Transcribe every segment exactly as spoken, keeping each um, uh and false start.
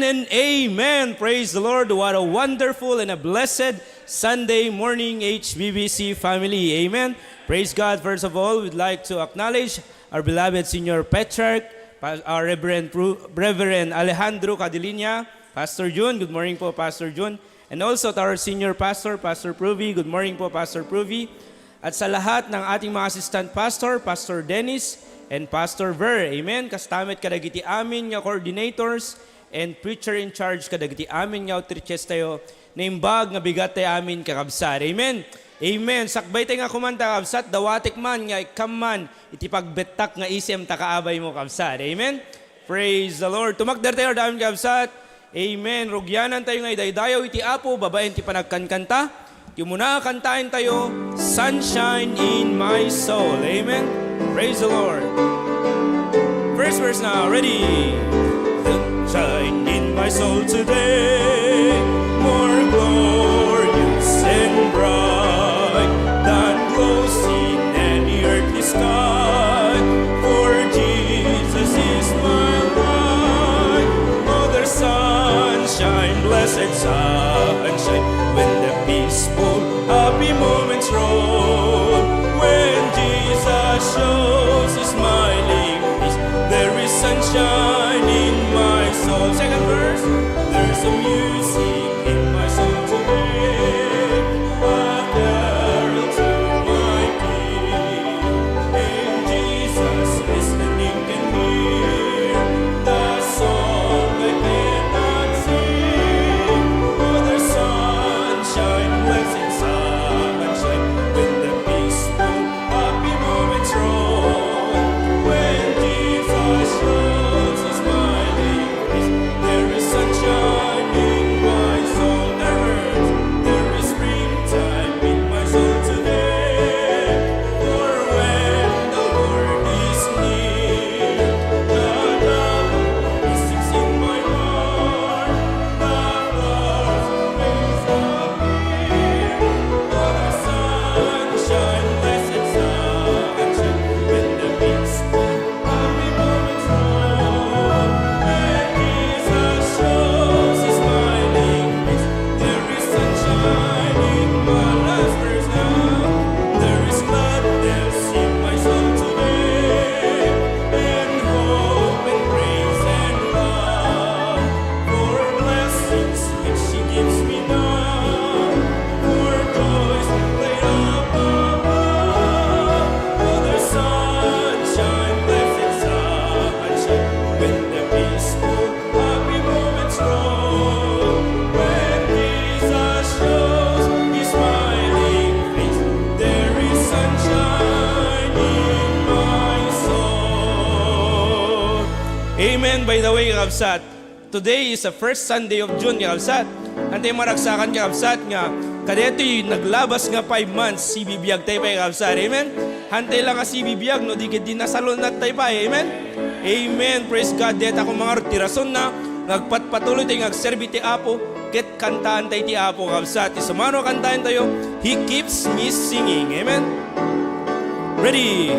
And amen. Praise the Lord. What a wonderful and a blessed Sunday morning, H B B C family. Amen. Praise God. First of all, we'd like to acknowledge our beloved Senior Patriarch, Pa- our Reverend Pru- Reverend Alejandro Cadilinia. Pastor Jun, good morning po, Pastor Jun. And also to our Senior Pastor, Pastor Pruvi. Good morning po, Pastor Pruvi. At sa lahat ng ating mga assistant pastor, Pastor Dennis and Pastor Ver. Amen. Kasta met kadagiti amin nga coordinators and preacher in charge kadagiti amin nga outreaches tayo, naimbag nga bigat tayo amin, kakabsat. Amen. Amen. Sakbay tayo nga kumanta, kakabsat, dawatek man nga ikkam man iti pagbettak nga isem ta kaabay mo, kabsat. Amen. Praise the Lord. Tumakder tayo, daan, kabsat. Amen. Rugianan tayo nga idaydayaw iti Apo babaen ti panagkankanta. Ti umuna, kantaen tayo, Sunshine in My Soul. Amen. Praise the Lord. First verse na. Ready? Sunshine in my soul today, more glorious and bright than glows in any earthly sky. For Jesus is my light. Oh, there's sunshine, blessed sunshine, when the peaceful, happy moments roll. When Jesus shows his smiling face, there is sunshine in my soul. Second verse. There's a music in my soul today, a carol to my King. In Jesus, listening can hear the song I cannot sing. Oh, there's sunshine, blessed sunshine, when the peaceful, happy moments roll. When Jesus shows his smiling face, there is sunshine in my soul. There is, there is springtime in my soul today. For when the Lord is near, the love of peace is in my heart. The flowers of praise appear. Oh, the sunshine, blessed sunshine, when the peaceful, happy moments roll. When Jesus shows his smiling face, there is sunshine in my last verse now. There is gladness in my soul today, and hope and praise and love for blessings which he gives me now, for joys laid up above. Oh, the sunshine, blessed sunshine, when the peaceful, happy moments roll. When Jesus shows his smiling face, there is sunshine in my soul. Amen. By the way, kakabsat, today is the first Sunday of June, kakabsat. Hantay maragsakan, kakabsat, nga kadaytoy naglabas nga five months, sibibiag tayo pay, kakabsat. Amen? Hantay lang nga sibibiag, no di ket di nasalunat tayo pay. Amen? Amen. Praise God. Dayta ko mangarud ti rason na nga agpatpatuloy tayo nga agserbi ti Apo, ket kantaan tayo ti Apo, kakabsat. Isumano kantaen tayo, He Keeps Me Singing. Amen? Ready?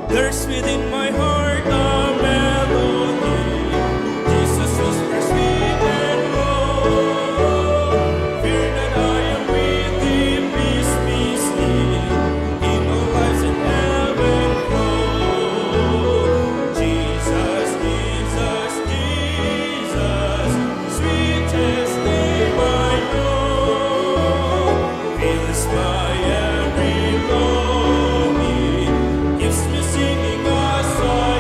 There's within my heart a melody. Jesus whispers sweet and low. Fear not, I am with thee, peace be still. In all life's and heaven flow. Jesus, Jesus, Jesus, sweetest name I know. Fills my every longing, keeps me singing as I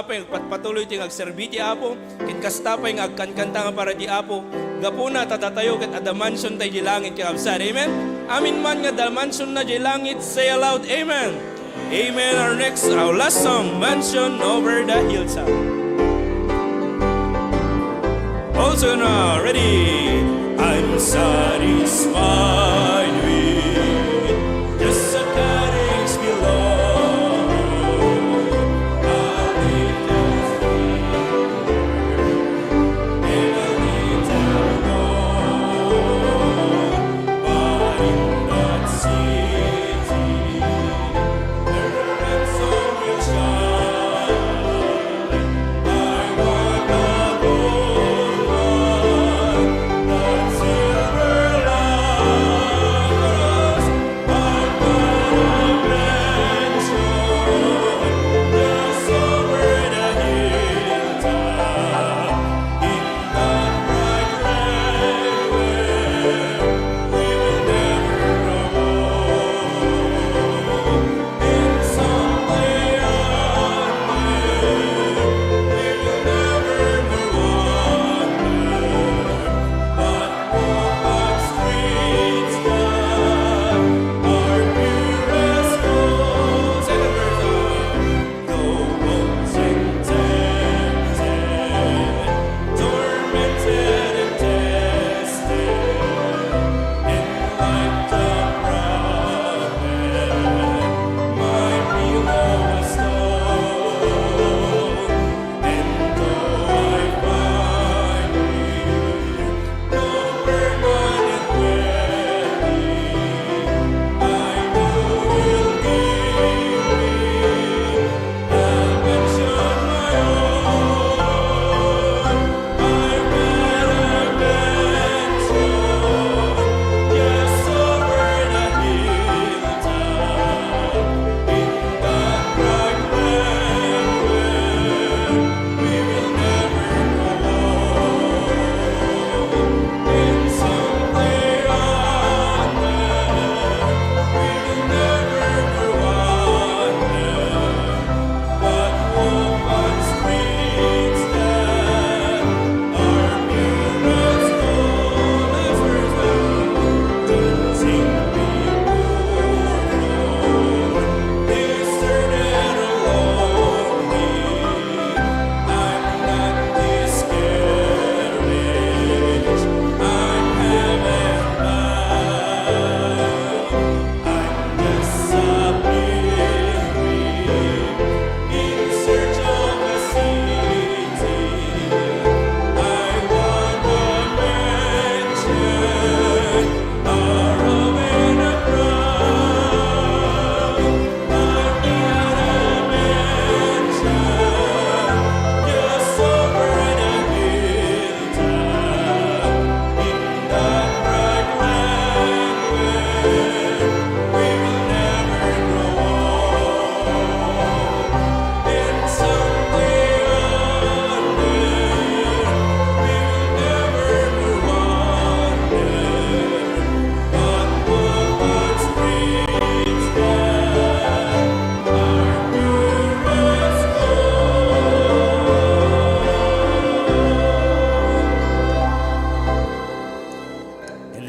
pay agpatpatuloy ti nga agserbi ti Apo, ket kasta pay nga agkankanta nga para ti Apo. Gapuna ta datayo ket adda mansion tay di langit, kakabsat. Amen? Amin man nga adda mansion na di langit, say aloud, "Amen." Amen. Our next, our last song, Mansion Over the Hilltop. Also now, ready? I'm satisfied with just a cottage below. A little sweet and a little gold, but in that city, the ransom will shine.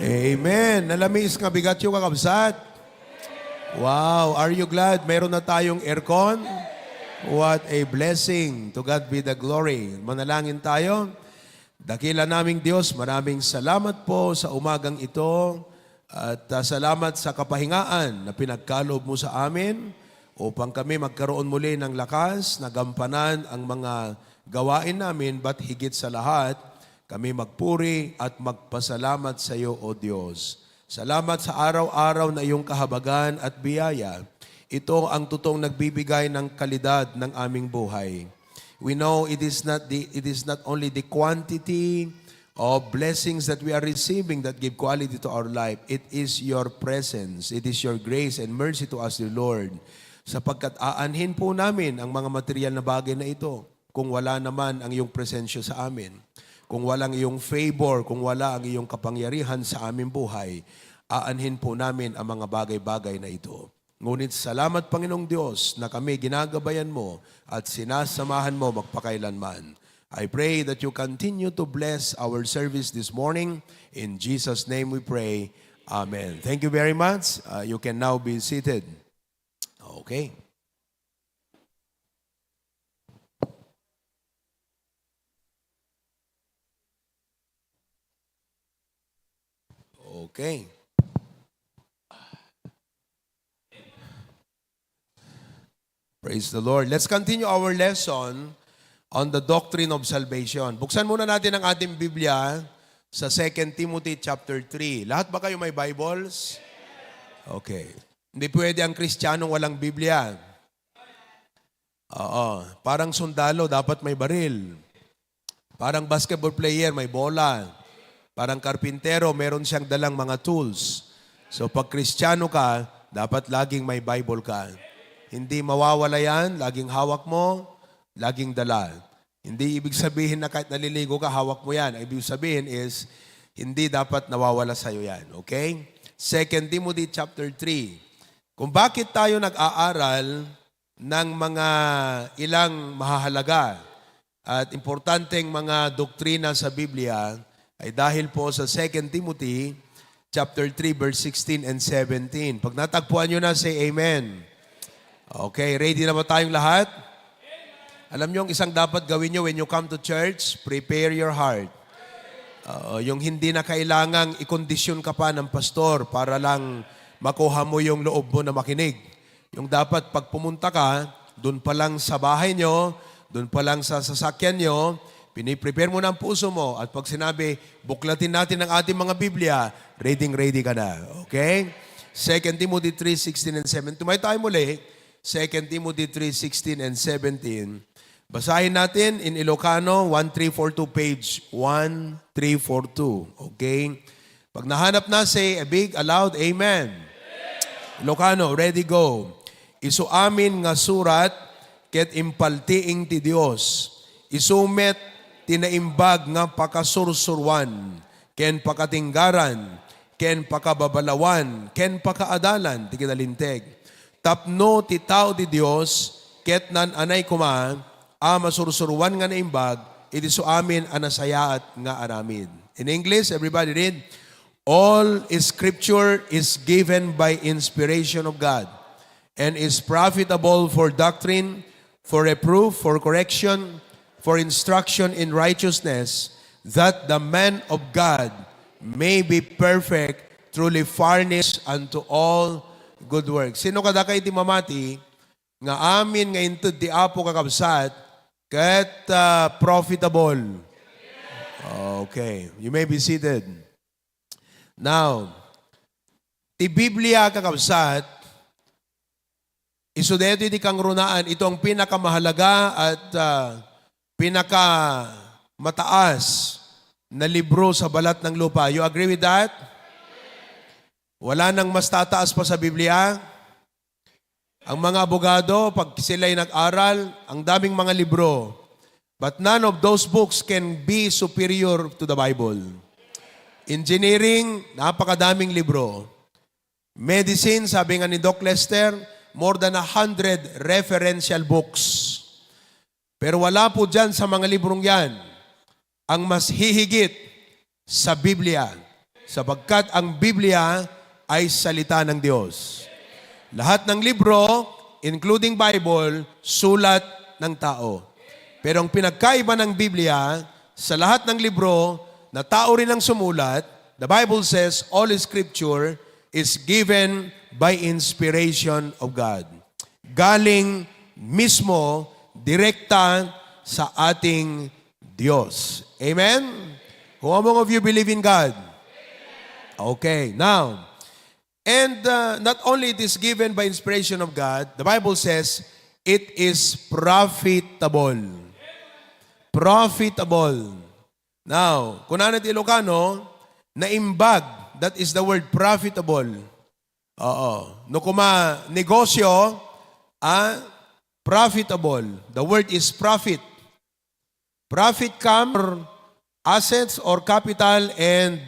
Amen. Nalamiis nga bigatyo, kakabsat. Wow, are you glad meron na tayong aircon? What a blessing. To God be the glory. Manalangin tayo. Dakila naming Diyos, maraming salamat po sa umagang ito. At, ah, salamat sa kapahingaan na pinagkaloob mo sa amin upang kami magkaroon muli ng lakas na gampanan ang mga gawain namin, but higit sa lahat, kami magpuri at magpasalamat sa iyo, O Diyos. Salamat sa araw-araw na iyong kahabagan at biyaya. Ito ang totoong nagbibigay ng kalidad ng aming buhay. We know it is not the, it is not only the quantity of blessings that we are receiving that give quality to our life. It is your presence. It is your grace and mercy to us, dear Lord. Sapagkat aanhin po namin ang mga material na bagay na ito kung wala naman ang iyong presensya sa amin. Kung walang iyong favor, kung wala ang iyong kapangyarihan sa aming buhay, aanhin po namin ang mga bagay-bagay na ito. Ngunit salamat, Panginoong Diyos, na kami ginagabayan mo at sinasamahan mo magpakailanman. I pray that you continue to bless our service this morning. In Jesus' name we pray. Amen. Thank you very much. Uh, you can now be seated. Okay. Okay. Praise the Lord. Let's continue our lesson on the doctrine of salvation. Buksan muna natin ang ating Biblia sa Second Timothy chapter three. Lahat ba kayo may Bibles? Okay. Hindi pwede ang Kristiyanong walang Biblia. Oo. Parang sundalo, dapat may baril. Parang basketball player, may bola. Parang karpintero, meron siyang dalang mga tools. So, pag Kristiano ka, dapat laging may Bible ka. Hindi mawawala yan, laging hawak mo, laging dala. Hindi ibig sabihin na kahit naliligo ka, hawak mo yan. Ang ibig sabihin is, hindi dapat nawawala sa'yo yan. Okay? Second Timothy chapter three. Kung bakit tayo nag-aaral ng mga ilang mahahalaga at importanteng mga doktrina sa Biblia ay dahil po sa Second Timothy chapter three, verse sixteen and seventeen. Pag natagpuan nyo na, say amen. Okay, ready na ba tayong lahat? Alam nyo, ang isang dapat gawin nyo when you come to church, prepare your heart. Oo, yung hindi na kailangang ikondisyon ka pa ng pastor para lang makuha mo yung loob mo na makinig. Yung dapat pag pumunta ka, dun pa lang sa bahay nyo, dun pa lang sa sasakyan nyo, piniprepare mo na ang puso mo. At pag sinabi, "Buklatin natin ang ating mga Biblia," ready-ready ka na. Okay? Second Timothy three sixteen and seventeen. Tumayo tayo muli. Second Timothy three sixteen and seventeen. Basahin natin in Ilocano, one three four two, page one three four two. Okay? Pag nahanap na, say a big, a loud, "Amen." Ilocano, ready, go. Isu amin nga surat ket impaltiing ti Dios. Isu met ti naimbag nga pakasursuruan, ken pakatinggaran, ken pakababalawan, ken pakaadalan ti kinalinteg. Tapno ti tao ti Dios ket naan-anay koma a masursuruan nga naimbag iti isu amin a nasayaat nga aramid. In English, everybody read, "All scripture is given by inspiration of God and is profitable for doctrine, for reproof, for correction, for instruction in righteousness, that the man of God may be perfect, truly furnished unto all good works." Sino kadakayo ti mamati nga amin nga inted ti Apo, kakabsat, ket, ah, profitable? Okay, you may be seated. Now, ti Biblia, kakabsat, isu daytoy ti kangrunaan, ito ang pinakamahalaga at, ah, pinakamataas na libro sa balat ng lupa. You agree with that? Wala nang mas tataas pa sa Biblia? Ang mga abogado, pag sila'y nag-aral, ang daming mga libro. But none of those books can be superior to the Bible. Engineering, napakadaming libro. Medicine, sabi nga ni Doc Lester, more than a hundred referential books. Pero wala po dyan sa mga librong yan ang mas hihigit sa Biblia, sapagkat ang Biblia ay salita ng Dios. Lahat ng libro, including Bible, sulat ng tao. Pero ang pinagkaiba ng Biblia, sa lahat ng libro na tao rin ang sumulat, the Bible says all scripture is given by inspiration of God. Galing mismo, direkta sa ating Diyos. Amen? Who among of you believe in God? Okay, now, and, uh, not only it is given by inspiration of God, the Bible says it is profitable. Profitable. Now, kunana ti Ilocano, naimbag, that is the word profitable. Oo. No kuma negosyo, ah, profitable. The word is profit. Profit come from assets or capital and,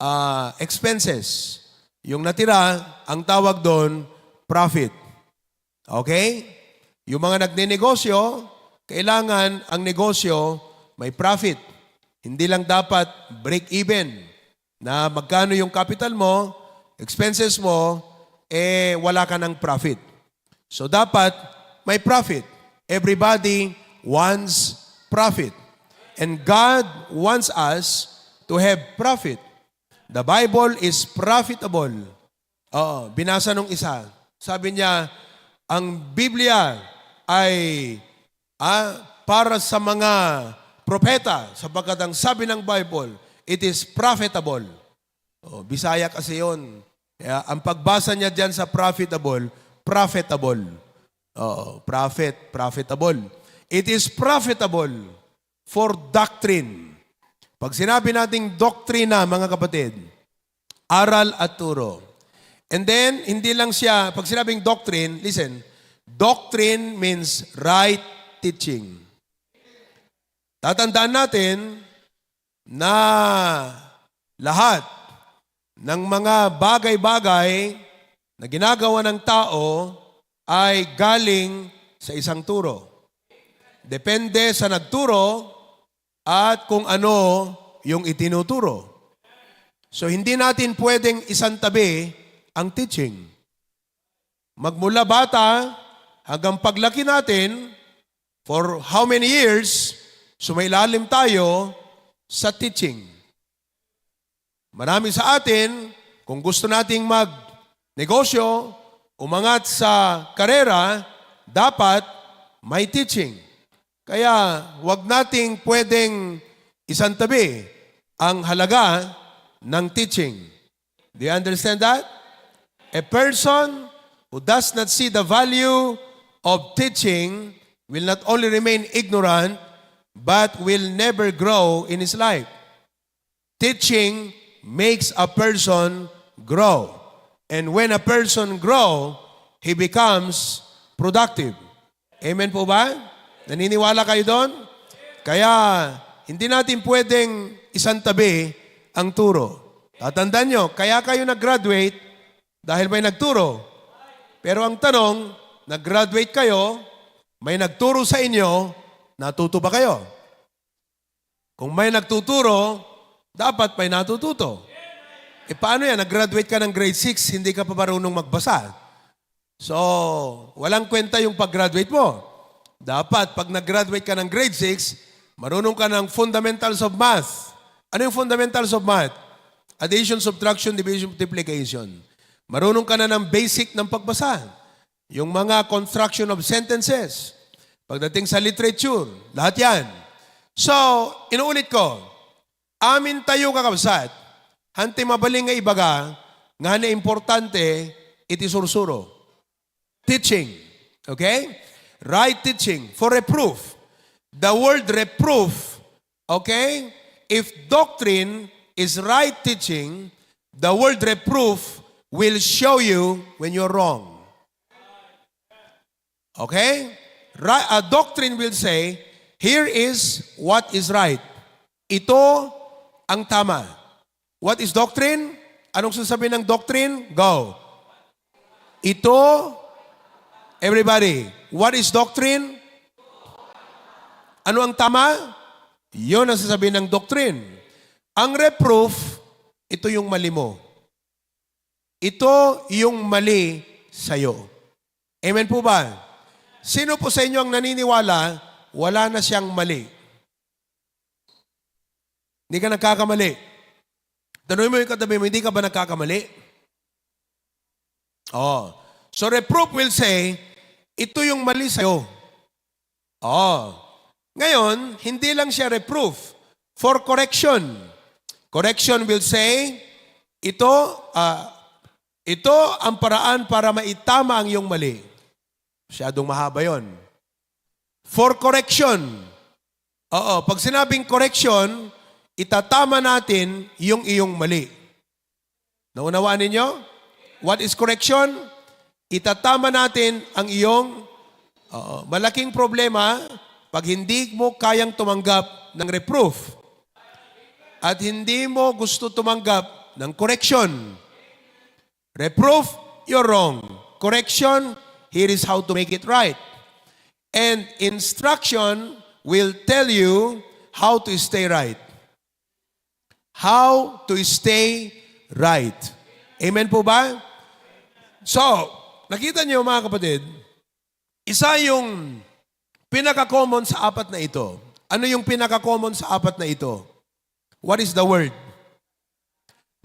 ah, expenses. Yung natira, ang tawag doon, profit. Okay? Yung mga nagnenegosyo, kailangan ang negosyo may profit. Hindi lang dapat break even na magkano yung capital mo, expenses mo, eh wala ka ng profit. So dapat may profit. Everybody wants profit. And God wants us to have profit. The Bible is profitable. Oo, binasa nung isa. Sabi niya, ang Biblia ay, ah, para sa mga propeta, sapagkat ang sabi ng Bible, it is profitable. Oh, Bisaya kasi yon. Kaya ang pagbasa niya diyan sa profitable, profitable. Oo, profit, profitable. It is profitable for doctrine. Pag sinabi nating doktrina, mga kapatid, aral at turo. And then, hindi lang siya, pag sinabing doctrine, listen, doctrine means right teaching. Tatandaan natin na lahat ng mga bagay-bagay na ginagawa ng tao ay galing sa isang turo. Depende sa nagturo at kung ano yung itinuturo. So, hindi natin pwedeng isantabi ang teaching. Magmula bata hanggang paglaki natin, for how many years, sumailalim tayo sa teaching. Marami sa atin, kung gusto nating magnegosyo, umangat sa karera, dapat may teaching. Kaya wag nating pwedeng isantabi ang halaga ng teaching. Do you understand that? A person who does not see the value of teaching will not only remain ignorant, but will never grow in his life. Teaching makes a person grow. And when a person grow, he becomes productive. Amen po ba? Naniniwala kayo doon? Kaya, hindi natin pwedeng isantabi ang turo. Tatandaan nyo, kaya kayo nag-graduate dahil may nagturo. Pero ang tanong, nag-graduate kayo, may nagturo sa inyo, natuto ba kayo? Kung may nagtuturo, dapat may natututo. E paano yan? Nag-graduate ka ng grade six, hindi ka pa marunong magbasa. So, walang kwenta yung pag-graduate mo. Dapat, pag nag-graduate ka ng grade six, marunong ka ng fundamentals of math. Ano yung fundamentals of math? Addition, subtraction, division, multiplication. Marunong ka na ng basic ng pagbasa. Yung mga construction of sentences. Pagdating sa literature, lahat yan. So, inuulit ko, amin tayo kakabsat, hantay mabalin nga ibaga, nga na importante, iti sursuro. Teaching. Okay? Right teaching. For reproof. The word reproof, okay? If doctrine is right teaching, the word reproof will show you when you're wrong. Okay? Ri- a doctrine will say, "Here is what is right." Ito ang tama. What is doctrine? Anong sasabihin ng doctrine? Go. Ito, everybody, what is doctrine? Ano ang tama? Yun ang sasabihin ng doctrine. Ang reproof, ito yung mali mo. Ito yung mali sa'yo. Amen po ba? Sino po sa inyo ang naniniwala, wala na siyang mali? Hindi ka nagkakamali. Tanungin mo yung katabi mo, "Hindi ka ba nagkakamali?" Oh. So reproof will say, "Ito yung mali sa'yo." Oh. Ngayon, hindi lang siya reproof. For correction. Correction will say, "Ito, ah, ito ang paraan para maitama ang iyong mali." Masyadong mahaba yon. For correction. Oo, pag sinabing correction, itatama natin yung iyong mali. Naunawaan ninyo? What is correction? Itatama natin ang iyong, oo, malaking problema pag hindi mo kayang tumanggap ng reproof at hindi mo gusto tumanggap ng correction. Reproof, you're wrong. Correction, here is how to make it right. And instruction will tell you how to stay right. How to stay right. Amen po ba? So, nakita niyo, mga kapatid, isa yung pinaka-common sa apat na ito. Ano yung pinaka-common sa apat na ito? What is the word?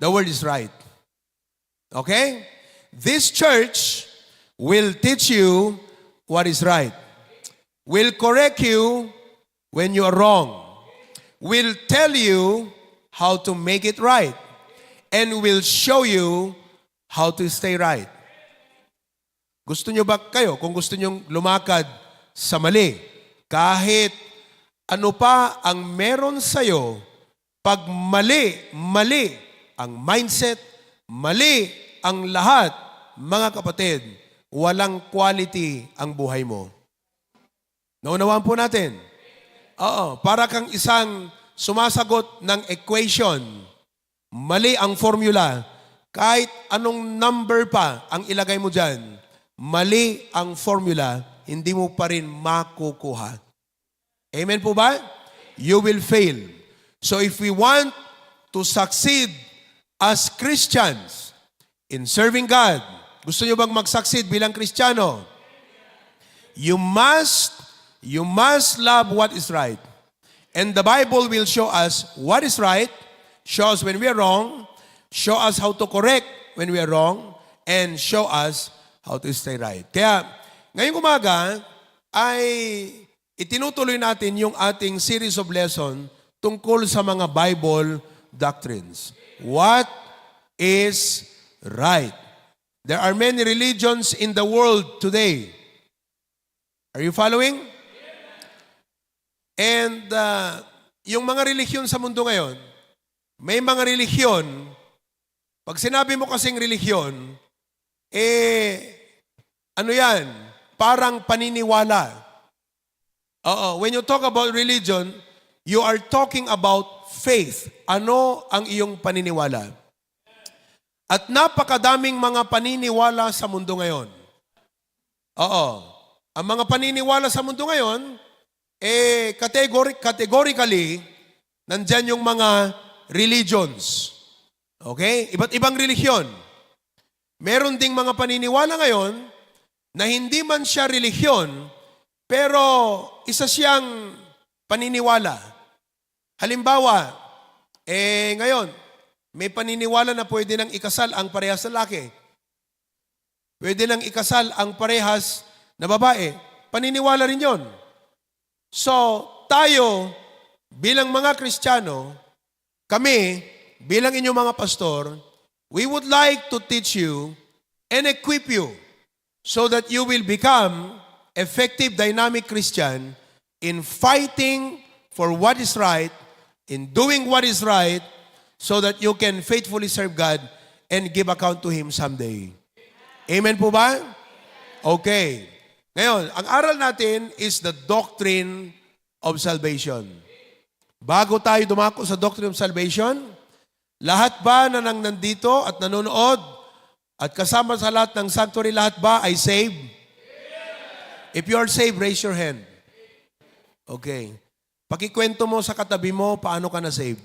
The word is right. Okay? This church will teach you what is right, will correct you when you are wrong, will tell you how to make it right, and will show you how to stay right. Gusto nyo ba kayo, kung gusto nyong lumakad sa mali, kahit ano pa ang meron sa'yo, pag mali, mali ang mindset, mali ang lahat, mga kapatid, walang quality ang buhay mo. Naunawaan po natin? Oo, para kang isang sumasagot ng equation. Mali ang formula. Kahit anong number pa ang ilagay mo dyan, mali ang formula, hindi mo pa rin makukuha. Amen po ba? You will fail. So if we want to succeed as Christians in serving God, gusto nyo bang mag-succeed bilang Kristiyano? You must, you must love what is right. And the Bible will show us what is right, show us when we are wrong, show us how to correct when we are wrong, and show us how to stay right. Kaya, ngayong umaga ay itinutuloy natin yung ating series of lesson tungkol sa mga Bible doctrines. What is right? There are many religions in the world today. Are you following? And uh, yung mga relihiyon sa mundo ngayon, may mga relihiyon, pag sinabi mo kasing relihiyon, eh, ano yan? Parang paniniwala. Oo, when you talk about religion, you are talking about faith. Ano ang iyong paniniwala? At napakadaming mga paniniwala sa mundo ngayon. Oo. Ang mga paniniwala sa mundo ngayon, eh, categori-, categorically, nandyan yung mga religions. Okay? Iba't ibang relihiyon. Meron ding mga paniniwala ngayon na hindi man siya relihiyon, pero isa siyang paniniwala. Halimbawa, eh, ngayon, may paniniwala na pwede nang ikasal ang parehas lalaki. Pwede nang ikasal ang parehas na babae. Paniniwala rin yon. So, tayo, bilang mga Kristiyano, kami, bilang inyong mga pastor, we would like to teach you and equip you so that you will become effective, dynamic Christian in fighting for what is right, in doing what is right, so that you can faithfully serve God and give account to Him someday. Amen po ba? Okay. Ngayon, ang aral natin is the doctrine of salvation. Bago tayo dumako sa doctrine of salvation, lahat ba na nang nandito at nanonood at kasama sa lahat ng sanctuary, lahat ba ay saved? If you are saved, raise your hand. Okay. Pakikwento mo sa katabi mo, paano ka na-save?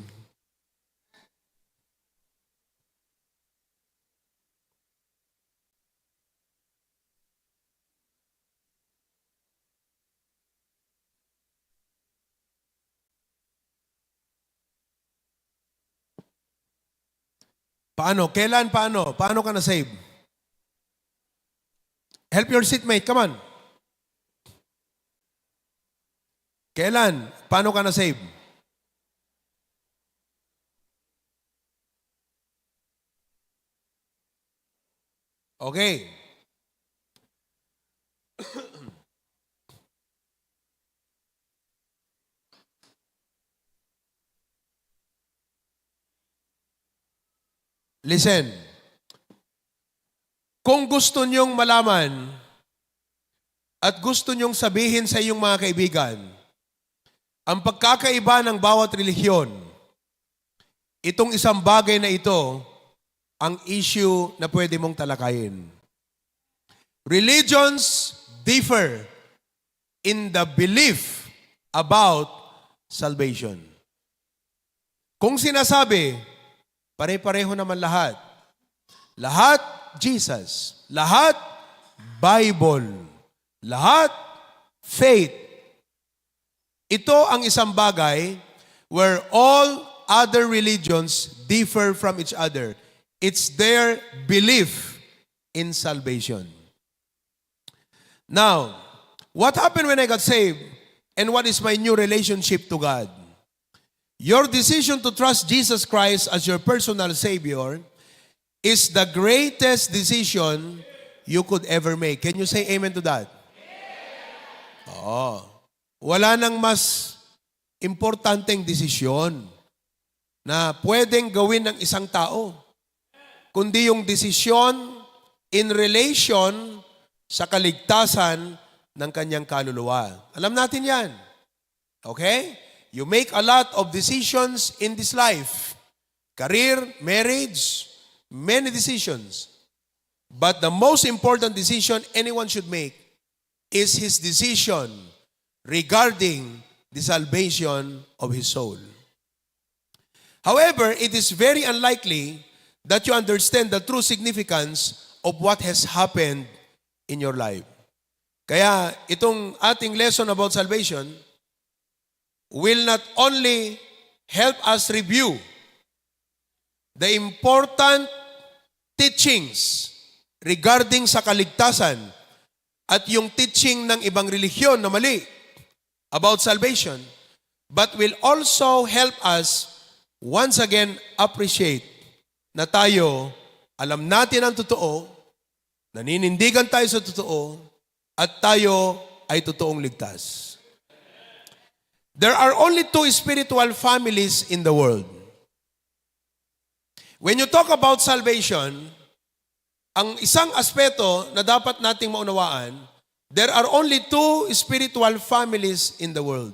Paano? Kailan? Paano? Paano ka na-save? Help your seatmate. Come on. Kailan? Paano ka na-save? Okay. Listen. Kung gusto niyong malaman at gusto niyong sabihin sa iyong mga kaibigan ang pagkakaiba ng bawat relihiyon, itong isang bagay na ito ang issue na pwede mong talakayin. Religions differ in the belief about salvation. Kung sinasabi, pare-pareho naman lahat. Lahat Jesus. Lahat Bible. Lahat faith. Ito ang isang bagay where all other religions differ from each other. It's their belief in salvation. Now, what happened when I got saved, and what is my new relationship to God? Your decision to trust Jesus Christ as your personal Savior is the greatest decision you could ever make. Can you say amen to that? Oh. Wala nang mas importanteng desisyon na pwedeng gawin ng isang tao, kundi yung desisyon in relation sa kaligtasan ng kanyang kaluluwa. Alam natin yan. Okay? You make a lot of decisions in this life. Career, marriage, many decisions. But the most important decision anyone should make is his decision regarding the salvation of his soul. However, it is very unlikely that you understand the true significance of what has happened in your life. Kaya itong ating lesson about salvation will not only help us review the important teachings regarding sa kaligtasan at yung teaching ng ibang relihiyon na mali about salvation, but will also help us once again appreciate na tayo, alam natin ang totoo, naninindigan tayo sa totoo, at tayo ay totoong ligtas. There are only two spiritual families in the world. When you talk about salvation, ang isang aspeto na dapat nating maunawaan, there are only two spiritual families in the world.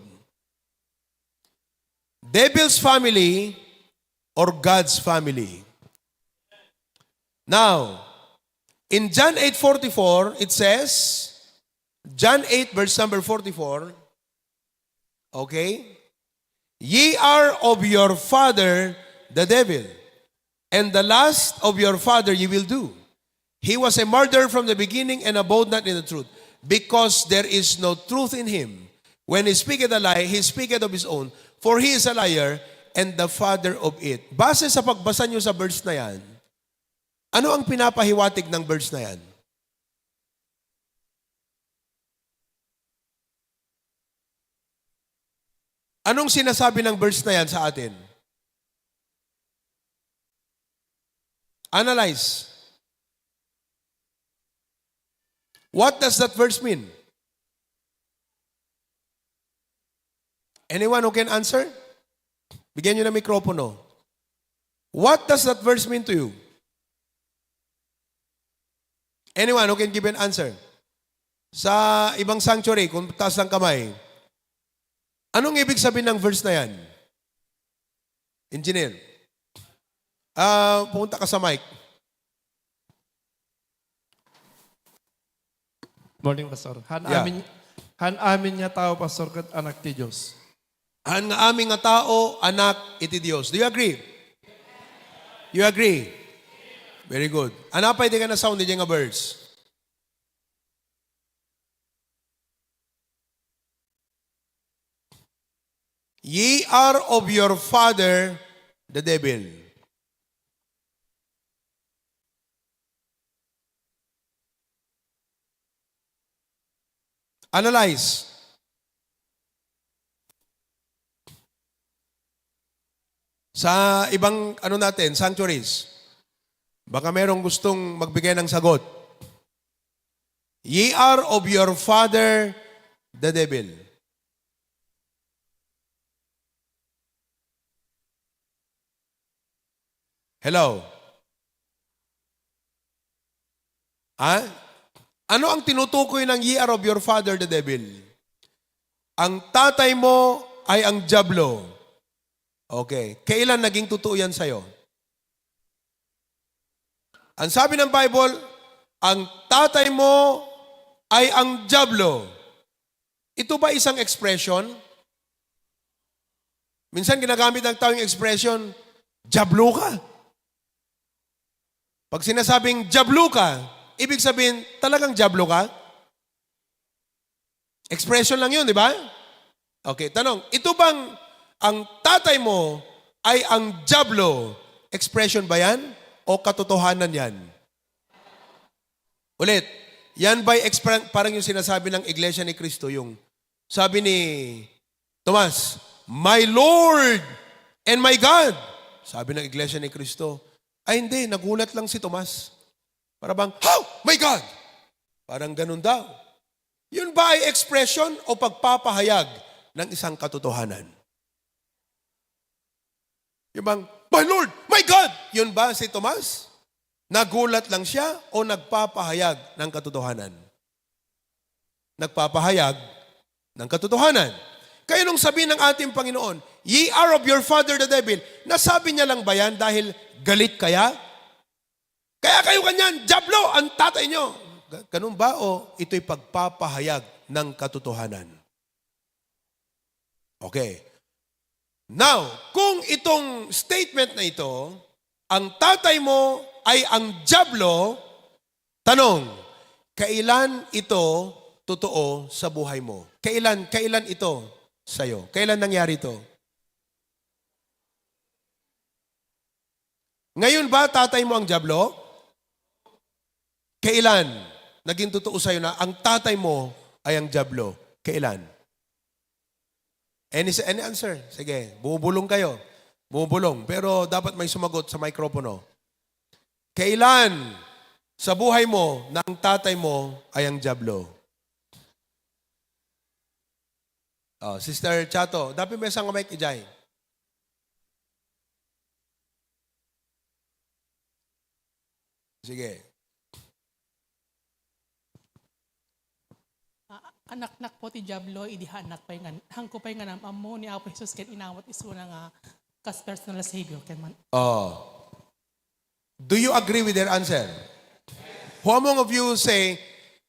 Devil's family or God's family. Now, in John eight forty-four, it says, John eight, verse number forty-four, okay? "Ye are of your father, the devil, and the lust of your father ye will do. He was a murderer from the beginning and abode not in the truth, because there is no truth in him. When he speaketh a lie, he speaketh of his own, for he is a liar and the father of it." Base sa pagbasa niyo sa verse na yan, ano ang pinapahiwatig ng verse na yan? Anong sinasabi ng verse na yan sa atin? Analyze. What does that verse mean? Anyone who can answer? Bigyan niyo ng mikropono. What does that verse mean to you? Anyone who can give an answer? Sa ibang sanctuary, kung taas ng kamay, anong ibig sabihin ng verse na yan? Engineer, ah, pumunta ka sa mic. Morning, Pastor. Han Yeah. amin, han amin nga tao, Pastor, ket anak ti Dios. Han nga amin nga tao, anak iti Dios. Do you agree? You agree? Very good. Ano pa iti ka na sound, iti nga verse? "Ye are of your father, the devil." Analyze. Sa ibang, ano natin, sanctuaries, baka merong gustong magbigay ng sagot. "Ye are of your father, the devil." Hello? Ha? Ano ang tinutukoy ng "Ye are of your father, the devil"? Ang tatay mo ay ang Diablo. Okay. Kailan naging totoo yan sa'yo? Ang sabi ng Bible, Ang tatay mo ay ang diablo. Ito ba isang expression? Minsan ginagamit ng tao yung expression, "Diablo ka." Pag sinasabing "Diablo ka," ibig sabihin, talagang diablo ka? Expression lang yun, di ba? Okay, tanong, ito bang ang tatay mo ay ang diablo? Expression ba yan? O katotohanan yan? Ulit, yan ba'y expre-, parang yung sinasabi ng Iglesia ni Cristo, yung sabi ni Tomas, "My Lord and my God." Sabi ng Iglesia ni Cristo, ay hindi, nagulat lang si Tomas. Para bang, "How? My God!" Parang ganun daw. Yun ba ay expression o pagpapahayag ng isang katotohanan? Yung bang, "My Lord, my God!" Yun ba si Tomas? Nagulat lang siya o nagpapahayag ng katotohanan? Nagpapahayag ng katotohanan. Kaya nung sabi ng ating Panginoon, "Ye are of your father the devil," nasabi niya lang ba yan dahil galit kaya? "Kaya kayo ganyan, diablo ang tatay niyo." Ga-, ganun ba o ito'y pagpapahayag ng katotohanan? Okay. Now, kung itong statement na ito, ang tatay mo ay ang diablo, tanong, kailan ito totoo sa buhay mo? Kailan, kailan ito sa'yo? Kailan nangyari ito? Ngayon ba tatay mo ang diablo? Kailan naging totoo sa'yo na ang tatay mo ay ang diablo? Kailan? Any, any answer? Sige, bumubulong kayo. Bumubulong. Pero dapat may sumagot sa mikropono. Kailan sa buhay mo na ang tatay mo ay ang diablo? Oh, Sister Chato, dapat may isang mic ijay. Sige. Ah, anaknak po ti Diablo, idi haannak pay ngan, haanko pay nga nam-ammo ni Apo Jesus ken inawat isuna nga kas personal Savior ken man. Oh. Do you agree with their answer? Who among of you say,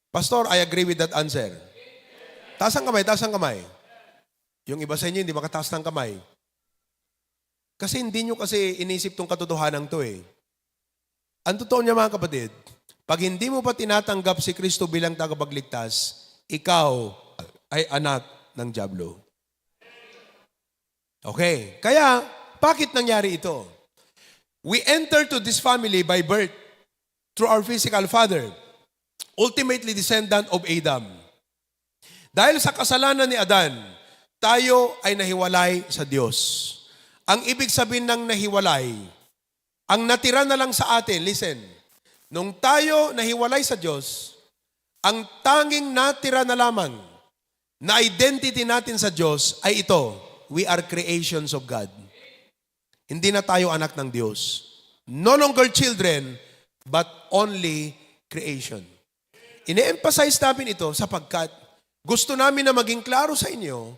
"Pastor, I agree with that answer"? Taas ang kamay, taas ang kamay. Yung iba sa inyo, hindi makataas ng kamay. Kasi hindi nyo kasi inisip tong katotohanan to eh. Ang totoo niya, mga kapatid, pag hindi mo pa tinatanggap si Kristo bilang tagapagligtas, ikaw ay anak ng Diablo. Okay, kaya bakit nangyari ito? We enter to this family by birth through our physical father, ultimately descendant of Adam. Dahil sa kasalanan ni Adan, tayo ay nahiwalay sa Diyos. Ang ibig sabihin ng nahiwalay, ang natira na lang sa atin, listen, nung tayo nahiwalay sa Diyos, ang tanging natira na lamang na identity natin sa Diyos ay ito, we are creations of God. Hindi na tayo anak ng Diyos. No longer children, but only creation. Ine-emphasize namin ito sapagkat gusto namin na maging klaro sa inyo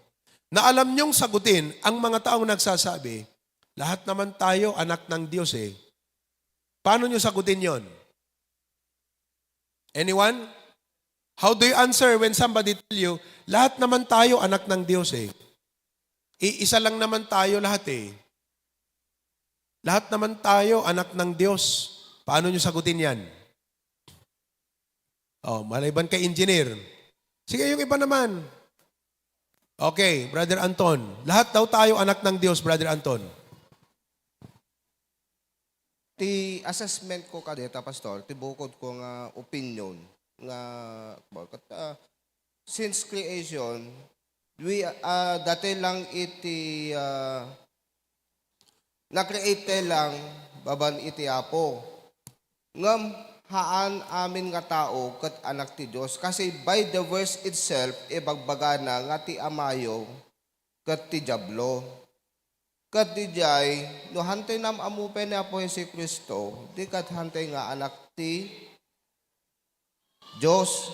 na alam niyong sagutin ang mga taong nagsasabi, "Lahat naman tayo anak ng Diyos eh." Paano niyo sagutin yon? Anyone? How do you answer when somebody tell you, "Lahat naman tayo anak ng Diyos eh. Iisa lang naman tayo lahat eh. Lahat naman tayo anak ng Diyos." Paano niyo sagutin yan? Oh, maliban kay engineer. Sige, yung iba naman. Okay, Brother Anton. Lahat daw tayo anak ng Diyos, Brother Anton. Ti assessment ko kadeta, Pastor, ti bukod ko nga opinion nga, ah, since creation, we, ah, dati lang iti, ah, na-create lang babaen iti Apo. Ngem haan amin nga tao ket anak ti Dios. Kasi by the verse itself, ibagbagana nga ti amayo ket ti Diablo. Ket didiay, no hantay nam-ammo pay ni Apo Jesu-Cristo, di ket hantay nga anak ti Dios.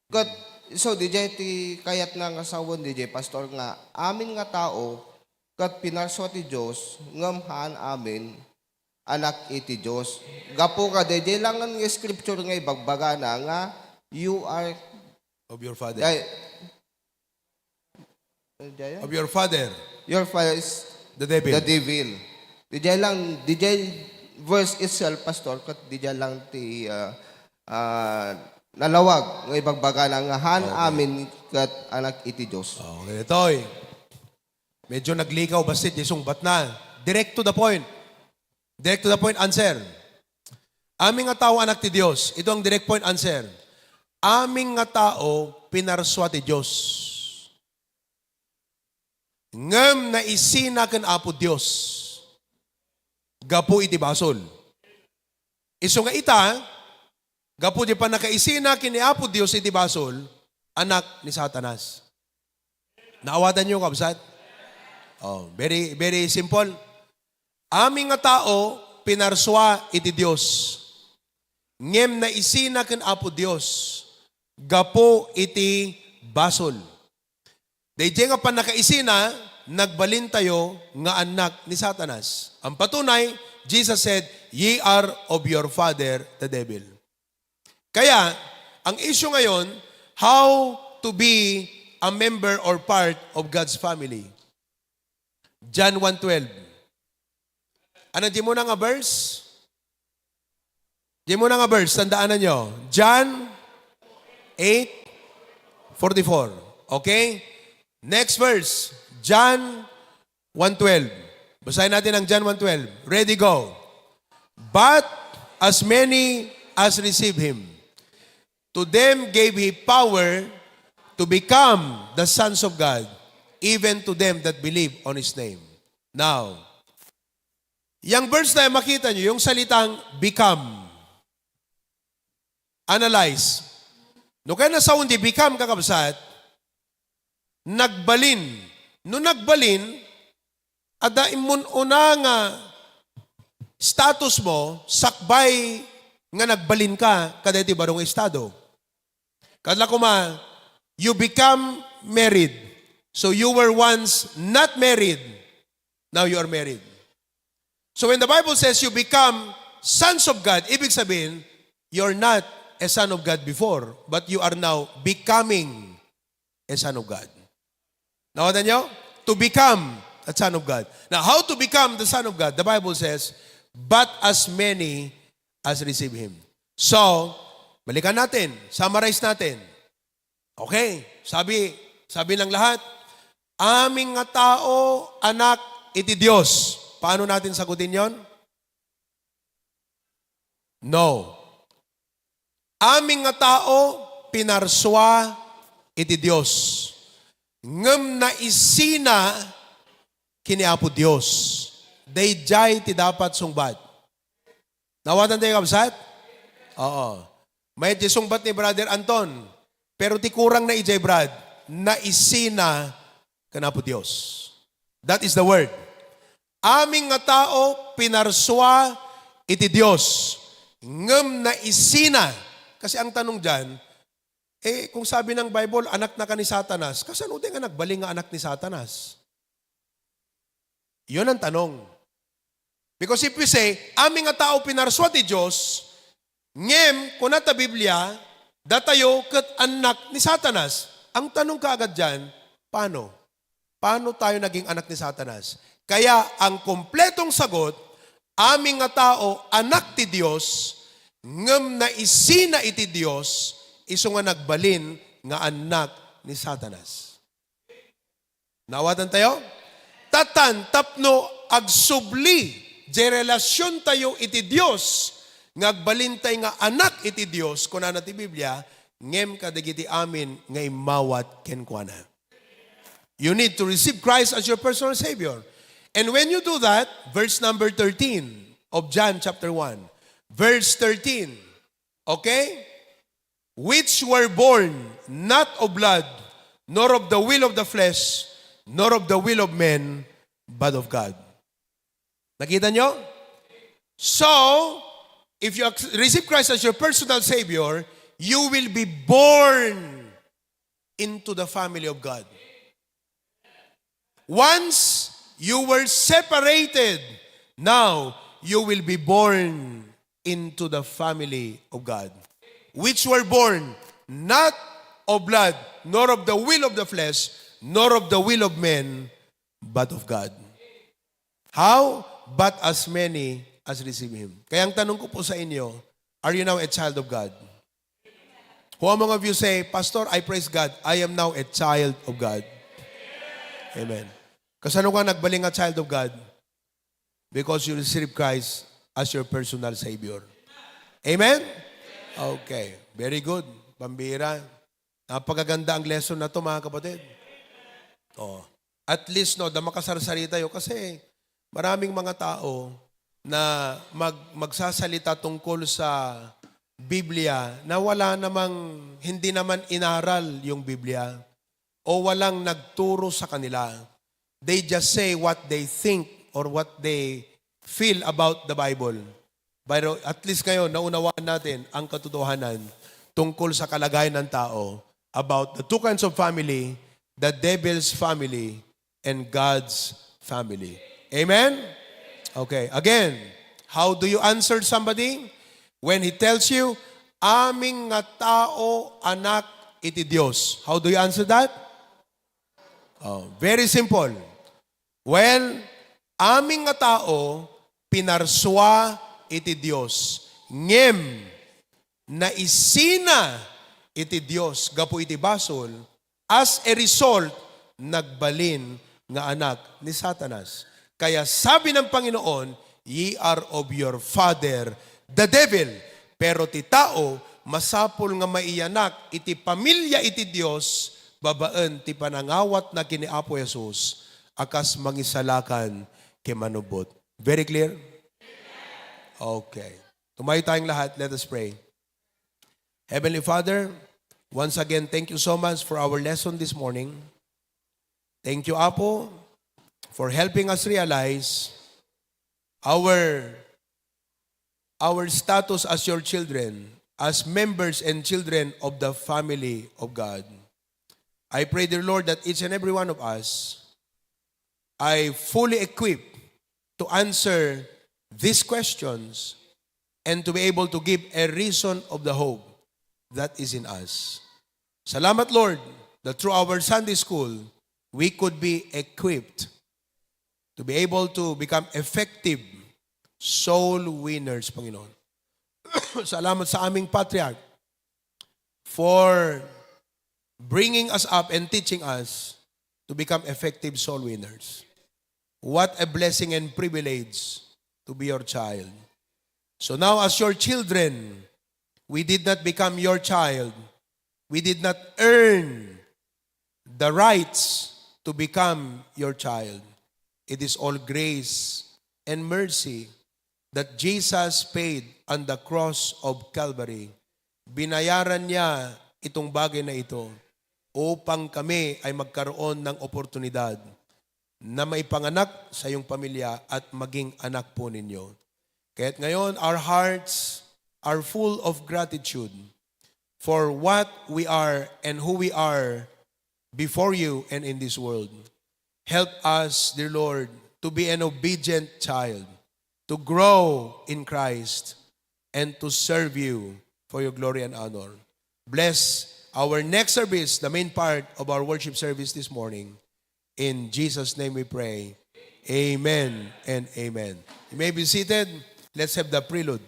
Ket isu didiay ti kayatna nga sawen didiay, Pastor, nga amin nga tao ket pinarsua ti Dios, ngem haan amin anak iti Dios. Gapu ka, daydiay lang nga scripture nga ibagbagana nga you are, Of your father. ay, daydiay? Of your father, Your father is the devil. the devil. Daydiay lang, daydiay verse itself, Pastor, ket daydiay lang ti, ah, ah, nalawag nga ibagbagana nga han amin ket anak iti Dios. Oh, ganito eh. Medyo naglikaw, bastit, isungbat na. Direct to the point. Direct to the point answer. Amin nga tao anak ti Dios. Ito ang direct point answer. Amin nga tao pinarsua ti Dios. Ngem naisina ken Apo Dios. Gapu iti basol. Isu nga ita, gapu di pannakaisina ken ni Apo Dios iti basol, anak ni Satanas. Naawatan niyo, kabsat? Oh, very, very simple. Amin nga tao, pinarsua iti Dios. Ngem naisina ken Apo Dios, gapu iti basol. Daydiay nga pannakaisina, nagbalintayo nga annak ni Satanas. Ang patunay, Jesus said, "Ye are of your father, the devil." Kaya, ang issue ngayon, how to be a member or part of God's family. John one twelve. Ano di mo na nga verse? Di mo na nga verse, tandaan na nyo. John eight forty-four. Okay? Next verse, John one twelve. Basahin natin ang John one twelve. Ready, go. But as many as receive Him, to them gave He power to become the sons of God, even to them that believe on His name. Now, yang verse na yan, makita nyo, yung salitang become. Analyze. No kaya nasaon di become, kakabsat, nagbalin. No nagbalin, adda immun-una nga status mo, sakbay nga nagbalin ka kada iti baro nga estado. Kadla kuma, you become married. So you were once not married, now you are married. So when the Bible says you become sons of God, ibig sabihin, you're not a son of God before, but you are now becoming a son of God. Nawatan nyo? To become a son of God. Now, how to become the son of God? The Bible says, "But as many as receive Him." So, balikan natin, summarize natin. Okay, sabi, sabi ng lahat, "Aming nga tao, anak iti Dios." Paano natin sagutin yon? No. Aming nga tao, pinarsua iti Dios. Ngem naisina ken ni Apo Dios. Daydiay ti dapat sungbat. Nawatan tayo, kabsat? Oo. Mayat ti sungbat ni Brother Anton. Pero ti kurang na ijay, Brad, naisina ken Apo Dios. That is the word. Aming nga tao, pinarsua iti Dios. Ngem naisina. Kasi ang tanong dyan, eh, kung sabi ng Bible, anak na ka ni Satanas, kasano di nga nagbaling nga anak ni Satanas? Yun ang tanong. Because if we say, "Aming nga tao pinarsua ti Dios," ngem, kuna ta Biblia, datayo ket annak ni Satanas. Ang tanong kaagad dyan, paano? Paano tayo naging anak ni Satanas? Kaya ang kompletong sagot, aming nga tao, anak ti Dios, ngem naisina iti Dios, isu nga nagbalin nga annak ni Satanas. Naawatan tayo? Tatan, tapno agsubli, jay relasyon tayo iti Dios, nga agbalintay nga anak iti Dios, kunana ti Biblia, ngem kadagiti amin nga immawat kenkuana. You need to receive Christ as your personal Savior. And when you do that, verse number thirteen of John chapter one, verse thirteen, okay? "Which were born not of blood, nor of the will of the flesh, nor of the will of men, but of God." Nakita nyo? So, if you ac- receive Christ as your personal Savior, you will be born into the family of God. Once you were separated, now you will be born into the family of God, which were born not of blood, nor of the will of the flesh, nor of the will of men, but of God. How? But as many as receive Him. Kaya ang tanong ko po sa inyo, are you now a child of God? Who among of you say, "Pastor, I praise God. I am now a child of God." Amen. Kasano ka nagbaling nga child of God? Because you receive Christ as your personal Savior. Amen? Okay. Very good. Pambira. Napakaganda ang lesson na to, mga kapatid. Oh. At least, no, da makasarsarita tayo kasi maraming mga tao na mag-, magsasalita tungkol sa Biblia na wala namang, hindi naman inaral yung Biblia o walang nagturo sa kanila. They just say what they think or what they feel about the Bible. Pero at least ngayon, naunawaan natin ang katotohanan tungkol sa kalagayan ng tao about the two kinds of family, the devil's family and God's family. Amen? Okay, again, how do you answer somebody when he tells you, "Aming nga tao, anak iti Dios"? How do you answer that? Oh, very simple. Well, aming nga tao, pinarsua iti Dios. Ngem, naisina iti Dios gapu iti basol, as a result, nagbalin nga anak ni Satanas. Kaya sabi ng Panginoon, "Ye are of your father, the devil." Pero ti tao, masapul nga maiyanak iti pamilya iti Dios, babaen ti panangawatna ken ni Apo Jesus a kas mangisalakan ken manubot. Very clear? Okay. Tumayo tayong lahat. Let us pray. Heavenly Father, once again, thank you so much for our lesson this morning. Thank you, Apo, for helping us realize our, our status as your children, as members and children of the family of God. I pray, dear Lord, that each and every one of us are fully equipped to answer these questions and to be able to give a reason of the hope that is in us. Salamat, Lord, that through our Sunday school, we could be equipped to be able to become effective soul winners, Panginoon. Salamat sa aming patriarch for bringing us up and teaching us to become effective soul winners. What a blessing and privilege to be your child. So now, as your children, we did not become your child. We did not earn the rights to become your child. It is all grace and mercy that Jesus paid on the cross of Calvary. Binayaran niya itong bagay na ito upang kami ay magkaroon ng oportunidad na maipanganak sa iyong pamilya at maging anak po ninyo. Kaya't ngayon, our hearts are full of gratitude for what we are and who we are before you and in this world. Help us, dear Lord, to be an obedient child, to grow in Christ, and to serve you for your glory and honor. Bless our next service, the main part of our worship service this morning. In Jesus' name we pray. Amen and amen. You may be seated. Let's have the prelude.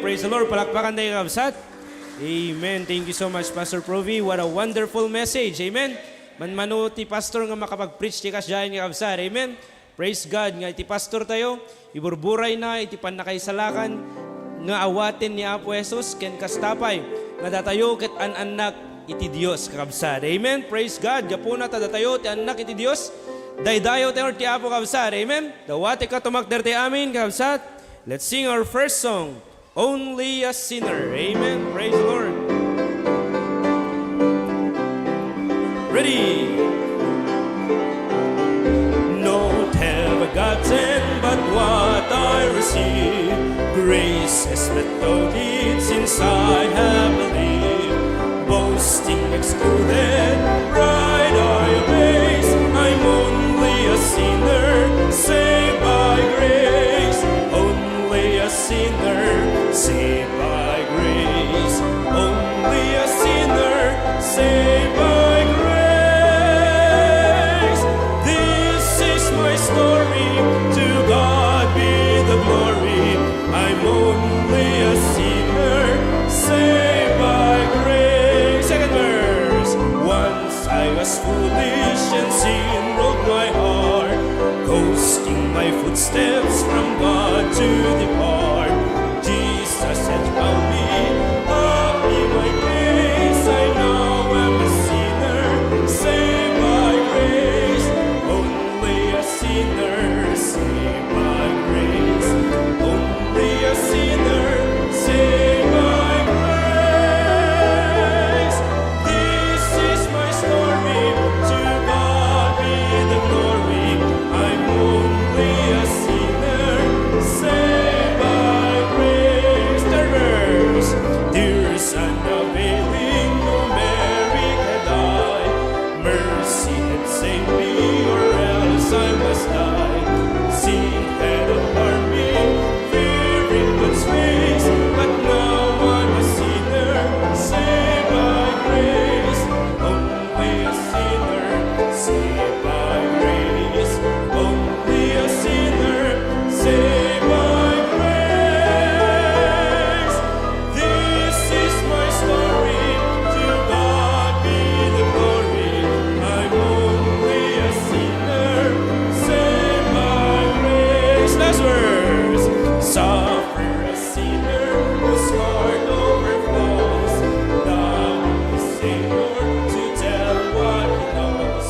Praise the Lord. Palakpakan tayo, kakabsat. Amen. Thank you so much, Pastor Provi. What a wonderful message. Amen. Manmano ti pastor nga makapag-preach ti kasdiayan, kakabsat. Amen. Praise God nga iti pastor tayo, iburburayna iti pannakaisalakan nga awaten ni Apo Jesus ken kasta pay nga datayo ket an-annak iti Dios, kakabsat. Amen. Praise God. Gapuna ta datayo ti annak iti Dios, daydayaw tayo ti Apo, kakabsat. Amen. Dawatek a tumakder ti amin, kakabsat. Let's sing our first song, Only a Sinner. Amen. Praise the Lord. Ready? Not have I gotten but what I receive. Grace has bestowed it since I have believed. Boasting excluded, pride I erase. I'm only a sinner, saved by grace. Only a sinner, saved by grace. Only a sinner, saved by grace. This is my story, to God be the glory. I'm only a sinner, saved by grace. Second verse. Once I was foolish and sin ruled my heart, causing my footsteps from God to depart. Jesus has found me, up in my place. I now am a sinner, saved by grace. Only a sinner, saved by grace. Only a sinner, saved by grace. This is my story, to God be the glory. I'm only a sinner, saved by grace. There is an unavailing, no merit had I. Mercy had saved me, or else I must die. Sin had a harm me, fearing God's face, but now I'm a sinner, saved by grace. Only a sinner, saved by grace. Only a sinner, saved by grace. This is my story, to God be the glory. I'm only a sinner, saved by grace. Last verse. Suffer a sinner whose heart overflows. Thou, Savior, to tell what he knows.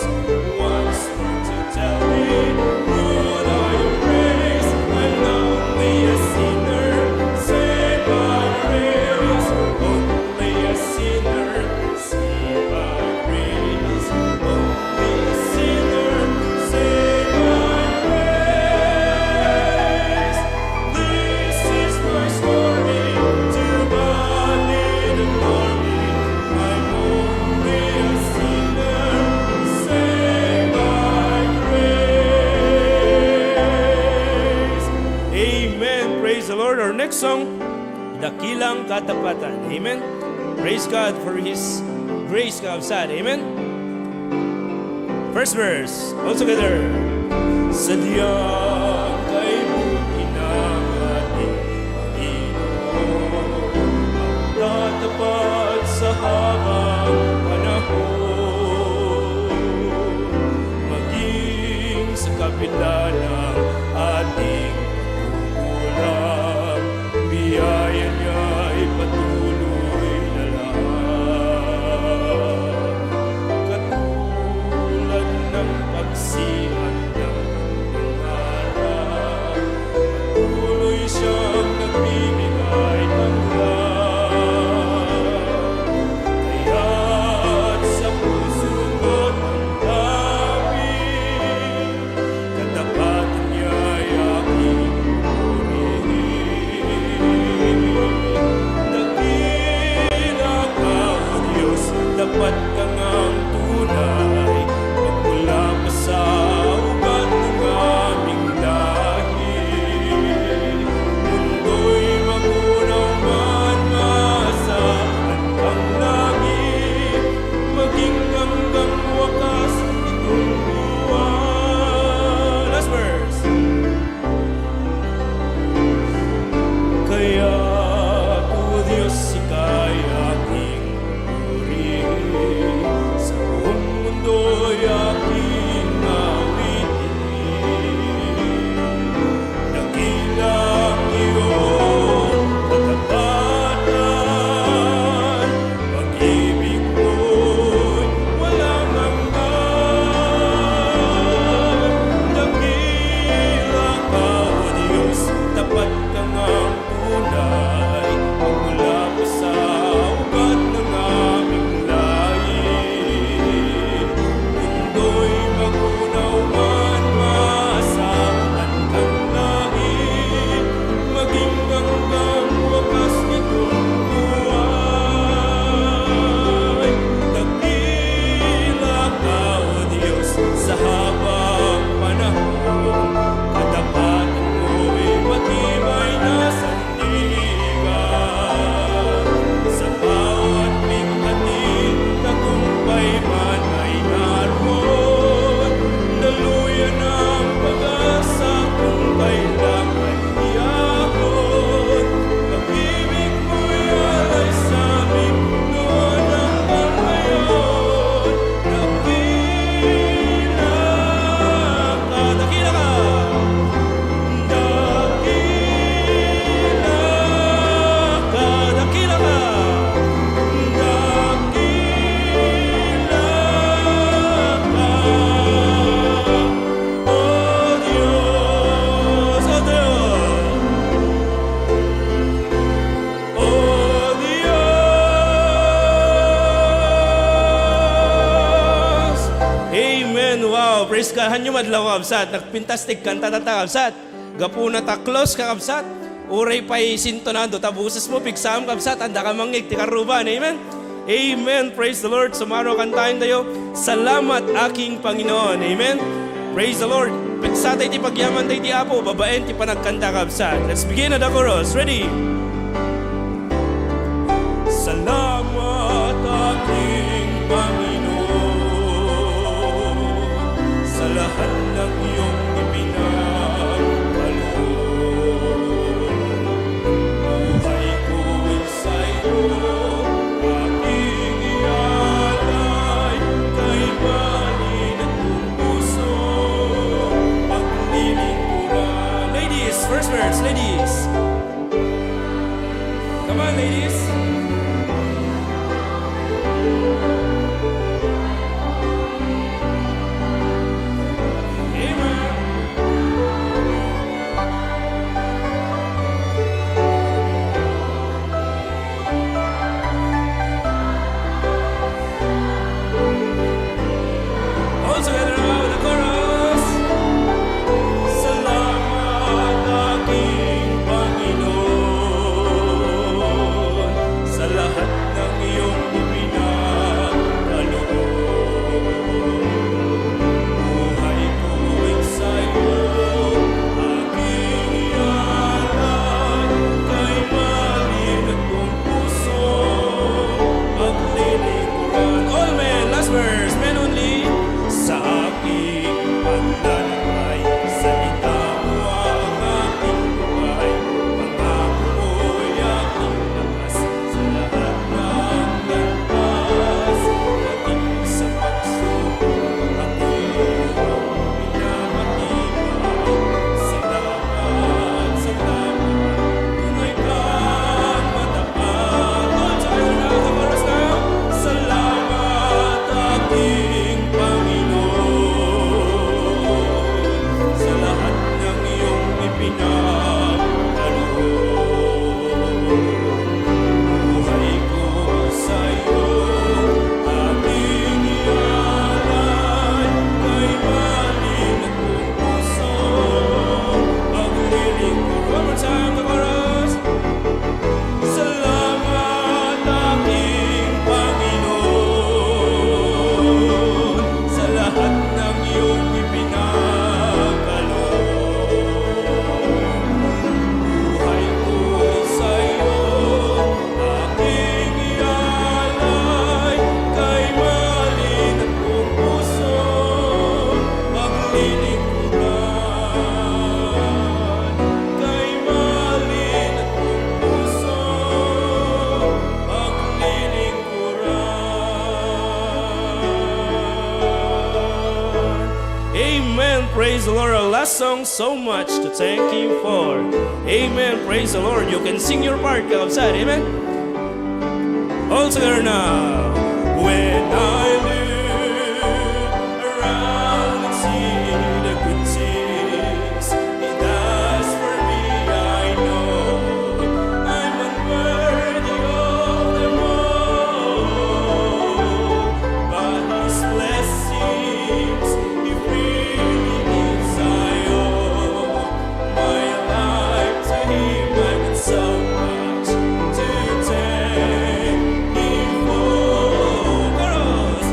Once more to tell me, would I embrace? I'm only a sinner, saved by grace. Only a sinner, saved by grace. Only a sinner, saved by grace. This is my story, to God be the glory. I'm only a sinner, saved by grace. Amen. Praise the Lord. Our next song, Dakilang Katapatan. Amen. Praise God for His grace, kakabsat. Amen. First verse, all together. Sadyang kaibuti na nga di Panginoon, ang tatapat sa habang panahon, maging sa kabila ng ating pagkukulang, biyaya niya ipatuloy na lang. Katulad ng pagsikat ng kanyang araw, patuloy siyang nagbibigay ng langaw. Kaya't sa puso ko't damdamin, katapatan niya'y aking purihin. Dakila ka, O Diyos, tapat ka ngang tunay, magmula pa sa ugat ng aming lahi. Mundo'y magunaw man, maasahan kang langit, maging hanggang wakas itong buwan. Last verse. Kaya Praise God. Hanyo madlaw, kakabsat. Nagpintas ti kanta ta, kakabsat. Gapuna ta close, kakabsat. Uray pay sintonado ta boses mo, pigsam, kabsat, anda ka mangngeg ti karuban. Amen. Amen. Praise the Lord. Sumaro kantaentayo. Salamat, aking Panginoon. Amen. Praise the Lord. Pigsatay ti pagyaman tayo ti Apo, babaen ti panagkanta, kabsat. Let's begin at the chorus. Ready? Salamat, aking Panginoon, sa lahat ng iyong ipinagkaloob. Buhay ko'y sa'yo, aking ialay, kay malinat kong puso, paglilingkuran. Ladies, first verse, ladies. Come on, ladies. Amen. All together now with the chorus. Salamat, aking Panginoon, sa lahat ng iyong ipinagkaloob. Buhay ko'y sa'yo, aking ialay, kay malinat kong puso, paglilingkuran. All men, last verse, men only. Sa aking paglalakbay, salita mo ang aking buhay. Pangako mo'y aking lakas sa lahat ng landas. Pati sa pagsubok, ako'y iyong pinapatibay. Salamat, salamat, tunay kang matapat. All together now, the chorus now. Salamat, aking Panginoon, sa lahat ng iyong ipinagkaloob. Buhay ko sa'yo, aking ialay, kay malinat kong puso, paglilingkod. One more time, the chorus. Salamat, aking Panginoon, sa lahat ng iyong ipinagkaloob. Buhay ko'y sa'yo, aking ialay, kay malinat kong puso, paglilingkuran. Kay malinat kong puso, paglilingkuran. Amen. Praise the Lord. Our last song, so much to thank Him for. Amen. Praise the Lord. You can sing your part, kakabsat. Amen. All together now. When I look around and see the good things He does for me, I know I'm unworthy of them all. But His blessings He freely gives, I owe my life to Him. I've got so much to thank Him for. Chorus.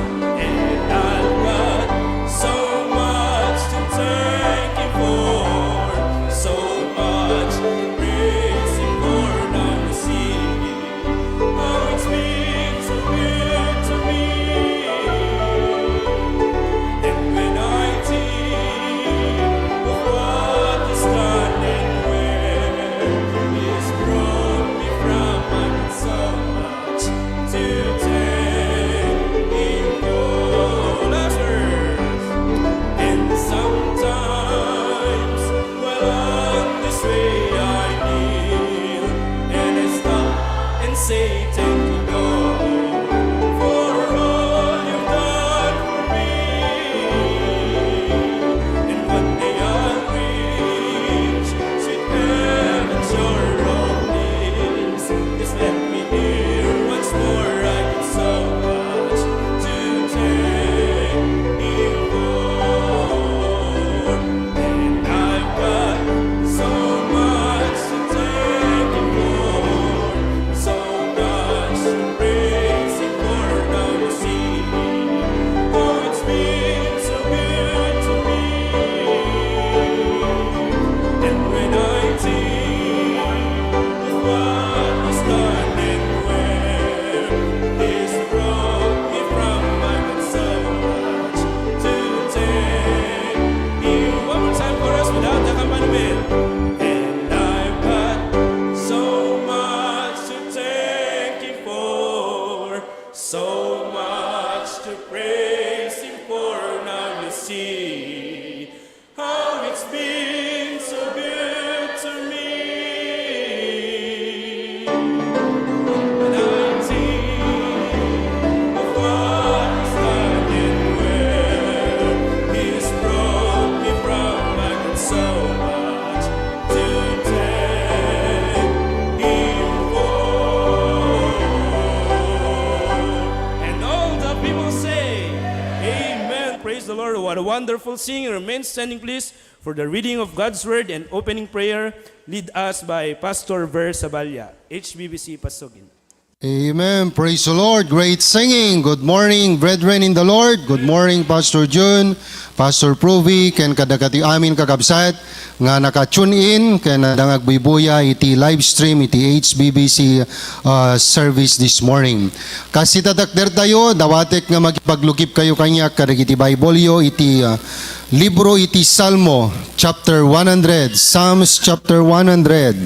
So much to praise Him for. Now you see how it's been so good to me. And I think of what He's done and where He's brought me from. I got so much to thank Him for. And all the people say, "Amen." Praise the Lord. What a wonderful singing. Remain standing, please, for the reading of God's Word and opening prayer, lead us by Pastor Ver Saballa, H B B C Pasugin. Amen. Praise the Lord. Great singing. Good morning, brethren in the Lord. Good morning, Pastor Jun, Pastor Provi, ken kadagiti amin kakabsat nga naka-tune in ken adda nga agbuybuya iti live stream iti H B B C, uh, service this morning. Kas ita takdertayo, dawatek nga makipaglukipkayo kaniak kadagiti Bible-yo iti, uh, libro iti Salmo, chapter one hundred, Psalms chapter one hundred.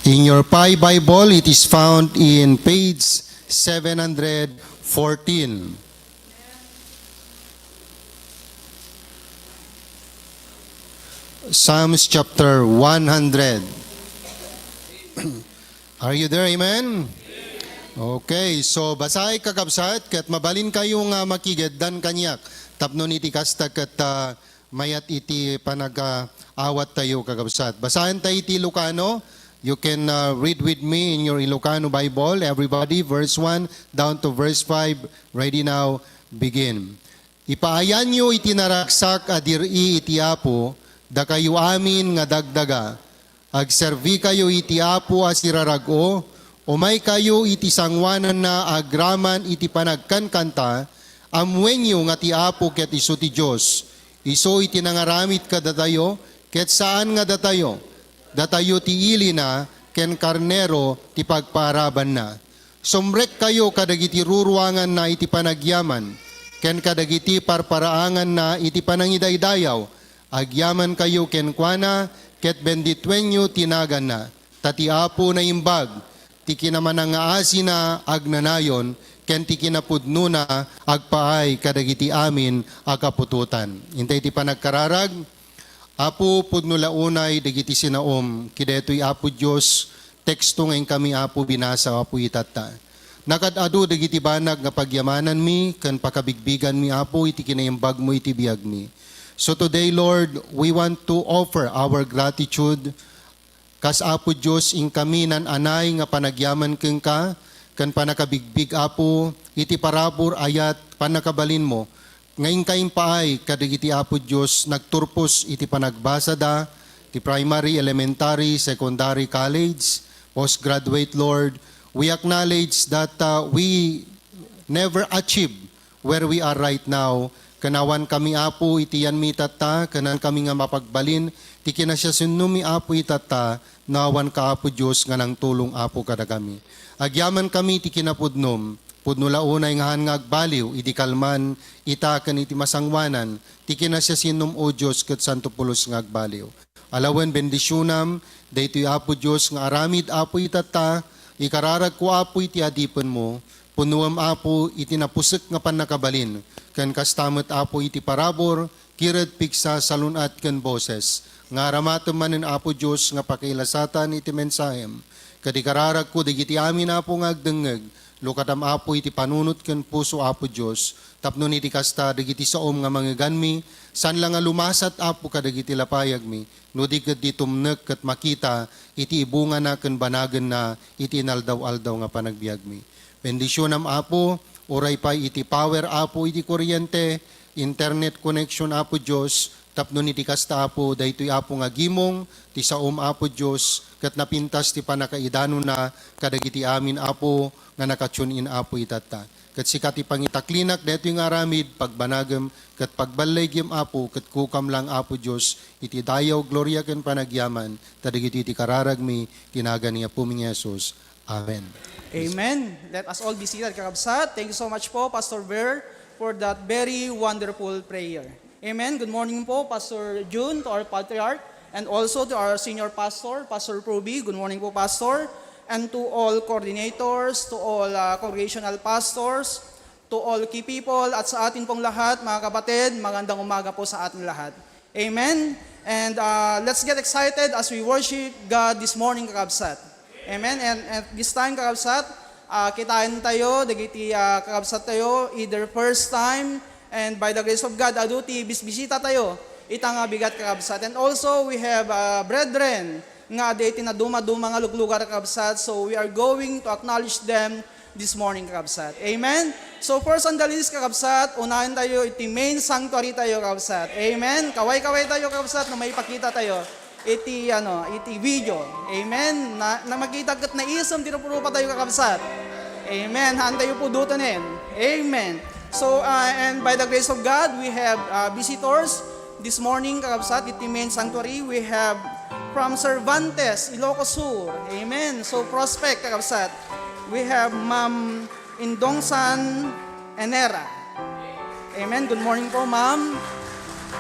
In your Pi Bible, it is found in page seven hundred fourteen. Psalms chapter one hundred. Are you there? Amen? Okay, so basaek, kakabsat, ket mabalinkayo nga makigeddan kaniak tapno iti kasta ket, ah, mayat iti panagawat tayo, kakabsat. Basaen tayo iti Ilocano. You can, uh, read with me in your Ilocano Bible. Everybody, verse one down to verse five. Ready now, begin. Ipaayanyo iti naragsak a dir-i iti Apo, dakayo amin nga dagdaga. Agserbikayo iti Apo a sirarag-o, umaykayo iti sangoananna agraman iti panagkankanta. Ammoenyo nga ti Apo ket isu ti Dios. Isu iti nangaramid kadatayo, ket saan nga datayo. Datayo ti ilina ken karnero ti pagpaarabanna. Sumrekkayo kadagiti ruruanganna iti panagyaman, ken kadagiti parparaanganna iti panangidaydayaw. Agyamankayo kenkuana, ket bendituenyo ti naganna. Ta ti Apo naimbag, ti kinamanangngaasina agnanayon, ken ti kinapudnona agpaay kadagiti amin a kaputotan. Intay ti panagkararag. Apo, pudno la unay dagiti sinaom, ket daytoy, Apo Dios, teksto nga inkami, Apo, binasa, Apo, itatta. Nakaad-adu dagiti banag nga pagyamananmi ken pakabigbiganmi, Apo, iti kinaimbagmo iti biagmi. So today, Lord, we want to offer our gratitude. Kas Apo Dios, inkami nan-anay nga panagyaman kenka, ken pannakabigbig, Apo, iti parabur, ayat, pannakabalinmo, nga inka impaay kadagiti, Apo Dios, nagturpos iti panagbasada ti primary, elementary, secondary, college, postgraduate, Lord. We acknowledge that, uh, we never achieve where we are right now. Ken awankami, Apo, iti yanmi itatta, ken saankami nga mapagbalin ti kinasiasianmi, Apo, itatta, no awanka, Apo Dios, nga nangtulong, Apo, kadakami. Agyamankami ti kinapudnom, pudno la unay nga saan nga agbaliw idi kalman ita ken iti masangoanan ti kinasiasianmi, O Dios, ket santo pulos nga agbaliw. Alawen bendisionam daytoy, Apo Dios, nga aramid, Apo, itatta. Ikararagko, Apo, iti adipenmo. Punnoem, Apo, iti napusek nga pannakabalin. Ken kasta met, Apo, iti parabur, kired, pigsa, salun-at, ken boses. Nga aramatem manen, Apo Dios, nga pakailasatan iti mensahem. Ket ikararagko dagiti amin, Apo, nga agdengngeg. Lukatam, Apo, iti panunot ken puso, Apo Dios, tapno iti kasta, dagiti saom nga mangeganmi, saan la nga lumasat, Apo, kadagiti lapayagmi, no di ketdi tumnek ket makita iti ibungana ken banagenna iti inaldaw-aldaw nga panagbiagmi. Bendisionam, Apo, uray pay iti power, Apo, iti kuryente, internet connection, Apo Dios, tapno iti kasta, Apo, daytoy, Apo, nga agimong ti saom, Apo Dios, ket napintas ti pannakaidanonna kadagiti amin, Apo, nga naka-tune in, Apo, itatta. Ket sika ti pangitaklinak daytoy nga aramid, pagbanagem ket pagballigim, Apo, ket kukam lang, Apo Dios, iti dayaw, gloria, ken panagyaman, ta dagitoy ti kararagmi, ti nagan ni Apomi nga Jesus. Amen. Amen. Let us all be seated, kakabsat. Thank you so much po, Pastor Ver, for that very wonderful prayer. Amen. Good morning po, Pastor Jun, to our patriarch, and also to our senior pastor, Pastor Proby. Good morning po, Pastor. and to all coordinators, to all, ah, congregational pastors, to all key people, at sa atin pong lahat, mga kapatid, magandang umaga po sa atin lahat. Amen? And, ah, let's get excited as we worship God this morning, kakabsat. Amen? And at this time, kakabsat, ah, kitain tayo, dagiti, ah, kakabsat tayo, either first time, and by the grace of God, adu ti bisbisita tayo, ita nga bigat, kakabsat. And also, we have, ah, brethren, nga adda iti naduma-duma nga luglugar, kakabsat. So, we are going to acknowledge them this morning, kakabsat. Amen? So, first on the list, kakabsat, unahen tayo iti main sanctuary tayo, kakabsat. Amen? Kaway-kaway tayo, kakabsat, no maipakita tayo iti, ano, iti video. Amen? Na, na makita ket naisem ti rupa tayo, kakabsat. Amen? Haan tayo pudoten. Amen. So, uh, and by the grace of God, we have, uh, visitors this morning, kakabsat, iti main sanctuary. We have from Cervantes, Ilocos Sur. Amen. So, Prospect, kakabsat. We have Ma'am Indongsan Enera. Amen. Good morning po, ma'am.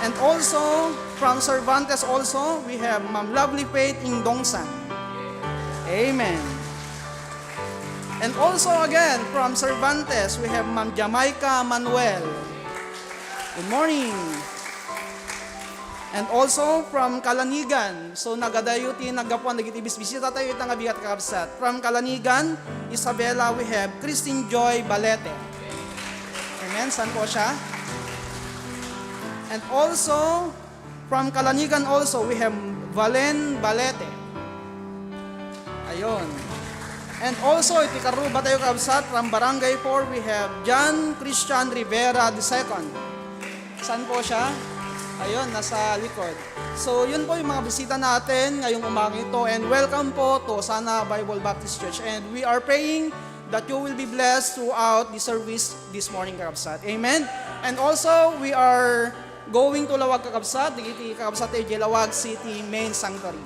And also, from Cervantes also, we have Ma'am Lovely Faith Indongsan. Amen. And also again, from Cervantes, we have Ma'am Jamaica Manuel. Good morning. And also from Calanigan. So, nagadayo ti naggapuan dagiti bisbisita tayo ita nga bigat, kakabsat. From Calanigan, Isabela, we have Christine Joy Balete. Amen. Saan po siya? And also, from Calanigan also, we have Valen Balete. Ayun. And also, iti Karuba tayo, kabsat, from Barangay four, we have John Christian Rivera the second. Saan po siya? Ayun, nasa likod. So, yun po yung mga bisita natin ngayong umaga ito. And welcome po to Osana Bible Baptist Church. And we are praying that you will be blessed throughout the service this morning, kakabsat. Amen? And also, we are going to Laoag, kakabsat. Dagiti kakabsat, idiay Laoag City Main Sanctuary.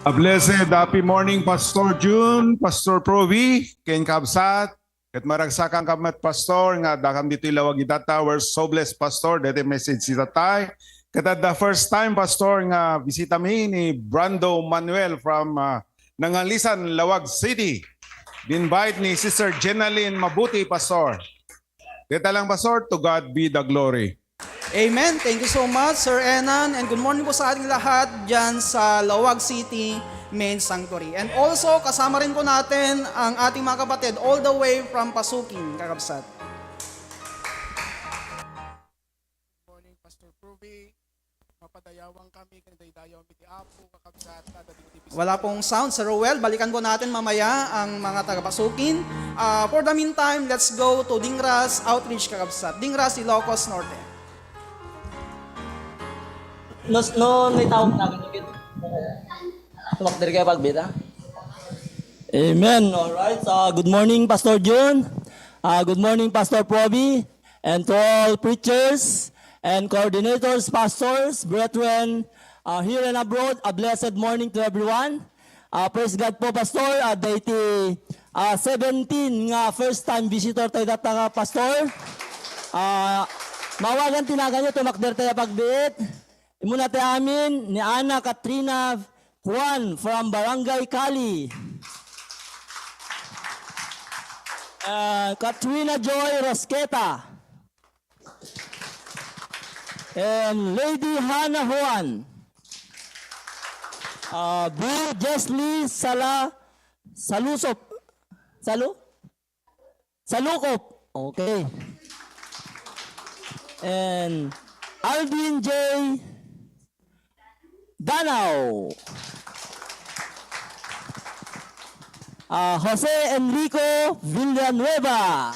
A blessed happy morning, Pastor Jun, Pastor Provi, ken kabsat. Ket maragsakanka met, Pastor, nga addakam ditoy Laoag ita. We're so blessed, Pastor, daytoy message ti tatay. Ket adda first time, Pastor, nga bisitami ni Brando Manuel from, ah, Nangalisan, Laoag City. Di-invite ni Sister Jenaline Mabuti, Pastor. Dayta lang, Pastor, to God be the glory. Amen. Thank you so much, Sir Enan. And good morning po sa ating lahat dyan sa Laoag City Main Sanctuary. And also, kasama rin po natin ang ating mga kapatid all the way from Pasukin, kakabsat. Good morning, Pastor Pruby. Mapadayawan kami, ken daydayaw mi ti Apo, kakabsat, kada digdi. Wala pong sound, Sir Roel. Balikan po natin mamaya ang mga taga-Pasukin. Ah, for the meantime, let's go to Dingras Outreach, kakabsat. Dingras, Ilocos Norte. No, no, no, tawag na, ganyan, ganyan. Tumakder kayo pagbita. Amen. All right. So, good morning, Pastor Jun. Ah, good morning, Pastor Proby. And to all preachers and coordinators, pastors, brethren, uh, here and abroad, a blessed morning to everyone. Uh, praise God po, Pastor. Uh, daytoy, uh, seventeen nga first time visitor tayo data, Pastor. Uh, mawagan tinagan nyo, tumakder tayo pagbiit. Muna tayo amin ni Ana Katrina Juan from Barangay Cali. Uh, Katrina Joy Rosqueta. And Lady Hannah Juan. Uh, Bill Jesly Sala, Salusop. Salu? Salukop. Okay. And Alvin J. Danao. Ah, Jose Enrico Villanueva.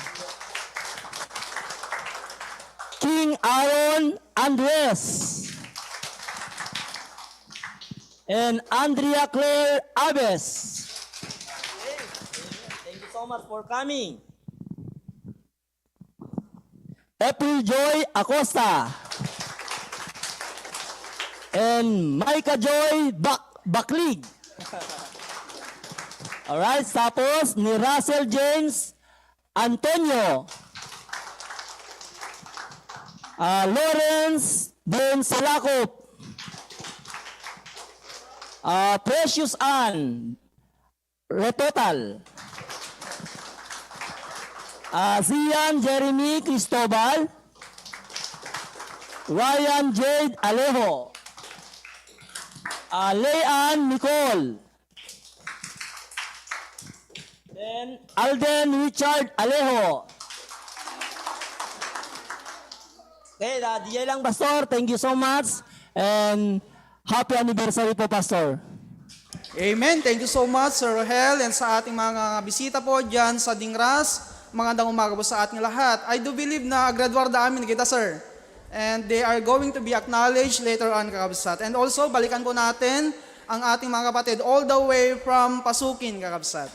King Aaron Andres. And Andrea Claire Abes. Thank you so much for coming. April Joy Acosta. And Micah Joy Bak-, Baklig. Alright, tapos ni Russell James Antonio. Ah, Lawrence James Salakop. Ah, Precious Ann. Retotal. Ah, Zian Jeremy Cristobal. Ryan Jade Alejo. Ah, Leanne Nicole. Then, Alden Richard Alejo. Okay, ah, diay lang, Pastor. Thank you so much. And happy anniversary po, Pastor. Amen. Thank you so much, Sir Rohel, and sa ating mga bisita po dyan sa Dingras. Magandang umaga po sa ating lahat. I do believe na graduar da amin kita, sir. And they are going to be acknowledged later on, kakabsat. And also, balikan po natin ang ating mga kapatid all the way from Pasukin, kakabsat.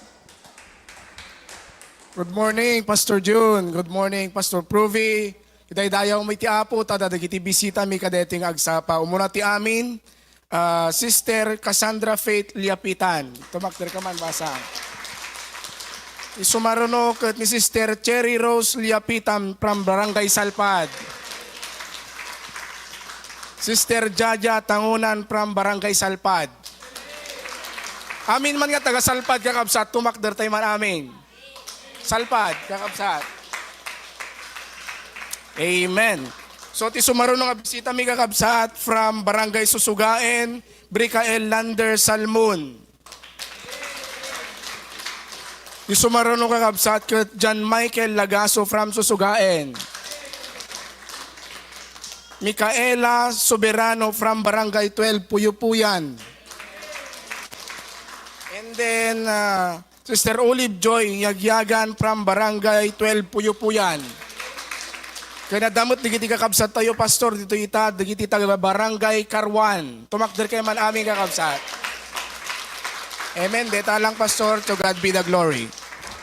Good morning, Pastor Jun. Good morning, Pastor Pruvi. Idaydayaw mi ti Apo, ta dagiti bisita mi kadeti nga agsapa. Umuna ti amin, ah, Sister Cassandra Faith Liapitan. Tumakder ka man, basa. Isumaruno ket ni Sister Cherry Rose Liapitan from Barangay Salpad. Sister Jaja Tangunan from Barangay Salpad. Amin man nga taga Salpad, kakabsat, tumakder tayo man amin. Salpad, kakabsat. Amen. So, ti sumaruno nga bisita mi, kakabsat, from Barangay Susugaen, Bricael Lander Salmon. Ti sumaruno, kakabsat, ket John Michael Lagaso from Susugaen. Micaela Soberano from Barangay twelve, Puyupuyan. And then, ah, Sister Olive Joy Yagyagan from Barangay twelve, Puyupuyan. Ken adda met dagiti kakabsat tayo, Pastor, ditoy ita, dagiti taga Barangay Caruan. Tumakder kayo man amin, kakabsat. Amen. Deta lang, Pastor. To God be the glory.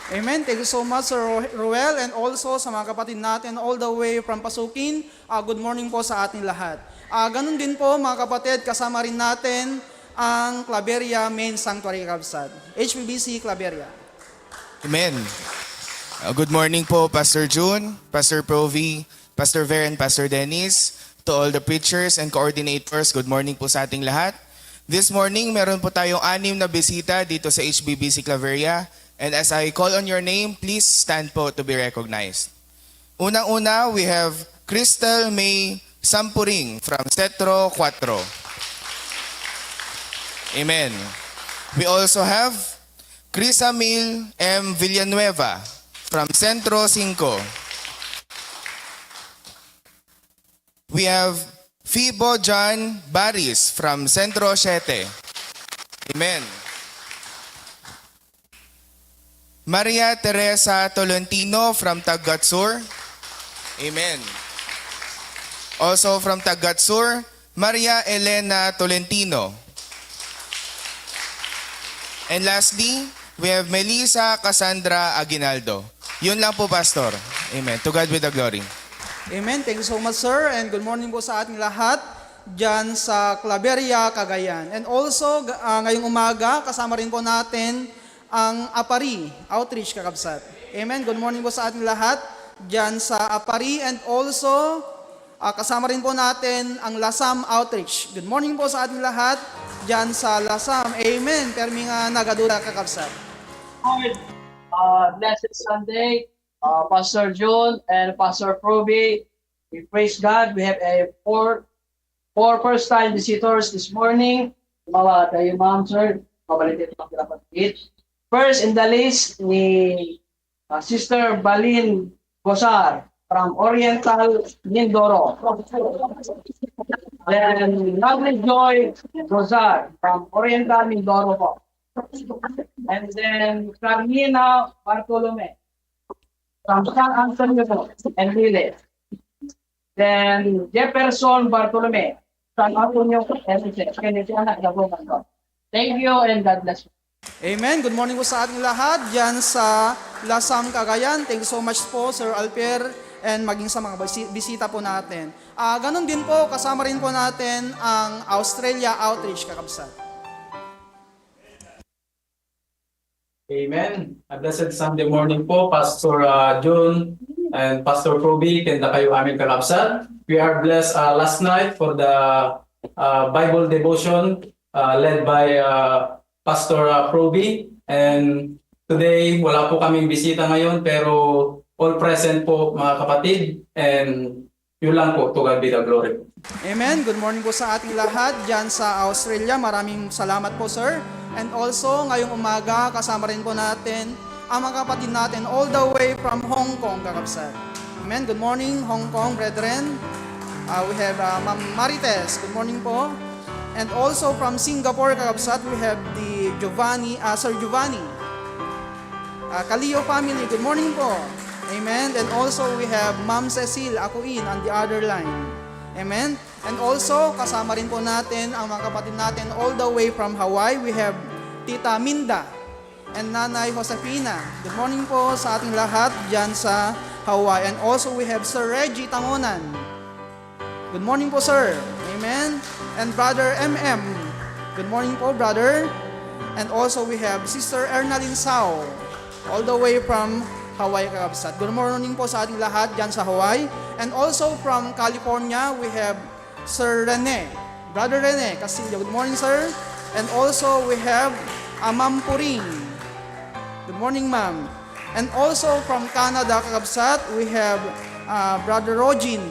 Amen. Thank you so much, Sir Ro-, Roel, and also sa mga kapatid natin all the way from Pasukin. Ah, good morning po sa ating lahat. Ah, ganun din po, mga kapatid, kasama rin natin ang Claveria Main Sanctuary, kabsat. H P B C Claveria. Amen. Uh, good morning po, Pastor June, Pastor Provi, Pastor Ver, and Pastor Dennis. To all the preachers and coordinators, good morning po sa ating lahat. This morning, meron po tayong anim na bisita dito sa H B B C Claveria. And as I call on your name, please stand po to be recognized. Unang-una, we have Crystal May Sampuring from Centro Cuatro. Amen. We also have Crisamil M Villanueva from Centro Cinco. We have Fibo John Baris from Centro Siete. Amen. Maria Teresa Tolentino from Taggat Sur. Amen. Also from Taggat Sur, Maria Elena Tolentino. And lastly, we have Melissa Cassandra Aguinaldo. Yun lang po, Pastor. Amen. To God be the glory. Amen. Thank you so much, sir. And good morning po sa ating lahat dyan sa Claveria, Cagayan. And also, g-, ah, ngayong umaga, kasama rin po natin ang Apari Outreach, kakabsat. Amen. Good morning po sa ating lahat dyan sa Apari. And also, ah, kasama rin po natin ang Lasam Outreach. Good morning po sa ating lahat dyan sa Lasam. Amen. Permi nga nagaduda, kakabsat. Lord, uh, blessed Sunday, uh, Pastor June and Pastor Provi. We praise God. We have a four, four first-time visitors this morning. Mawa tayo, ma'am, sir. Mabalik tayo, ma'am, dapat it. First in the list, ni, uh, Sister Balin Gozar from Oriental Mindoro. Then, Lovely Joy Gozar from Oriental Mindoro po. And then, Carmina Bartolome from San Antonio po, Enrile. Then, Jefferson Bartolome, San Antonio, Enrile. Kennedy, anak, Gabongan po. Thank you and God bless you. Amen. Good morning po sa ating lahat dyan sa Lasam, Cagayan. Thank you so much po, Sir Alper, and maging sa mga bisi-, bisita po natin. Ah, ganun din po, kasama rin po natin ang Australia Outreach, kakabsat. Amen. A blessed Sunday morning po, Pastor, ah, Jun and Pastor Provi, ken dakayo amin, kakabsat. We are blessed, ah, last night for the, ah, Bible devotion, ah, led by, ah, Pastor, ah, Provi. And today, wala po kaming bisita ngayon, pero all present po, mga kapatid. And yun lang po, to God be the glory. Amen. Good morning po sa ating lahat dyan sa Australia. Maraming salamat po, sir. And also, ngayong umaga, kasama rin po natin ang mga kapatid natin all the way from Hong Kong, kakabsat. Amen. Good morning, Hong Kong brethren. Uh, we have uh, Ma'am Marites. Good morning po. And also from Singapore, kakabsat, we have the Giovanni, uh, Sir Giovanni. Uh, Kalio family, good morning po. Amen. And also we have Ma'am Cecil Akuin on the other line. Amen. And also, kasama rin po natin ang mga kapatid natin all the way from Hawaii. We have Tita Minda and Nanay Josefina. Good morning po sa ating lahat dyan sa Hawaii. And also, we have Sir Reggie Tangonan. Good morning po, sir. Amen. And Brother M M. Good morning po, brother. And also, we have Sister Ernalyn Sao, all the way from Hawaii, kakabsat. Good morning po sa ating lahat dyan sa Hawaii. And also from California, we have Sir Rene. Brother Rene Castillo, good morning, sir. And also, we have uh, Ma'am Puring. Good morning, ma'am. And also from Canada, kakabsat, we have uh, Brother Rogin.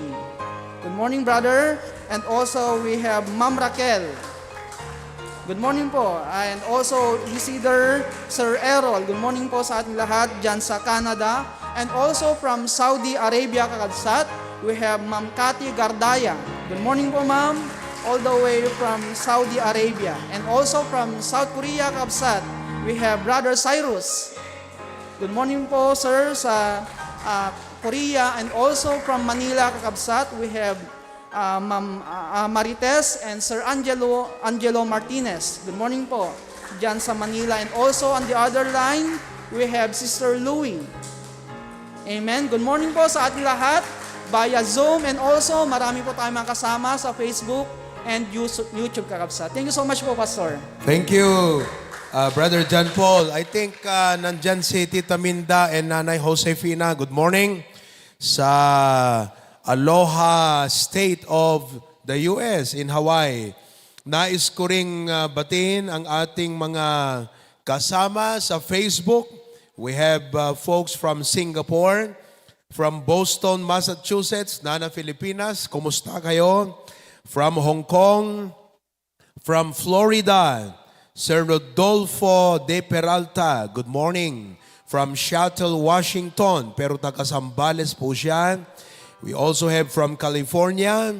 Good morning, brother. And also, we have Ma'am Raquel. Good morning po. And also, Isidor, Sir Errol. Good morning po sa ating lahat dyan sa Canada. And also from Saudi Arabia, kakabsat, we have Ma'am Cathy Gardaya. Good morning po, ma'am. All the way from Saudi Arabia. And also from South Korea, kakabsat, we have Brother Cyrus. Good morning po, sir, sa ah, Korea. And also from Manila, kakabsat, we have ah, Ma'am ah, ah, Marites and Sir Angelo, Angelo Martinez. Good morning po. Diyan sa Manila. And also on the other line, we have Sister Louie. Amen. Good morning po sa ating lahat via Zoom. And also, marami po tayong mga kasama sa Facebook and Yus- YouTube, kakabsat. Thank you so much po, Pastor. Thank you, uh, Brother John Paul. I think uh, nandyan si Tita Minda and Nanay Josefina. Good morning sa Aloha State of the U S in Hawaii. Nais ko ring uh, batin ang ating mga kasama sa Facebook. We have uh, folks from Singapore, from Boston, Massachusetts, Nana Filipinas, kumusta kayo? From Hong Kong, from Florida, Sir Rodolfo De Peralta, good morning. From Seattle, Washington, pero taga Zambales po siya. We also have from California,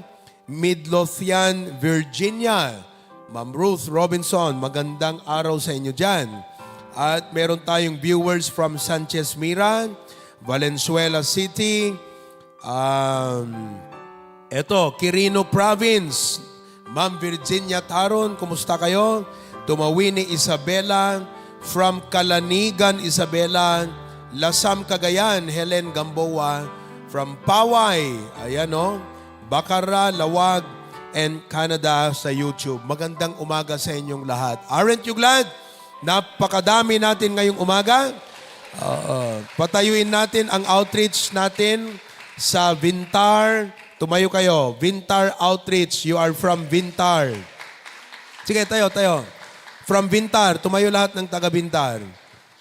Midlothian, Virginia, Ma'am Ruth Robinson, magandang araw sa inyo dyan. At meron tayong viewers from Sanchez Mira, Valenzuela City, um, eto, Quirino Province, Ma'am Virginia Taron, kumusta kayo? Tumawini Isabela, from Kalanigan, Isabela, Lasam, Cagayan, Helen Gamboa, from Paway, ayan o, Bacara, Laoag, and Canada sa YouTube. Magandang umaga sa inyong lahat. Aren't you glad? Napakadami natin ngayong umaga. Oo. Patayuin natin ang outreach natin sa Vintar. Tumayo kayo. Vintar Outreach. You are from Vintar. Sige, tayo, tayo. From Vintar. Tumayo lahat ng taga Vintar.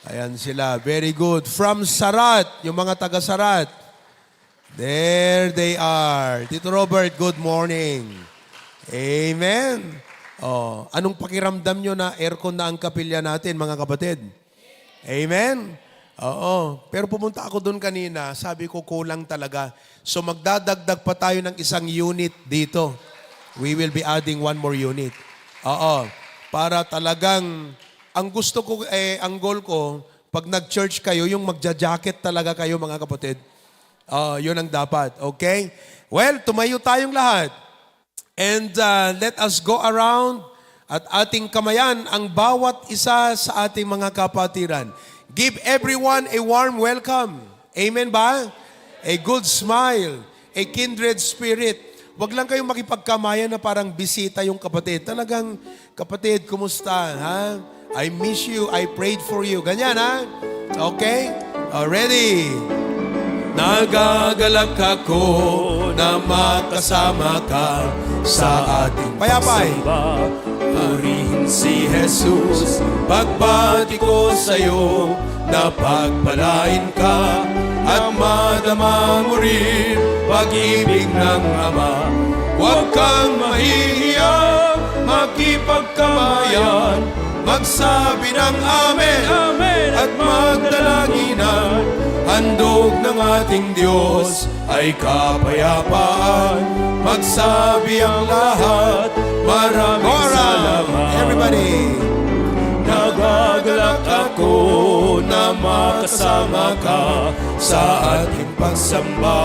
Ayan sila. Very good. From Sarat. Yung mga taga Sarat. There they are. Tito Robert, good morning. Amen. Oh, anong pakiramdam nyo na aircon na ang kapilya natin, mga kapatid? Amen. Oo. Pero pumunta ako doon kanina, sabi ko kulang talaga. So magdadagdag pa tayo ng isang unit dito. We will be adding one more unit. Oo. Para talagang, ang gusto ko, eh, ang goal ko, pag nag-church kayo, yung magja-jacket talaga kayo, mga kapatid. Ah, yun ang dapat. Okay? Well, tumayo tayong lahat. And uh, let us go around at ating kamayan ang bawat isa sa ating mga kapatiran. Give everyone a warm welcome. Amen ba? A good smile, a kindred spirit. Wag lang kayong makipagkamayan na parang bisita yung kapatid. Talagang, kapatid, kumusta? Ha? I miss you, I prayed for you. Ganyan, ha? Okay? Uh, ready? Nagagalak ako na makasama ka sa ating Payapay. Pagsamba. Purihin si Jesus, pagbati ko sa'yo, napagpalain ka, at madama mo rin pag-ibig ng Ama. Huwag kang mahihiya, makipagkamayan, magsabi ng amen, amen, at magdalanginan. Handog ng ating Diyos ay kapayapaan. Magsabi ang lahat, maraming Kora! Salamat. Everybody. Nagagalak ako na makasama ka sa ating pagsamba.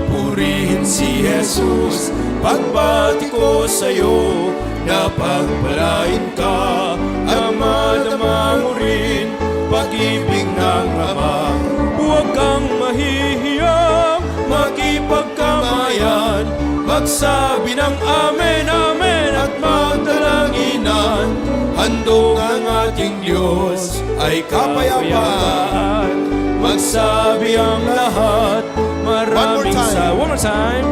Purihin si Jesus, pagbati ko sa'yo, napagpalain ka, at madama mo rin pag-ibig ng Ama. Huwag kang mahihiyang makipagkamayan, magsabi ng amen, amen, at magdalanginan. Handog ang ating Diyos ay kapayapaan. Kapayapaan. Magsabi ang lahat, maraming One more time. Sa-, one more time.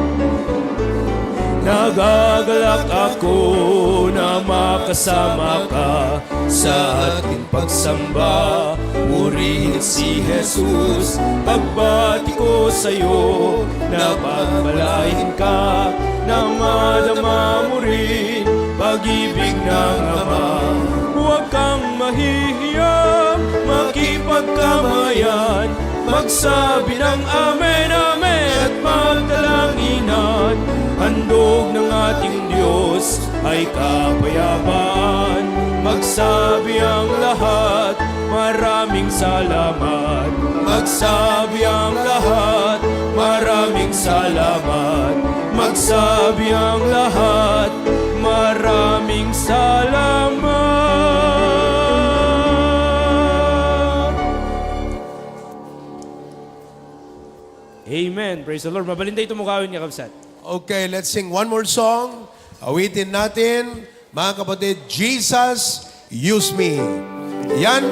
Nagagalak ako na makasama ka sa ating pagsamba. Purihin si Jesus, pagbati ko sa'yo, napagpalain ka, na madama mo rin pag-ibig ng Ama. Huwag kang mahihiya, makipagkamayan, magsabi ng amen, amen, at magdalanginan. Handog ng ating Diyos ay kapayapaan. Magsabi ang lahat, maraming salamat. Magsabi ang lahat, maraming salamat. Magsabi ang lahat, maraming salamat. Amen. Praise the Lord. Mabalin tayo tumukawin, kakabsat. Okay, let's sing one more song. Awitin natin, mga kapatid, Jesus, Use Me. Yan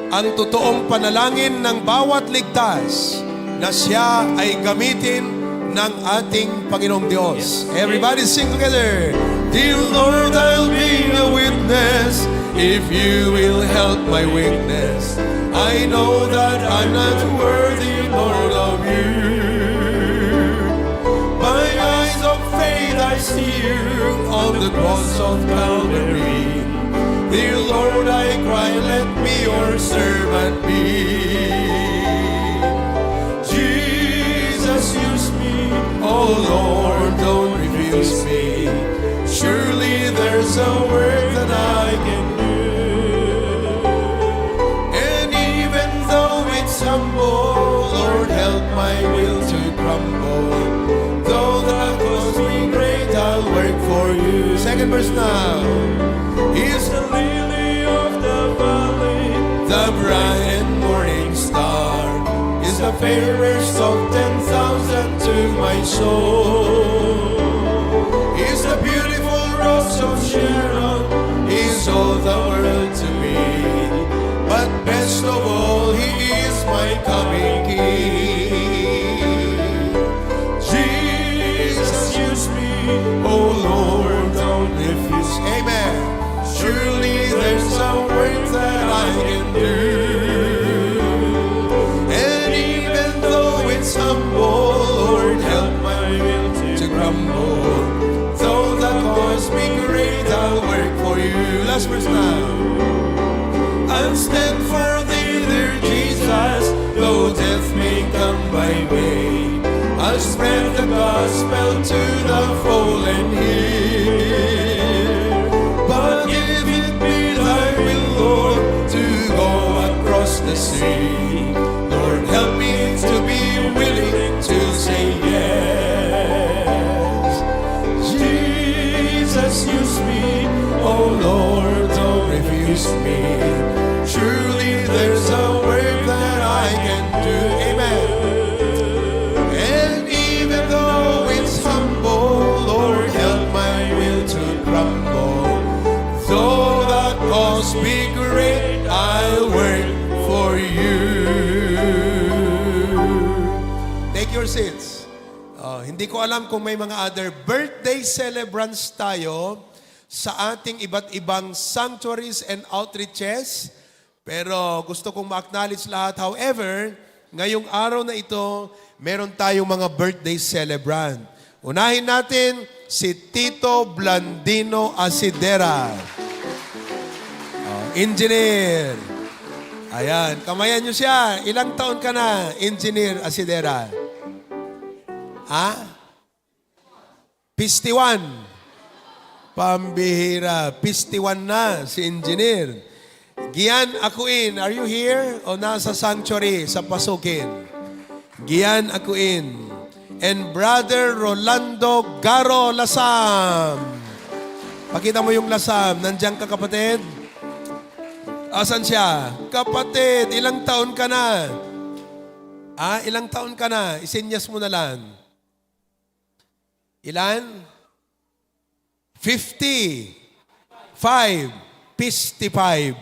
ang totoong panalangin ng bawat ligtas, na siya ay gamitin ng ating Panginoong Diyos. Yes. Everybody sing together. Dear Lord, I'll be a witness if you will help my weakness. I know that I'm not worthy, Lord, of you. By eyes of faith I see you on the cross of Calvary. Dear Lord, I cry, let me your servant be. Jesus, use me, oh Lord, don't refuse me. Surely there's a work that I can do. And even though it's humble, Lord, help my will to crumble. Though the cost be great, I'll work for you. Second verse now. Is the lily of the valley, the bright and morning star, is the fairest of ten thousand to my soul. Is the beautiful rose of Sharon, is all the world to me. But best of all, he is my coming King. Jesus, use me, oh Lord, don't refuse. Amen. Surely there's a work that I can do. And even though it's humble, Lord, help my will to grumble. Though the cost be great, I'll work for you. Last verse now. I'll stand for thee, dear Jesus, though death may come my way. I'll spread the gospel to the fallen here. But if it be thy will, Lord, to go across the sea, Lord, help me to be willing to say yes. Jesus, use me, oh Lord, don't refuse me. Truly, there's a work that I can do. Amen. And even though it's humble, Lord, help my will to crumble. Though the cost be great, I'll work for you. Take your Seats. Oh, hindi ko alam kung may mga other birthday celebrants tayo sa ating iba't ibang sanctuaries and outreaches. Pero gusto kong ma-acknowledge lahat. However, ngayong araw na ito, meron tayong mga birthday celebrant. Unahin natin si Tito Blandino Asidera. Oh, engineer. Ayan, kamayan niyo siya. Ilang taon ka na, Engineer Asidera? Ha? Fifty-one. Pambihira, fifty-one na si Engineer. Gian Aquin, are you here? O nasa sanctuary, sa pasukin? Gian Aquin. And Brother Rolando Garo Lasam. Pakita mo yung lasam. Nandiyan ka, kapatid? Asan siya? Kapatid, ilang taon ka na? Ah, ilang taon ka na? Isinyas mo na lang. Ilan? Fifty. Five. Fifty-five.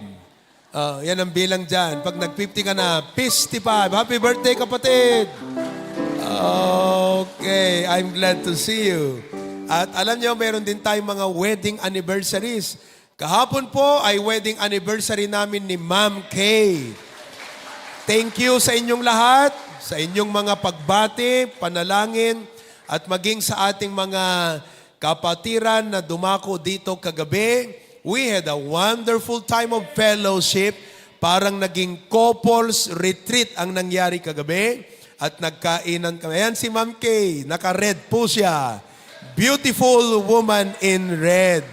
Ah, yan ang bilang dyan. Pag nag-fifty ka na, fifty-five. Happy birthday, kapatid! Okay, I'm glad to see you. At alam nyo, meron din tayong mga wedding anniversaries. Kahapon po ay wedding anniversary namin ni Ma'am Kay. Thank you sa inyong lahat, sa inyong mga pagbati, panalangin, at maging sa ating mga kapatiran na dumako dito kagabi. We had a wonderful time of fellowship. Parang naging couples retreat ang nangyari kagabi. At nagkainan kami. Ayan si Ma'am Kay, naka-red po siya. Beautiful woman in red.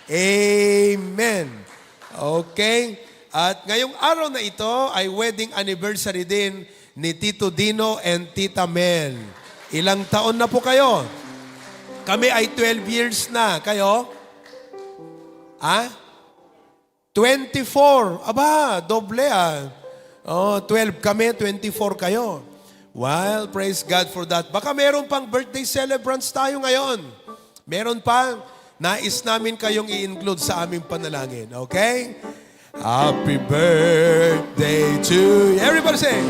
Amen. Okay. At ngayong araw na ito ay wedding anniversary din ni Tito Dino and Tita Mel. Ilang taon na po kayo? Kami ay twelve years na. Kayo? Ha? Twenty-four. Aba, doble ah. Oh, twelve kami, twenty-four kayo. Well, praise God for that. Baka meron pang birthday celebrants tayo ngayon. Meron pa? Nais namin kayong i-include sa aming panalangin, okay? Happy birthday to you. Everybody say,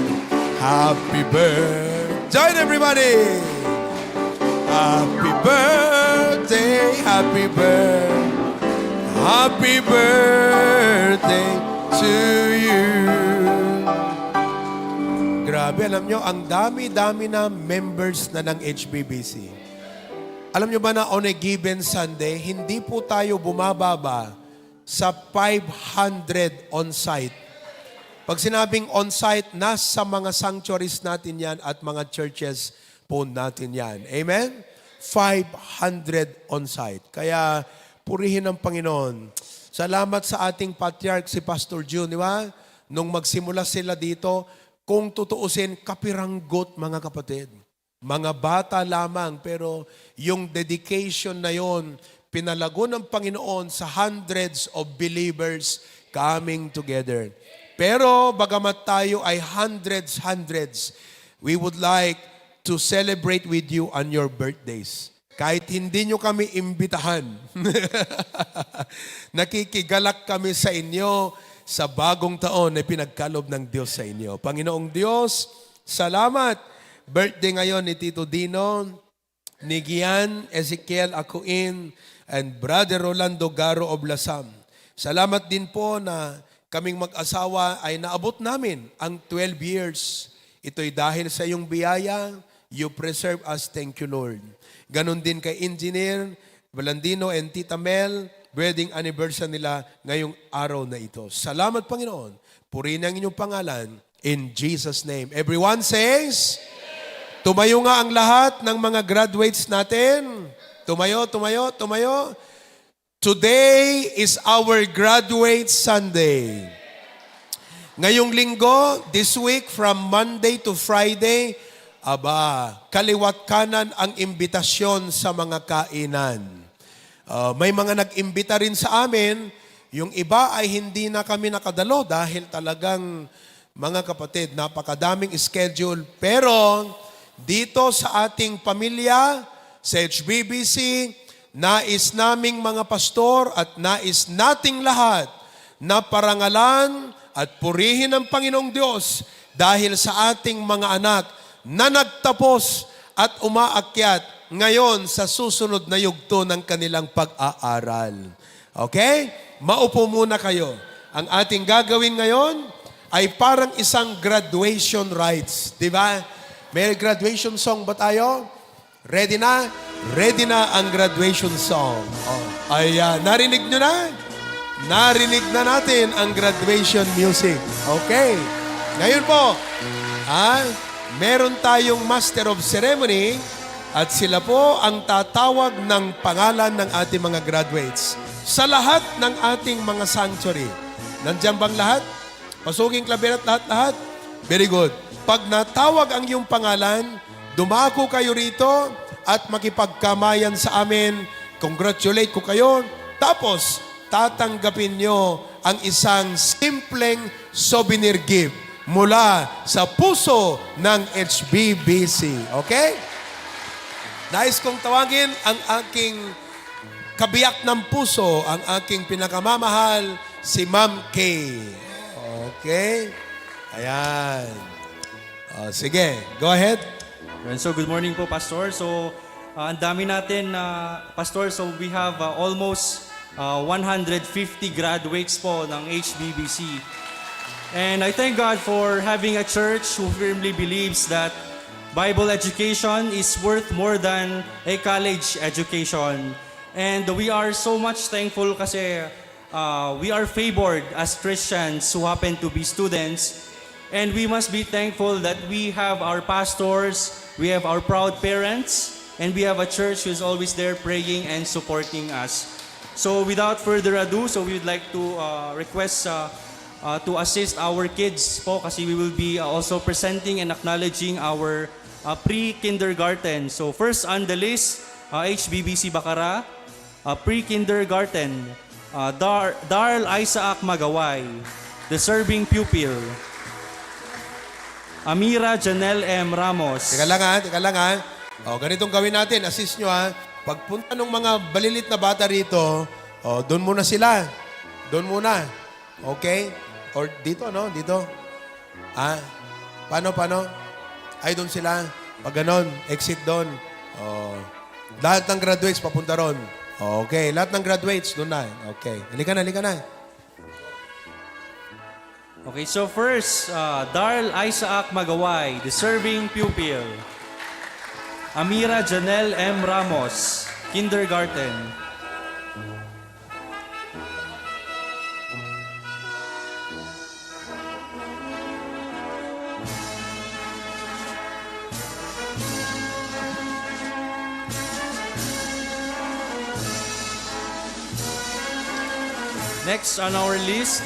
"Happy birthday." Join everybody. Happy birthday, happy birthday, happy birthday to you. Grabe, alam nyo, ang dami-dami na members na ng H B B C. Alam nyo ba na on a given Sunday, hindi po tayo bumababa sa five hundred on-site. Pag sinabing on-site, nasa mga sanctuaries natin yan at mga churches po natin yan. Amen? Five hundred on-site. Kaya purihin ang Panginoon. Salamat sa ating patriarch, si Pastor Jun, di ba? Nung magsimula sila dito, kung tutuusin, kapiranggot, mga kapatid. Mga bata lamang, pero yung dedication na yon, pinalago ng Panginoon sa hundreds of believers coming together. Pero bagamat tayo ay hundreds, hundreds, we would like to celebrate with you on your birthdays. Kahit hindi nyo kami imbitahan, nakikigalak kami sa inyo sa bagong taon na pinagkalob ng Diyos sa inyo. Panginoong Diyos, salamat. Birthday ngayon ni Tito Dino, ni Gian Ezekiel Acuin, and Brother Rolando Garo of Lasam. Salamat din po na kaming mag-asawa ay naabot namin ang twelve years. Ito'y dahil sa iyong biyaya, you preserve us. Thank you, Lord. Ganon din kay Engineer Blandino and Tita Mel, wedding anniversary nila ngayong araw na ito. Salamat, Panginoon. Purihin ang inyong pangalan. In Jesus' name. Everyone says, tumayo nga ang lahat ng mga graduates natin. Tumayo, tumayo, tumayo. Today is our graduate Sunday. Ngayong linggo, this week, from Monday to Friday, aba, kaliwat kanan ang imbitasyon sa mga kainan. Ah, may mga nag-imbita rin sa amin, yung iba ay hindi na kami nakadalo dahil talagang, mga kapatid, napakadaming schedule. Pero dito sa ating pamilya, sa H B B C, nais naming mga pastor at nais nating lahat na parangalan at purihin ang Panginoong Diyos dahil sa ating mga anak na nagtapos at umaakyat ngayon sa susunod na yugto ng kanilang pag-aaral. Okay? Maupo muna kayo. Ang ating gagawin ngayon ay parang isang graduation rites, di ba? May graduation song ba tayo? Ready na? Ready na ang graduation song. Oh, ayan. Narinig nyo na? Narinig na natin ang graduation music. Okay. Ngayon po, ha, meron tayong Master of Ceremony at sila po ang tatawag ng pangalan ng ating mga graduates sa lahat ng ating mga sanctuary. Nandiyan bang lahat? Pasuking klabirat lahat-lahat? Very good. Pag natawag ang iyong pangalan, dumako kayo rito at makipagkamayan sa amin. Congratulate ko kayo. Tapos, tatanggapin nyo ang isang simpleng souvenir gift mula sa puso ng H B B C. Okay? Nais kong tawagin ang aking kabiyak ng puso, ang aking pinakamamahal, si Ma'am Kay. Okay? Ayan. Oh, sige, go ahead. And so, good morning po, Pastor. So, ah, ang dami natin, ah, Pastor. So, we have, ah, almost, ah, one hundred fifty graduates po ng H B B C. And I thank God for having a church who firmly believes that Bible education is worth more than a college education. And we are so much thankful kasi, uh, we are favored as Christians who happen to be students. And we must be thankful that we have our pastors, we have our proud parents, and we have a church who is always there praying and supporting us. So without further ado, so we would like to, uh, request, uh, uh, to assist our kids po kasi we will be, uh, also presenting and acknowledging our, uh, pre-kindergarten. So first on the list, uh, H B B C Bacara, uh, pre-kindergarten, uh, Dar-, Darl Isaac Magaway, deserving pupil. Amira Janelle M. Ramos. Teka lang ha, teka lang ha. O, ganitong gawin natin, assist nyo ha. Pagpunta ng mga balilit na bata rito, o, doon muna sila. Doon muna. Okay? Or dito, no? Dito. Ah? Paano, paano? Ay, doon sila. Pag ganon, exit doon. Oh. Lahat ng graduates papunta ron. Okay, lahat ng graduates doon na. Okay. Halika na, halika na. Okay, so first, uh, Darl Isaac Magaway, deserving pupil. Amira Janelle M. Ramos, kindergarten. Next on our list,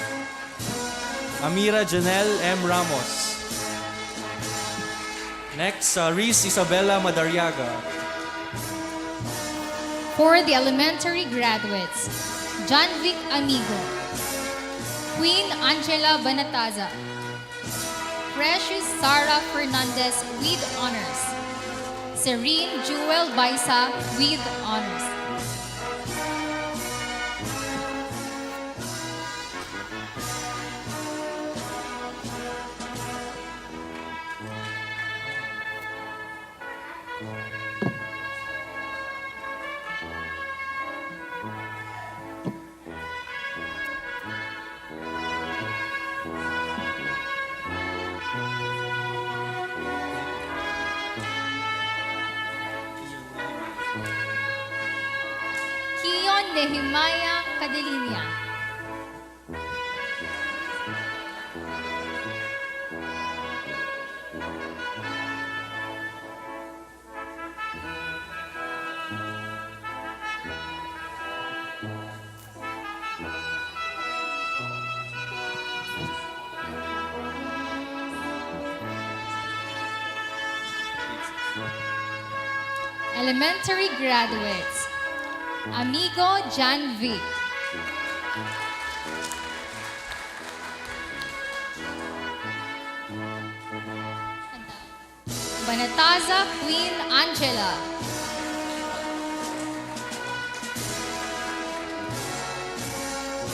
Amira Janelle M. Ramos. Next, uh, Riz Isabella Madariaga. For the elementary graduates, Janvic Amigo, Queen Angela Banataza, Precious Sarah Fernandez with honors, Serene Jewel Baisa with honors. Kion Nehemiah Cadelinia. Elementary graduates, Amigo Janvic. Banataza Queen Angela.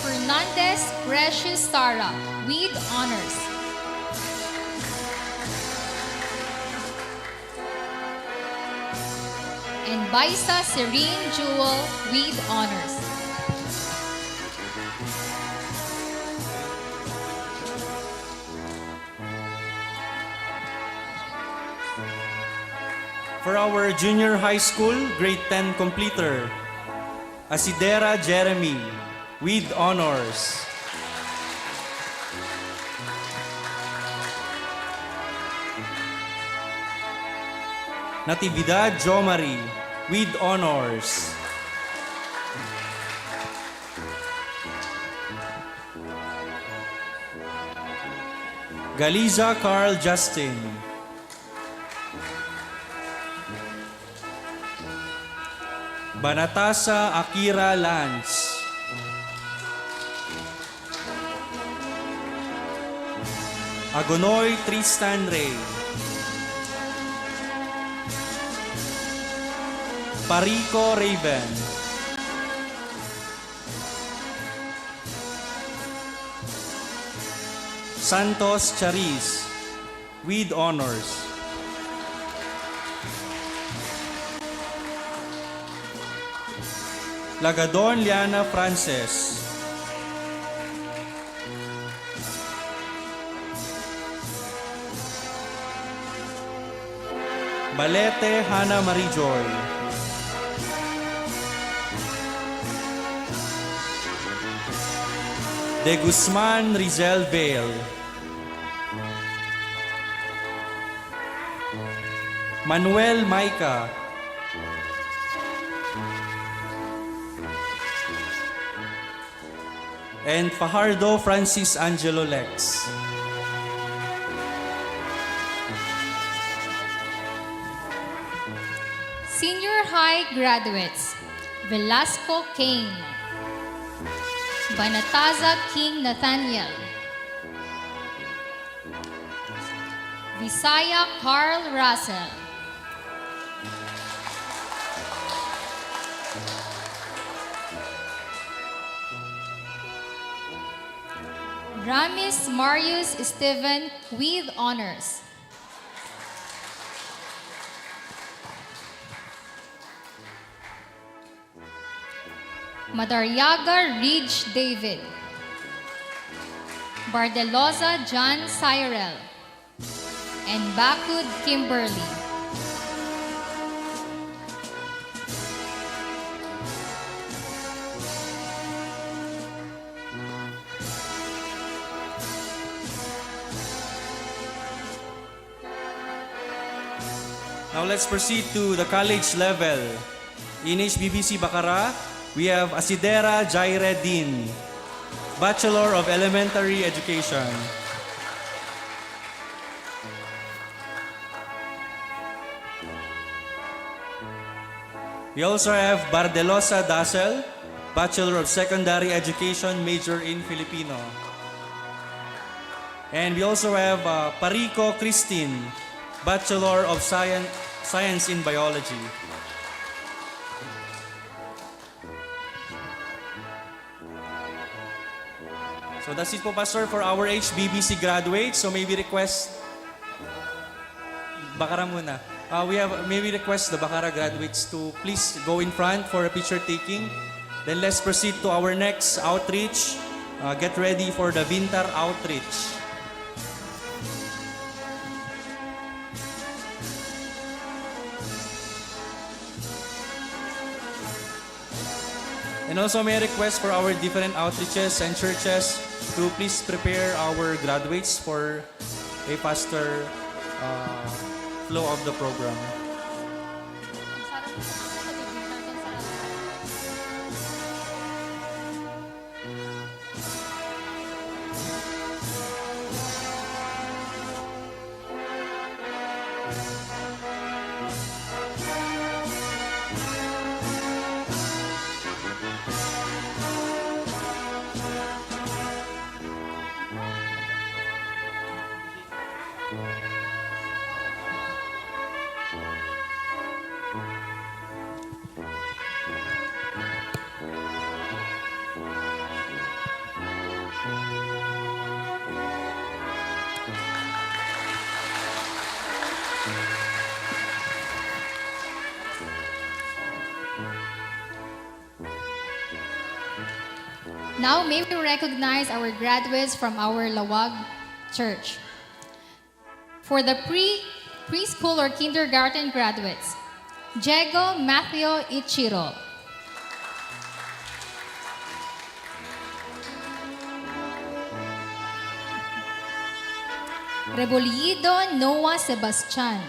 Fernandez Precious Sarah with honors. And Baisa Serene Jewel with honors. For our junior high school, grade ten completer, Asidera Jeremy, with honors. Natividad Jomari, with honors. Galiza Carl Justin. Banatasa Akira Lance. Agonoy Tristan Rey. Parico Raven. Santos Charis, with honors. Lagadon Liana Frances. Balete Hana Marie Joy. De Guzman Rizel Vale. Manuel Maica. And Fajardo Francis Angelo Lex. Senior High graduates, Velasco King, Banataza King Nathaniel, Visaya Carl Russell, Ramis Marius Esteban with honors. Madariaga Ridge David, Bardelosa John Cyril, and Bakud Kimberly. Now let's proceed to the college level. In H B B C Bacara, we have Asidera Jaire Dean, Bachelor of Elementary Education. We also have Bardelosa Dassel, Bachelor of Secondary Education, major in Filipino. And we also have, uh, Parico Christine, Bachelor of Science, Science in Biology. So that's it po, Pastor, for our H B B C graduates. So may we request, Bacara muna. Uh, we have, may we request the Bacara graduates to please go in front for a picture taking. Then let's proceed to our next outreach. Uh, get ready for the Vintar outreach. And also, may I request for our different outreaches and churches to please prepare our graduates for a faster, uh, flow of the program. Now, may we recognize our graduates from our Laoag Church. For the pre, preschool or kindergarten graduates, Diego Matthew Ichiro. Rebollido Noah Sebastian.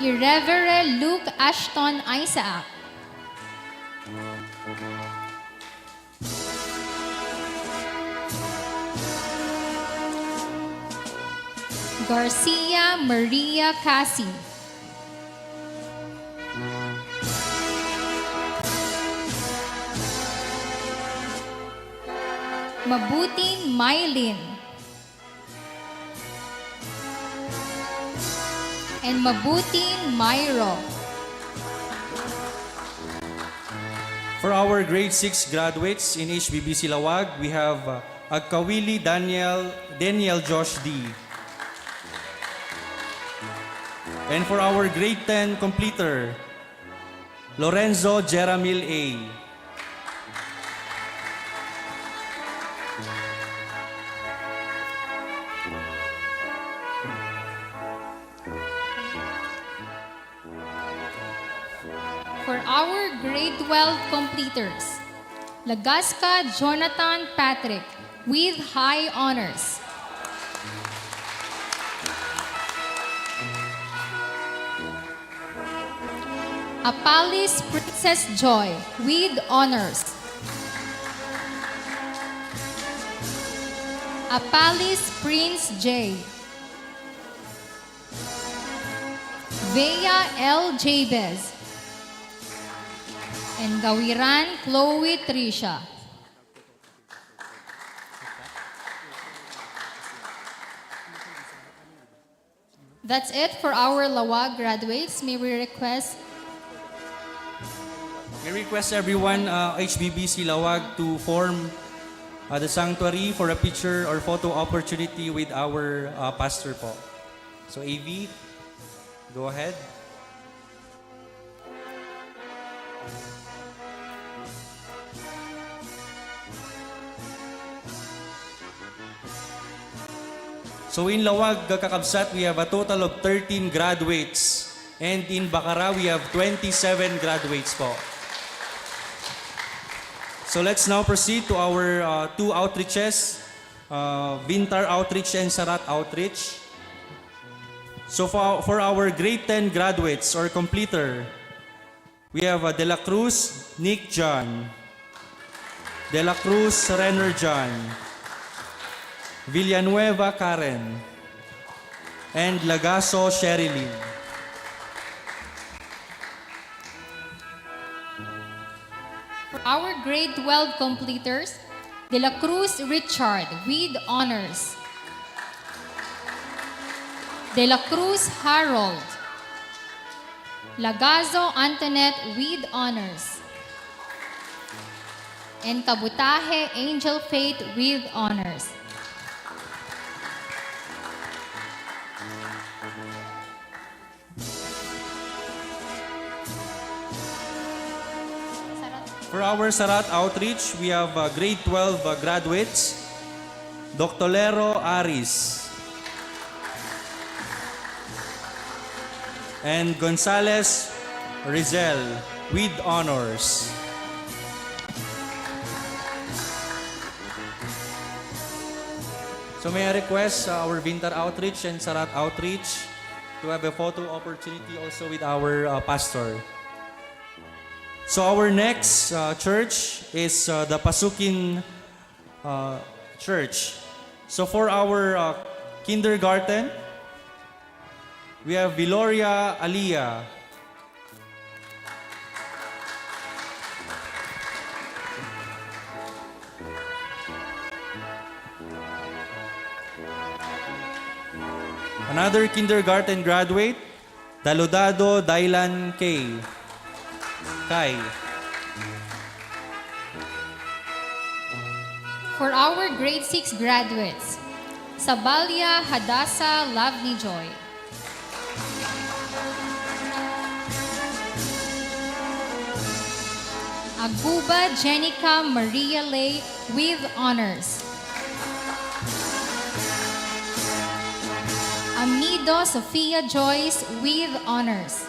Irevere Luke Ashton Isaac. Garcia Maria Casi. Mabuting Mylene. And Mabuting Myro. For our grade six graduates in H B B C Laoag, we have, uh, Agkawili Daniel, Daniel Josh D. And for our grade ten completer, Lorenzo Jeramil A. For our grade twelve completers, Lagasca Jonathan Patrick with high honors. Apalis Princess Joy with honors. Apalis Prince J. Vea L Jabez. And Gawiran Chloe Tricia. That's it for our Laoag graduates. May we request We request everyone, uh, H B B C Laoag to form, uh, the sanctuary for a picture or photo opportunity with our, uh, pastor po. So, A V, go ahead. So in Laoag, kakabsat, we have a total of thirteen graduates. And in Bacara, we have twenty-seven graduates po. So let's now proceed to our, uh, two outreaches, uh, Vintar Outreach and Sarat Outreach. So for, for our grade ten graduates or completer, we have, uh, De La Cruz Nick John, De La Cruz Renner John, Villanueva Karen, and Lagaso Sherilyn. For our grade twelve completers, De La Cruz Richard with honors. De La Cruz Harold. Lagazo Antoinette with honors. And Kabutahe Angel Faith with honors. For our Sarat outreach, we have, uh, grade twelve, uh, graduates, Doctor Lero Aris and Gonzales Rizel with honors. So may I request, uh, our Vintar outreach and Sarat outreach to have a photo opportunity also with our, uh, pastor. So our next, uh, church is, uh, the Pasukin, uh, Church. So for our, uh, kindergarten, we have Viloria Alia. Another kindergarten graduate, Daludado Dylan K. Kai. For our grade six graduates, Sabalia Hadassah Lovely Joy. Aguba Jenica Maria Lay with honors. Amido Sofia Joyce with honors.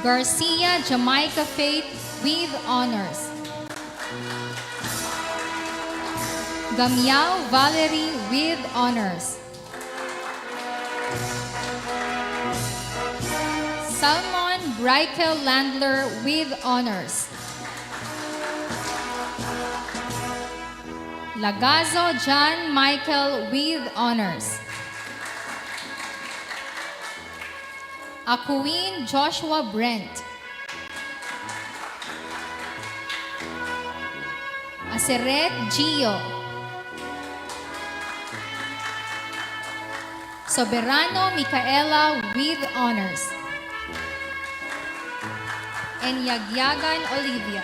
Garcia Jamaica Faith with honors. Gamiao Valerie with honors. Salmon Brikel Landler with honors. Lagazo John Michael with honors. Aquin Joshua Brent. Aseret Gio. Soberano Micaela with honors. And Yagyagan Olivia.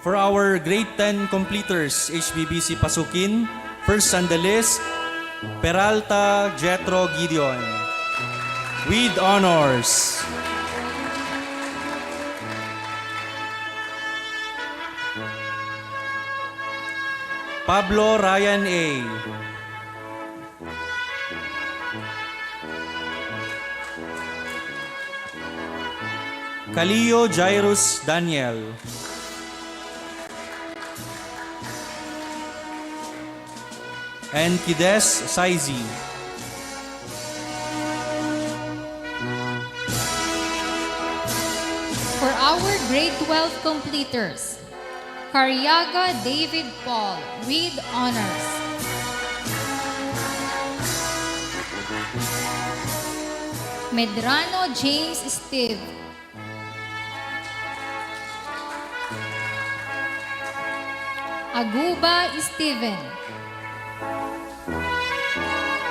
For our grade ten completers, H B B C Pasukin, first on the list, Peralta Jethro Gideon, with honors. Pablo Ryan A. Kalio Jairus Daniel. And Kides Saizi. For our grade twelve completers, Cariaga David Paul with honors. Medrano James Steve. Aguba Steven.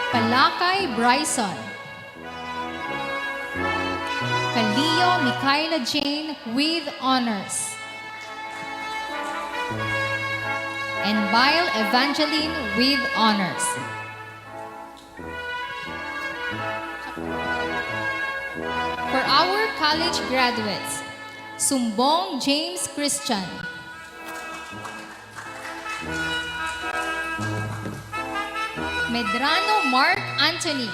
Palakay Bryson. Kalio Micaela Jane with honors. And Bile Evangeline with honors. For our college graduates, Sumbong James Christian. Medrano Mark Anthony.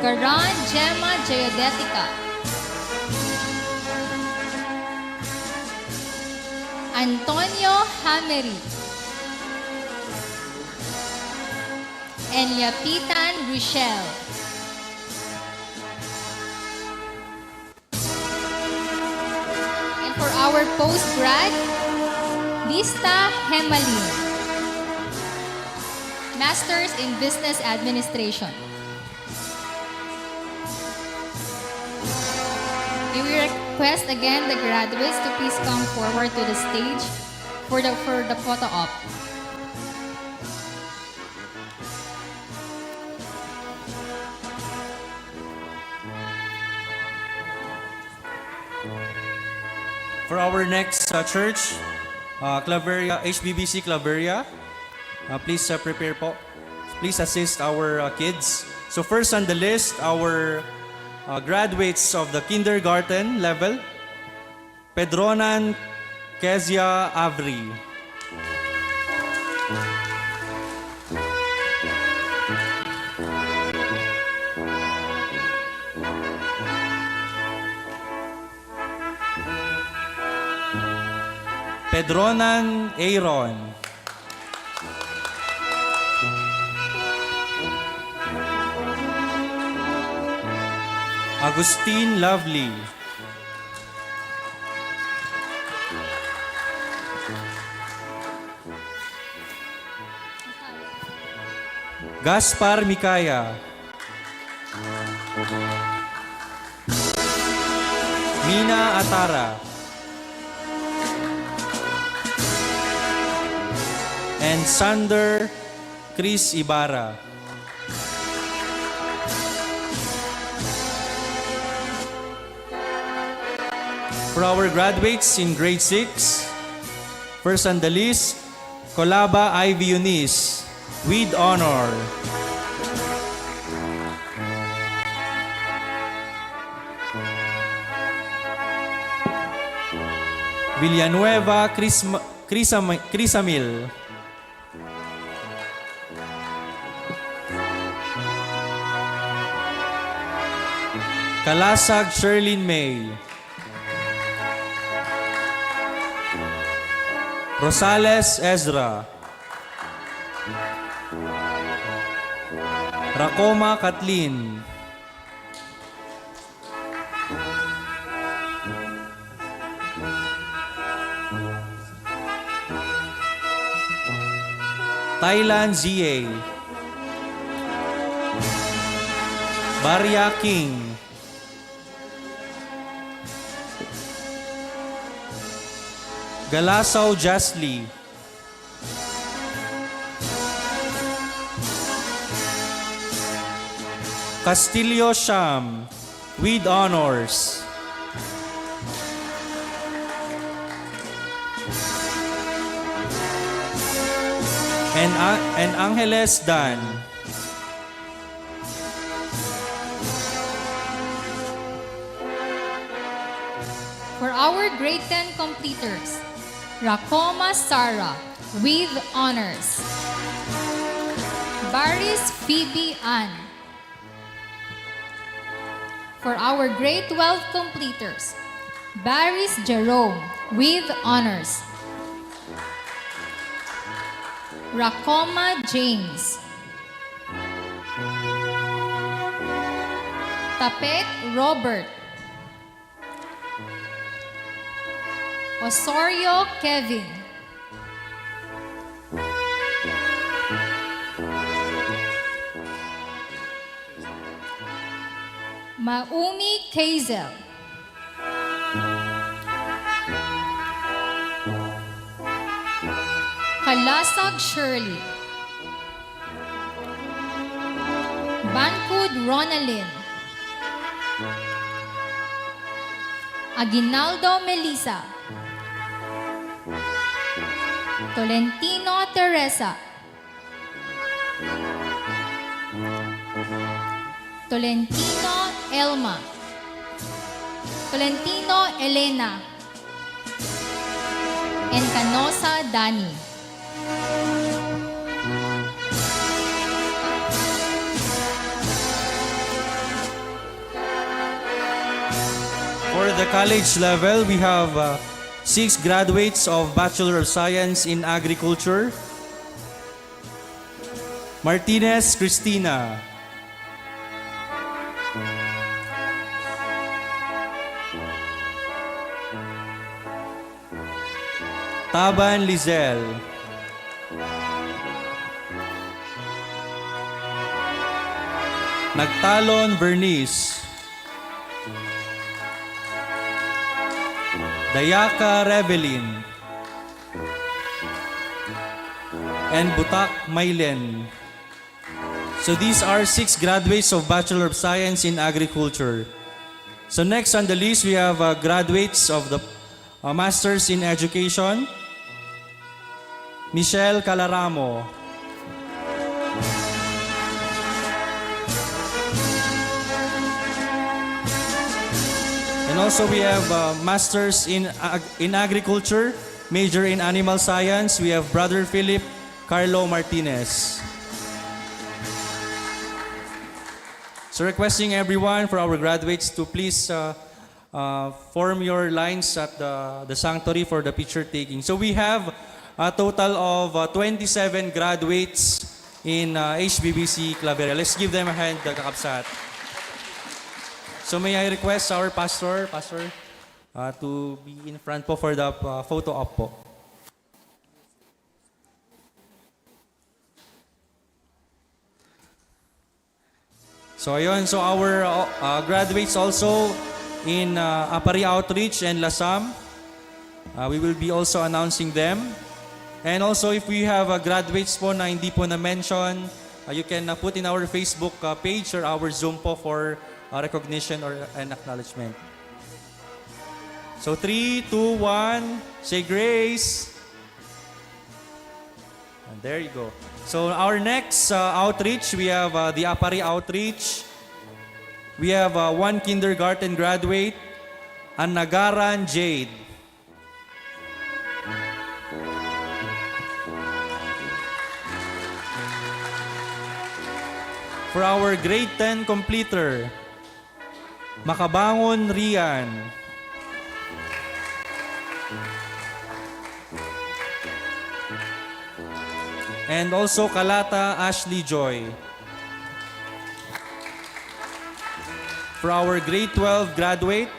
Garan Gemma Geodetica. Antonio Hamery. And Yapitan Rochelle. And for our post-grad, Lista Hemalin, Masters in Business Administration. We will request again the graduates to please come forward to the stage for the, for the photo op. For our next, uh, church, uh, Claveria, H B B C Claveria, uh, please, uh, prepare po. Please assist our, uh, kids. So first on the list, our, uh, graduates of the kindergarten level. Pedronan Kezia Avri. Pedronan Aaron. Agustin Lovely. Gaspar Micaya. Mina Atara. And Sander Chris Ibarra. For our graduates in grade six, first on the list, Colaba Ivy Eunice, with honor. Villanueva Crisma-, Crisam-, Crisamil. Kalasag Sherlyn May. Rosales Ezra. Racoma Kathleen. Thailand Z A. Baria King. Galasaw Jasly. Castillo Sham, with honors. And, A-, and Angeles Dan. For our grade ten completers, Racoma Sarah with honors. Baris Phoebe Ann. For our grade twelve completers, Baris Jerome with honors. Racoma James. Tapet Robert. Osorio Kevin. Maumi Kazel. Kalasag Shirley. Bancud Ronalyn. Aguinaldo Melissa. Tolentino Teresa. Tolentino Elma. Tolentino Elena. And Canosa Dani. For the college level, we have, uh, six graduates of Bachelor of Science in Agriculture. Martinez Cristina. Taban Lizelle. Nagtalon Vernice. Dayaka Revelin. And Butak Mailen. So these are six graduates of Bachelor of Science in Agriculture. So next on the list, we have, uh, graduates of the, uh, Masters in Education. Michelle Calaramo. And also we have, uh, Masters in Ag-, in Agriculture, major in Animal Science. We have Brother Philip Carlo Martinez. So requesting everyone, for our graduates, to please, uh, uh, form your lines at the, the sanctuary for the picture taking. So we have a total of, uh, twenty-seven graduates in, uh, H B B C Claveria. Let's give them a hand, uh, kakabsat. So may I request our pastor, pastor, uh, to be in front po for the, uh, photo op po. So, ayun. So, our, uh, uh, graduates also in, uh, Aparri Outreach and Lasam. Uh, we will be also announcing them. And also, if we have, uh, graduates po na hindi po na-mention, uh, you can, uh, put in our Facebook, uh, page or our Zoom po for, uh, recognition or an acknowledgement. So, three, two, one, say grace. There you go. So our next uh, outreach, we have uh, the Apari outreach. We have uh, one kindergarten graduate, Annagaran Jade. For our grade ten completer, Makabangon Rian. And also Kalata Ashley Joy. For our grade twelve graduate,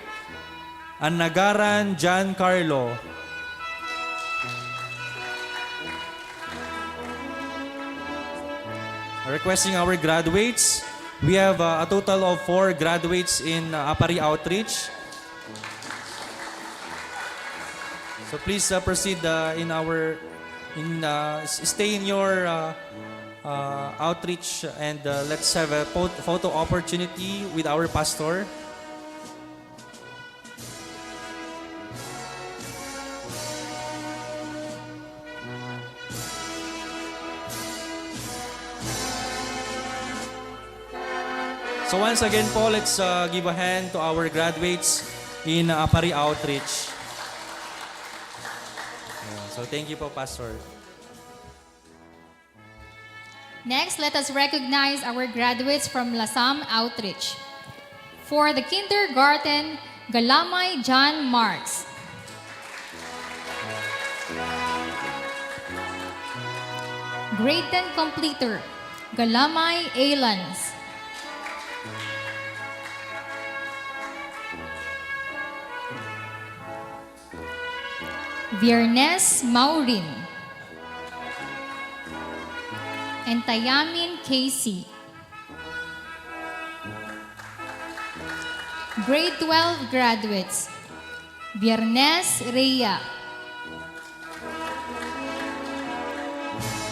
Annagaran John Carlo. Requesting our graduates. We have uh, a total of four graduates in uh, Apari Outreach. So please uh, proceed uh, in our in uh, s- stay in your uh, uh, outreach and uh, let's have a po- photo opportunity with our pastor. So once again po, let's uh, give a hand to our graduates in uh, Apari Outreach. Ayan. So thank you po, Pastor. Next, let us recognize our graduates from Lasam Outreach. For the kindergarten, Galamay John Marks. Grade ten completer, Galamay Alans. Viernes Maureen. And Tayamin Casey. Grade twelve graduates, Viernes Rhea,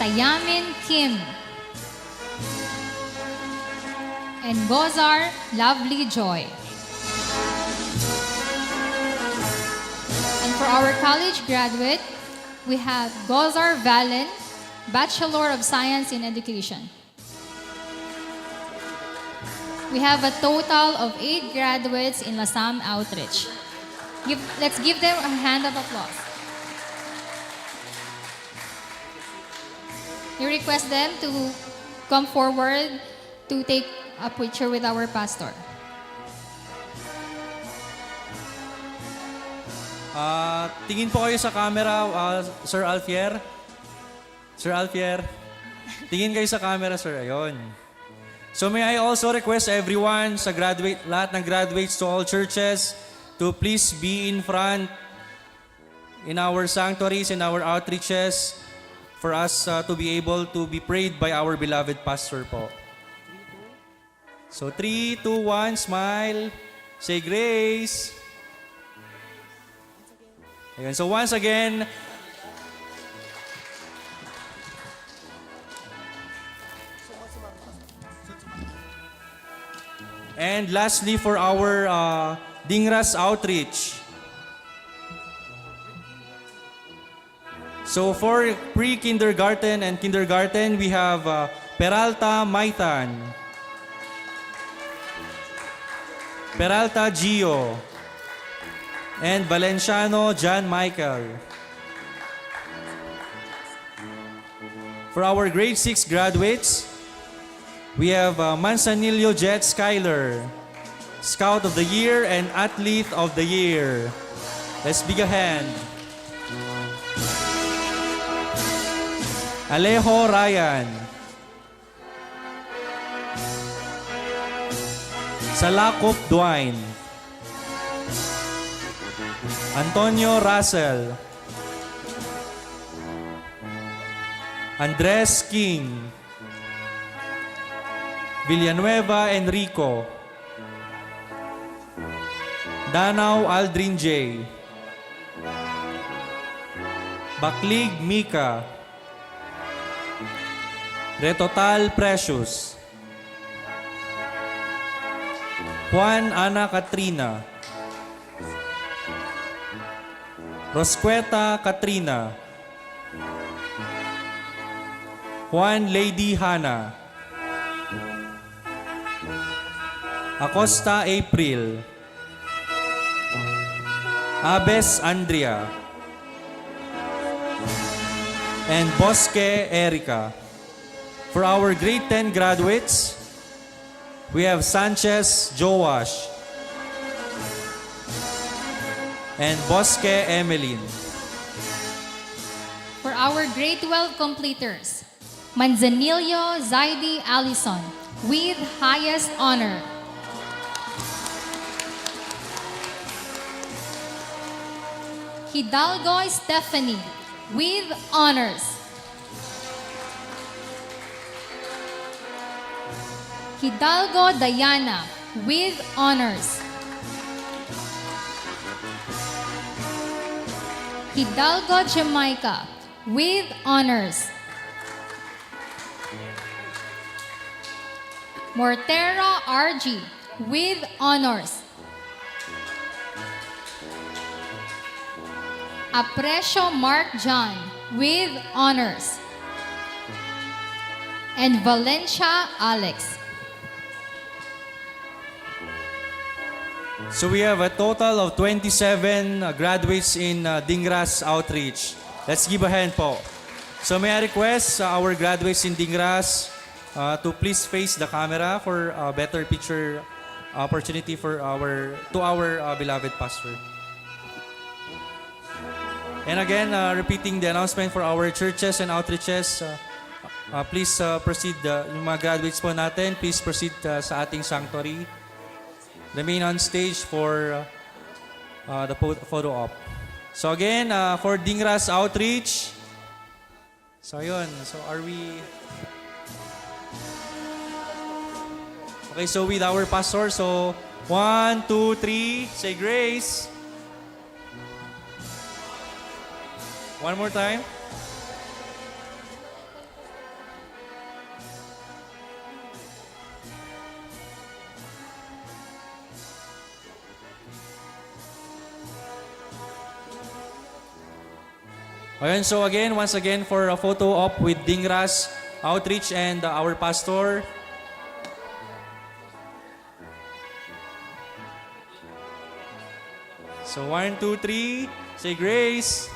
Tayamin Kim, and Gozar Lovely Joy. And for our college graduate, we have Gozar Valen, Bachelor of Science in Education. We have a total of eight graduates in Lasam Outreach. Give, let's give them a hand of applause. We request them to come forward to take a picture with our pastor. Ah, tingin po kayo sa camera, ah, Sir Alfier. Sir Alfier, tingin kayo sa camera, sir. Ayun. So may I also request everyone sa graduate, lahat ng graduates to all churches to please be in front in our sanctuaries, in our outreaches, for us uh, to be able to be prayed by our beloved pastor po. So three, two, one, smile. Say grace. Ayun. So once again, and lastly for our uh, Dingras outreach. So for pre-kindergarten and kindergarten, we have uh, Peralta Maitan, Peralta Gio, and Valenciano John Michael. For our grade six graduates, we have uh, Manzanillo Jet Skyler, Scout of the Year and Athlete of the Year. Let's big a hand. Alejo Ryan. Salakop Dwayne. Antonio Russell. Andres King. Villanueva Enrico. Danao Aldrin J. Baklig Mika. Retotal Precious. Juan Ana Katrina. Rosqueta Katrina. Juan Lady Hana, Acosta April, Abes Andrea, and Bosque Erica. For our grade ten graduates, we have Sanchez Joash and Bosque Emeline. For our grade twelve completers, Manzanillo Zaidi Allison with highest honor. Hidalgo Stephanie with honors. Hidalgo Diana with honors. Hidalgo Jamaica with honors. Mortera R G with honors. Aprecio Mark John with honors. And Valencia Alex. So we have a total of twenty-seven uh, graduates in uh, Dingras Outreach. Let's give a hand po. So may I request uh, our graduates in Dingras uh, to please face the camera for a better picture opportunity for our to our uh, beloved pastor. And again, uh, repeating the announcement for our churches and outreaches, uh, uh, please uh, proceed, uh, yung mga graduates po natin, please proceed uh, sa ating sanctuary. Remain on stage for uh, uh, the po- photo op. So again, uh, for Dingras Outreach, so yun, so are we... Okay, so with our pastor, so one, two, three, say grace. One more time. Ayan, so again, once again, for a photo op with Dingras Outreach and uh, our pastor. So one, two, three, say grace.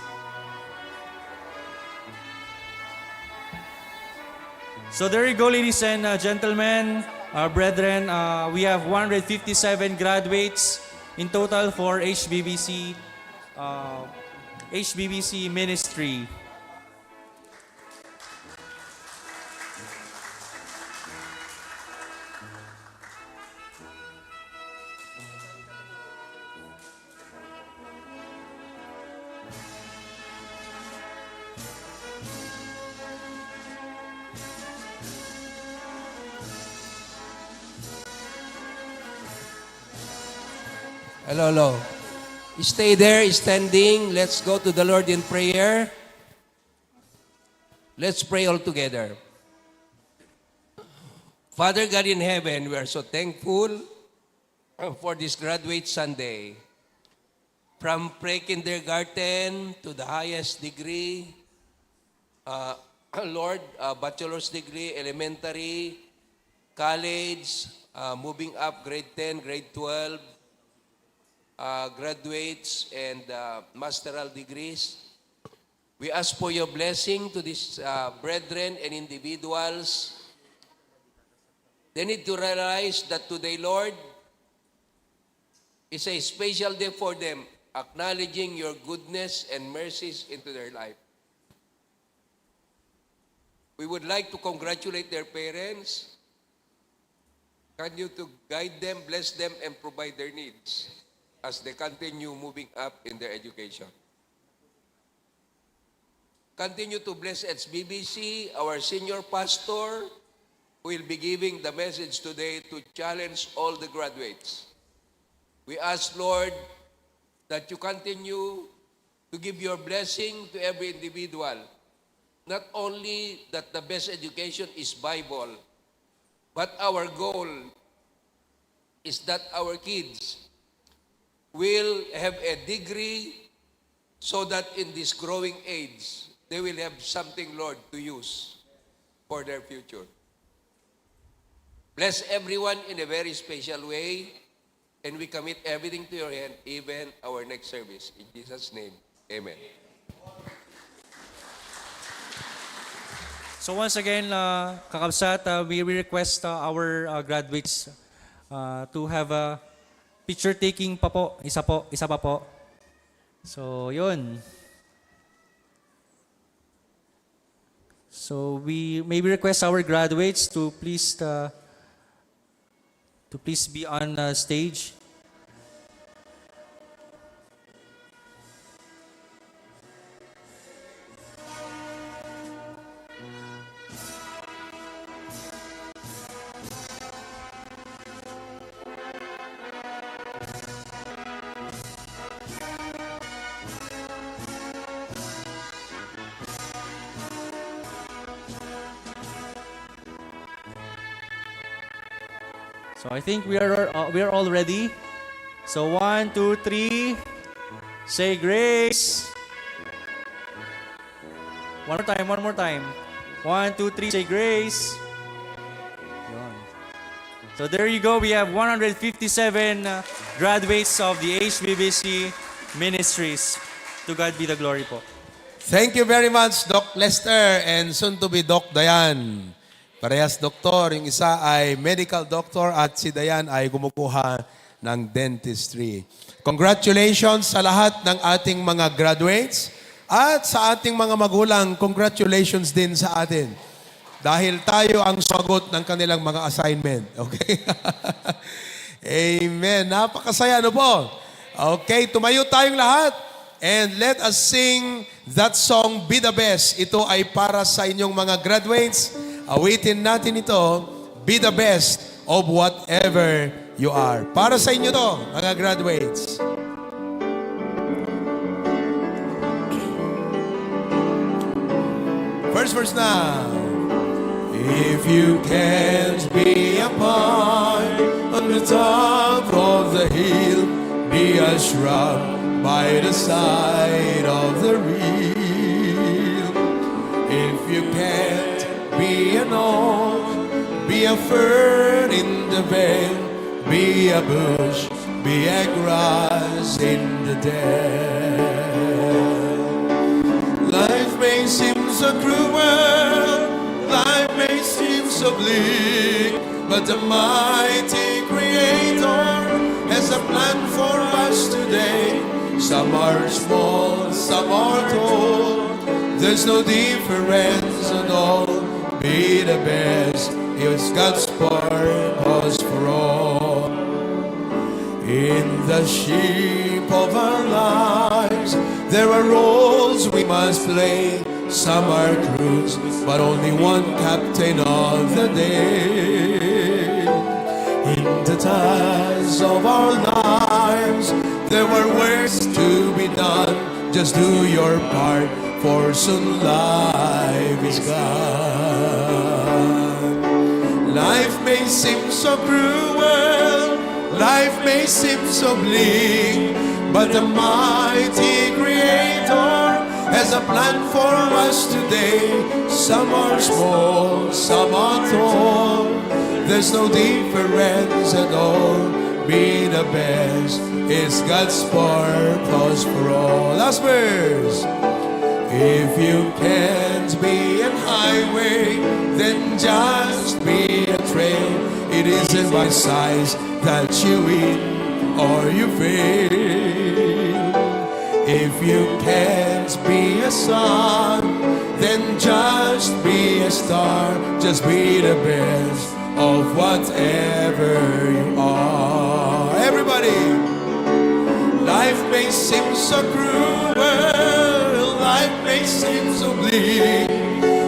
So there you go, ladies and uh, gentlemen, uh, brethren. Uh, we have one hundred fifty-seven graduates in total for H B B C, uh, H B B C ministry. Hello, hello. Stay there, standing. Let's go to the Lord in prayer. Let's pray all together. Father God in heaven, we are so thankful for this graduate Sunday. From pre-kindergarten to the highest degree, uh, Lord, uh, bachelor's degree, elementary, college, uh, moving up grade ten, grade twelve, uh, graduates, and uh, masteral degrees. We ask for your blessing to these uh, brethren and individuals. They need to realize that today, Lord, is a special day for them, acknowledging your goodness and mercies into their life. We would like to congratulate their parents. Can you to guide them, bless them, and provide their needs as they continue moving up in their education. Continue to bless H B B C, our senior pastor, who will be giving the message today to challenge all the graduates. We ask, Lord, that you continue to give your blessing to every individual. Not only that the best education is Bible, but our goal is that our kids will have a degree so that in this growing age, they will have something, Lord, to use. for their future. Bless everyone in a very special way, and we commit everything to your hand, even our next service. In Jesus' name, amen. So once again, uh, kakabsat, uh, we, we request uh, our uh, graduates uh, to have a picture taking pa po, isa po, isa pa po. So, yun. So we maybe request our graduates to please uh, to please be on uh, stage. So I think we are uh, we are all ready. So one, two, three. Say grace. One more time, one more time. One, two, three, say grace. Yun. So there you go. We have one hundred fifty-seven uh, graduates of the H B B C Ministries. To God be the glory po. Thank you very much, Doc Lester, and soon to be Doc Dayan. Parehas doktor, yung isa ay medical doctor at si Dayan ay kumukuha ng dentistry. Congratulations sa lahat ng ating mga graduates at sa ating mga magulang, congratulations din sa atin. Dahil tayo ang sumagot ng kanilang mga assignment. Okay? Amen. Napakasaya, ano po? Okay, tumayo tayong lahat. And let us sing that song, Be the Best. Ito ay para sa inyong mga graduates. Awitin natin ito, Be the Best of Whatever You Are. Para sa inyo to, mga graduates. First verse na. If you can't be a pine on the top of the hill, be a shrub by the side of the rill. If you can't be an oak, be a fern in the vale, be a bush, be a grass in the dale. Life may seem so cruel, life may seem so bleak, but the mighty Creator has a plan for us today. Some are small, some are tall, there's no difference at all. Be the best, it's God's purpose for all. In the ship of our lives, there are roles we must play. Some are crews, but only one captain of the day. In the task of our lives, there are works to be done. Just do your part, for soon life is gone. Life may seem so cruel, life may seem so bleak, but the mighty Creator has a plan for us today. Some are small, some are tall. There's no difference at all. Be the best is God's purpose for all. Last verse. If you can't be an highway, then just be a trail. It isn't by size that you win or you fail. If you can't be a sun, then just be a star. Just be the best of whatever you are. Everybody, life may seem so cruel, life may seem so bleak,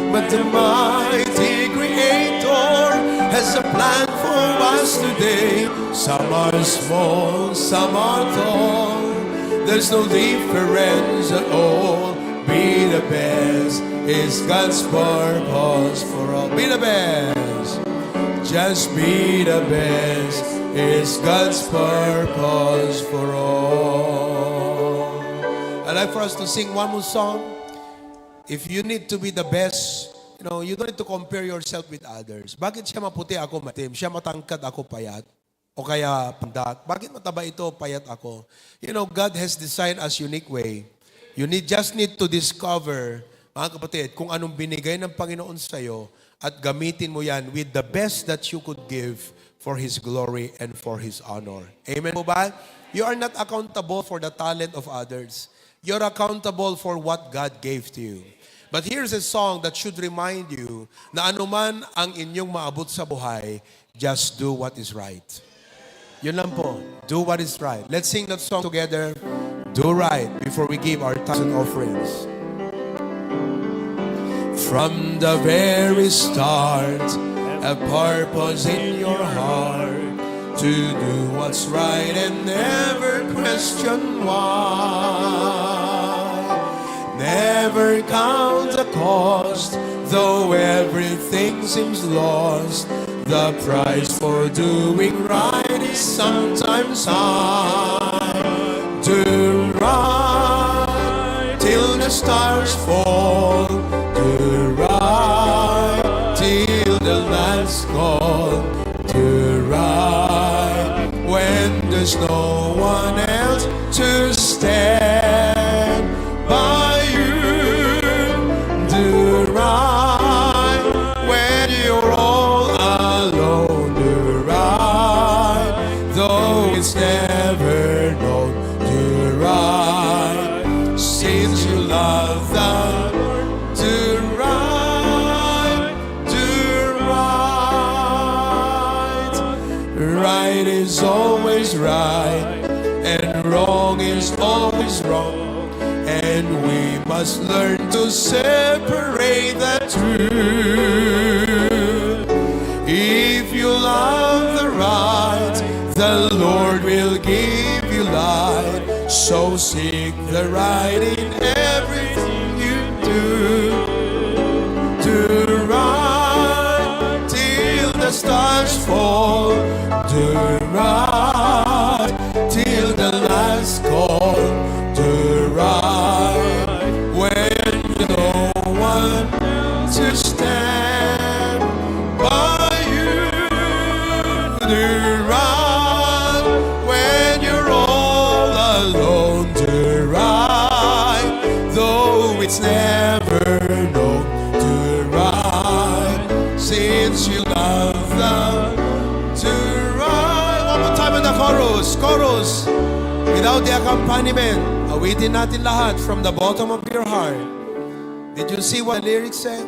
but the mighty Creator has a plan for us today. Some are small, some are tall. There's no difference at all. Be the best is God's purpose for all. Be the best. Just be the best is God's purpose for all. I'd like for us to sing one more song. If you need to be the best in No, you don't need to compare yourself with others. Bakit siya maputi, ako maitim? Siya matangkad, ako payat? O kaya pandak? Bakit mataba ito, payat ako? You know, God has designed us unique way. You need, just need to discover, mga kapatid, kung anong binigay ng Panginoon sa'yo at gamitin mo yan with the best that you could give for His glory and for His honor. Amen po ba? You are not accountable for the talent of others. You're accountable for what God gave to you. But here's a song that should remind you na anuman ang inyong maabot sa buhay, just do what is right. Yun lang po. Do what is right. Let's sing that song together. Do right before we give our tithes and offerings. From the very start, a purpose in your heart to do what's right and never question why. Never count the cost, though everything seems lost. The price for doing right is sometimes high. Do right till the stars fall. Do right till the last call. Do right when there's no one else to stand by you. Do right when you're all alone. Do right though it's never known. Do right since you love the Lord. Do right, do right. Right is always right, and wrong is always wrong. And we must learn to separate the two. If you love the right, the Lord will give you light. So seek the right in everything you do. Do right till the stars fall. Do right till the last call. Do right when no one to stand by you. Do right when you're all alone. Do right though it's never known. Do right since you love the do right. One more time in the chorus. Chorus. Without the accompaniment, awitin natin lahat from the bottom of your heart. Did you see what the lyrics said?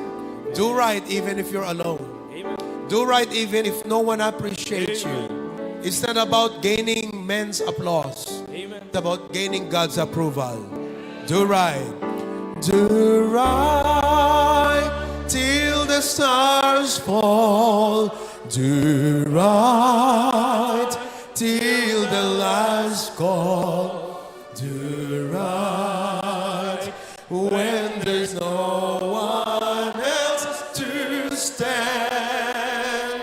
Do right even if you're alone. Do right even if no one appreciates you. It's not about gaining men's applause. It's about gaining God's approval. Do right. Do right till the stars fall. Do right till the last call. Do right when there's no one else to stand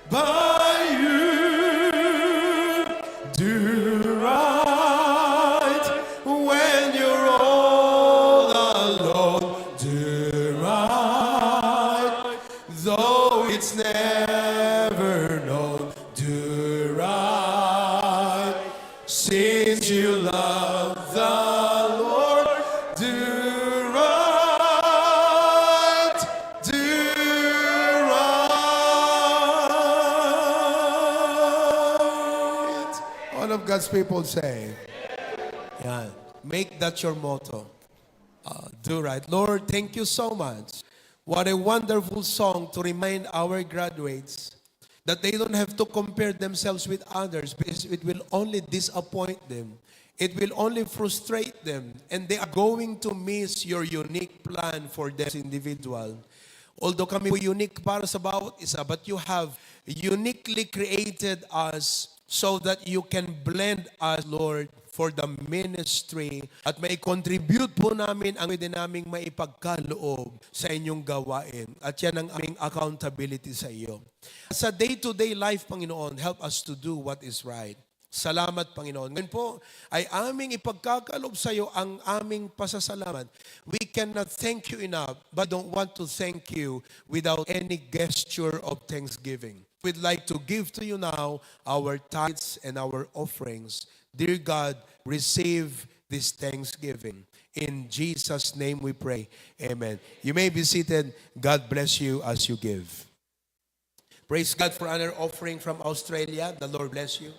by you. Do right when you're all alone. Do right though it's never known. Do right since you love the Lord. Do right, do right. All of God's people say, yan. Make that your motto. Uh, do right. Lord, thank you so much. What a wonderful song to remind our graduates that they don't have to compare themselves with others because it will only disappoint them. It will only frustrate them, and they are going to miss your unique plan for them as individual. Although kami po unique para sa bawat isa, but you have uniquely created us so that you can blend us, Lord, for the ministry. At may contribute po namin ang pwede naming maipagkaloob sa inyong gawain. At yan ang aming accountability sa iyo. Sa day-to-day life, Panginoon, help us to do what is right. Salamat, Panginoon. Ngayon po ay aming ipagkakaloob sa iyo ang aming pasasalamat. We cannot thank you enough, but don't want to thank you without any gesture of thanksgiving. We'd like to give to you now our tithes and our offerings. Dear God, receive this thanksgiving. In Jesus' name we pray. Amen. You may be seated. God bless you as you give. Praise God for another offering from Australia. The Lord bless you.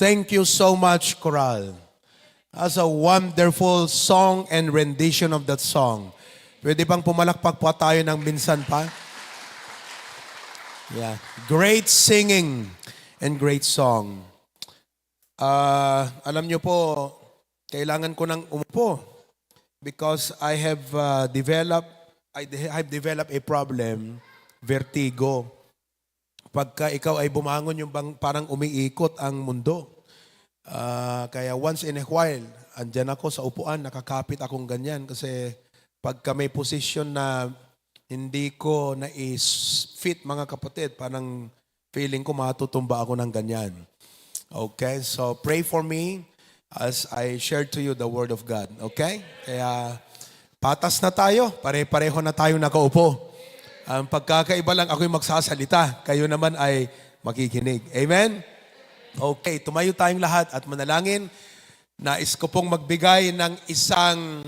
Thank you so much, Coral. That's a wonderful song and rendition of that song. Pwede bang pumalakpak pa tayo ng minsan pa? Yeah. Great singing and great song. Ah, alam niyo po, kailangan ko nang umupo because I have, ah, developed, I de-, I've developed a problem, vertigo. Pagka ikaw ay bumangon, yung bang parang umiikot ang mundo. Ah, kaya once in a while, andyan ako sa upuan, nakakapit akong ganyan kasi pagka may posisyon na hindi ko nais-fit, mga kapatid, parang feeling ko matutumba ako ng ganyan. Okay, so pray for me as I share to you the Word of God. Okay? Kaya patas na tayo, pare-pareho na tayo nakaupo. Ang pagkakaiba lang, ako'y magsasalita, kayo naman ay makikinig. Amen? Okay, tumayo tayong lahat at manalangin. Nais ko pong magbigay ng isang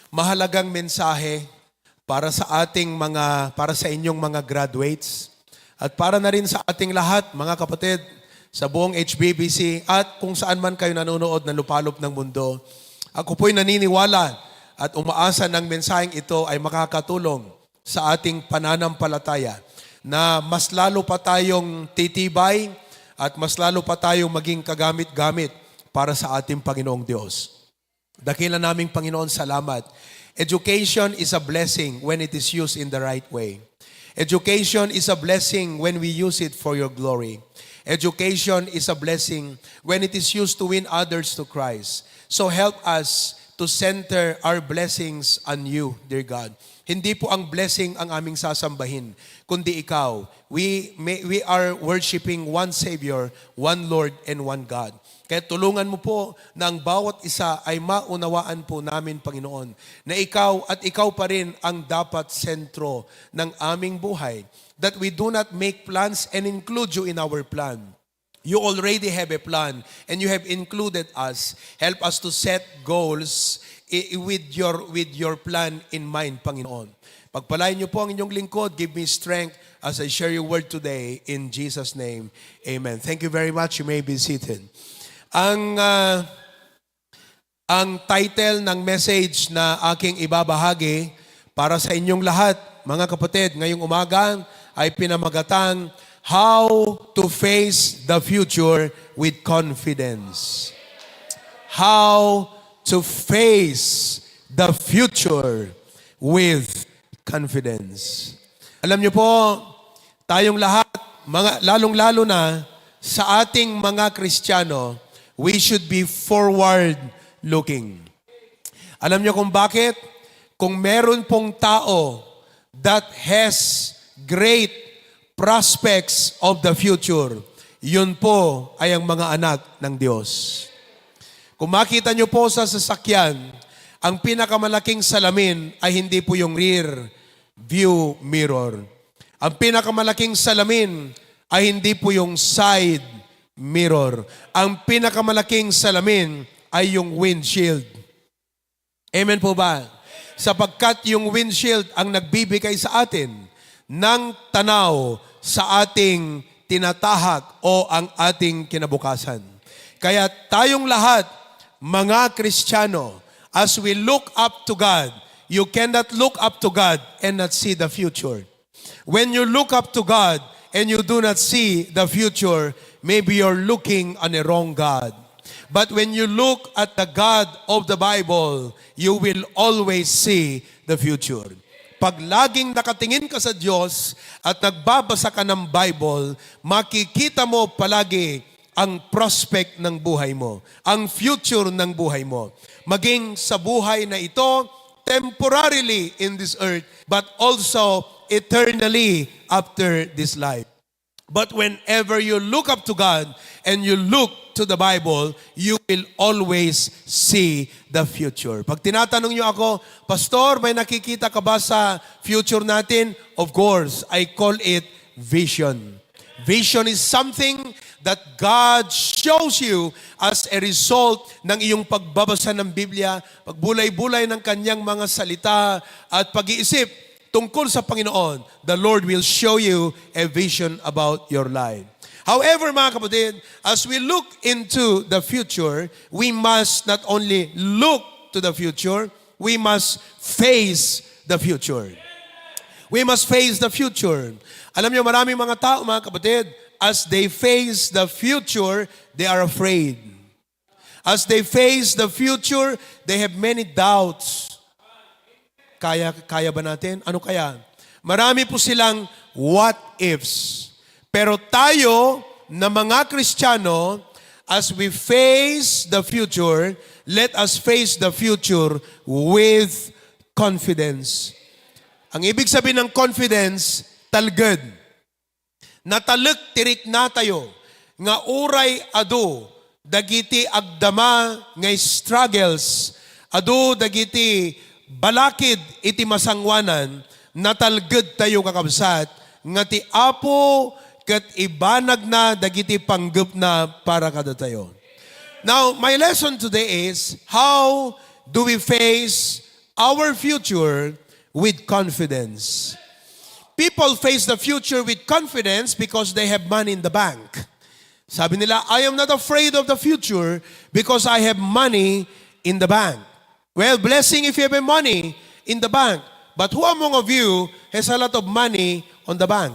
mahalagang mensahe para sa ating mga, para sa inyong mga graduates, at para na rin sa ating lahat, mga kapatid, sa buong H B B C at kung saan man kayo nanonood ng lupalop ng mundo. Ako po'y naniniwala at umaasa ng mensaheng ito ay makakatulong sa ating pananampalataya na mas lalo pa tayong titibay at mas lalo pa tayong maging kagamit-gamit para sa ating Panginoong Diyos. Dakila naming Panginoon, salamat. Education is a blessing when it is used in the right way. Education is a blessing when we use it for your glory. Education is a blessing when it is used to win others to Christ. So help us to center our blessings on you, dear God. Hindi po ang blessing ang aming sasambahin, kundi ikaw. We, may, we are worshiping one Savior, one Lord, and one God. Kaya tulungan mo po na ang bawat isa ay maunawaan po namin, Panginoon, na ikaw at ikaw pa rin ang dapat sentro ng aming buhay. That we do not make plans and include you in our plan. You already have a plan and you have included us. Help us to set goals i- with your, with your plan in mind, Panginoon. Pagpalain niyo po ang inyong lingkod. Give me strength as I share your word today. In Jesus' name, amen. Thank you very much. You may be seated. Ang, ah, ang title ng message na aking ibabahagi para sa inyong lahat, mga kapatid, ngayong umaga ay pinamagatang How to Face the Future with Confidence. How to Face the Future with Confidence. Alam niyo po, tayong lahat, mga, lalong-lalo na sa ating mga Kristiyano, we should be forward-looking. Alam niyo kung bakit? Kung meron pong tao that has great prospects of the future, yun po ay ang mga anak ng Diyos. Kung makita niyo po sa sasakyan, ang pinakamalaking salamin ay hindi po yung rear view mirror. Ang pinakamalaking salamin ay hindi po yung side mirror. Ang pinakamalaking salamin ay yung windshield. Amen po ba? Sapagkat yung windshield ang nagbibigay sa atin ng tanaw sa ating tinatahak o ang ating kinabukasan. Kaya tayong lahat, mga Kristiyano, as we look up to God, you cannot look up to God and not see the future. When you look up to God and you do not see the future, maybe you're looking on a wrong God. But when you look at the God of the Bible, you will always see the future. Pag laging nakatingin ka sa Diyos at nagbabasa ka ng Bible, makikita mo palagi ang prospect ng buhay mo, ang future ng buhay mo. Maging sa buhay na ito, temporarily in this earth, but also eternally after this life. But whenever you look up to God and you look to the Bible, you will always see the future. Pag tinatanong niyo ako, "Pastor, may nakikita ka ba sa future natin?" Of course, I call it vision. Vision is something that God shows you as a result ng iyong pagbabasa ng Biblia, pagbulay-bulay ng kanyang mga salita at pag-iisip tungkol sa Panginoon. The Lord will show you a vision about your life. However, mga kapatid, as we look into the future, we must not only look to the future, we must face the future. We must face the future. Alam niyo, maraming mga tao, mga kapatid, as they face the future, they are afraid. As they face the future, they have many doubts. Kaya, kaya ba natin? Ano kaya? Marami po silang what ifs. Pero tayo na mga Kristiyano, as we face the future, let us face the future with confidence. Ang ibig sabihin ng confidence, talged. Natalek ti riknatayo nga uray adu dagiti agdama nga struggles, adu dagiti balakid iti masangoanan, natalgedtayo, kakabsat, nga ti Apo ket ibanagna dagiti panggepna para kadatayo. Now, my lesson today is, how do we face our future with confidence? People face the future with confidence because they have money in the bank. Sabi nila, "I am not afraid of the future because I have money in the bank." Well, blessing if you have money in the bank. But who among of you has a lot of money on the bank?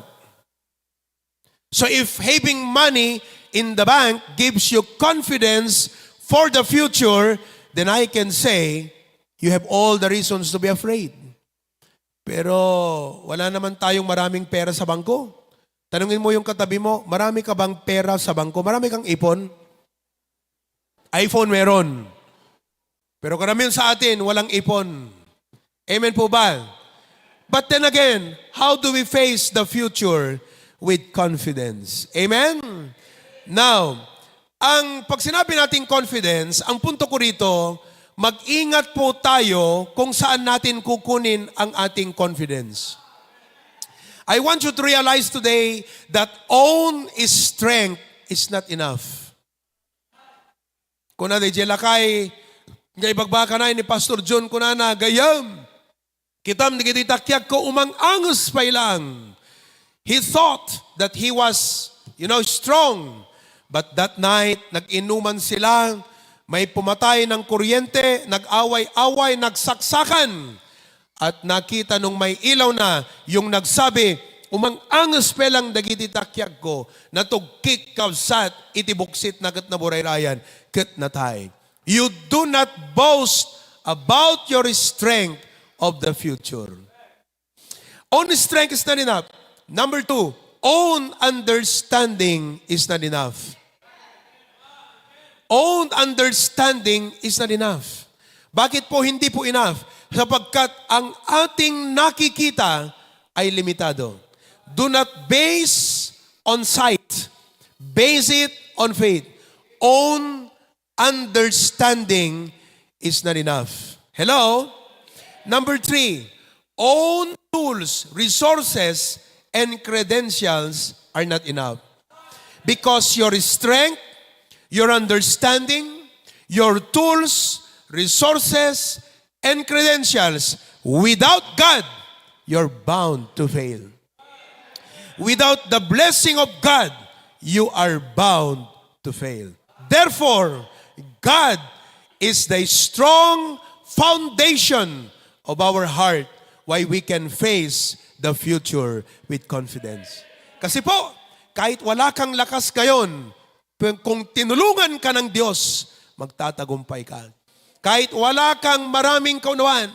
So if having money in the bank gives you confidence for the future, then I can say you have all the reasons to be afraid. Pero wala naman tayong maraming pera sa bangko. Tanungin mo yung katabi mo, "Marami ka bang pera sa bangko? Marami kang ipon?" iPhone meron. Pero karamihan sa atin, walang ipon. Amen po ba? But then again, how do we face the future with confidence? Amen? Now, ang pag sinabi nating confidence, ang punto ko rito, mag-ingat po tayo kung saan natin kukunin ang ating confidence. I want you to realize today that own strength is not enough. Kuna daydiay lakay nga ibagbakanay ni Pastor John, kunana, "Gayyem, kitam dagiti takiagko, umang-anges pay laeng." He thought that he was, you know, strong. But that night, nag-inuman sila, may pumatay ng kuryente, nag-away-away, nagsaksakan. At nakita nung may ilaw na yung nagsabi, "Umang-anges pay laeng dagiti takiagko, natugkik, kabsat, iti buksitna ket naburayrayan, ket natay." You do not boast about your strength of the future. Own strength is not enough. Number two, own understanding is not enough. Own understanding is not enough. Bakit po hindi po enough? Sapagkat ang ating nakikita ay limitado. Do not base on sight. Base it on faith. Own understanding is not enough. Hello? Number three, own tools, resources, and credentials are not enough. Because your strength, your understanding, your tools, resources, and credentials, without God, you're bound to fail. Without the blessing of God, you are bound to fail. Therefore, God is the strong foundation of our heart, why we can face the future with confidence. Kasi po, kahit wala kang lakas ngayon, kung, kung tinulungan ka ng Diyos, magtatagumpay ka. Kahit wala kang maraming kaunawaan,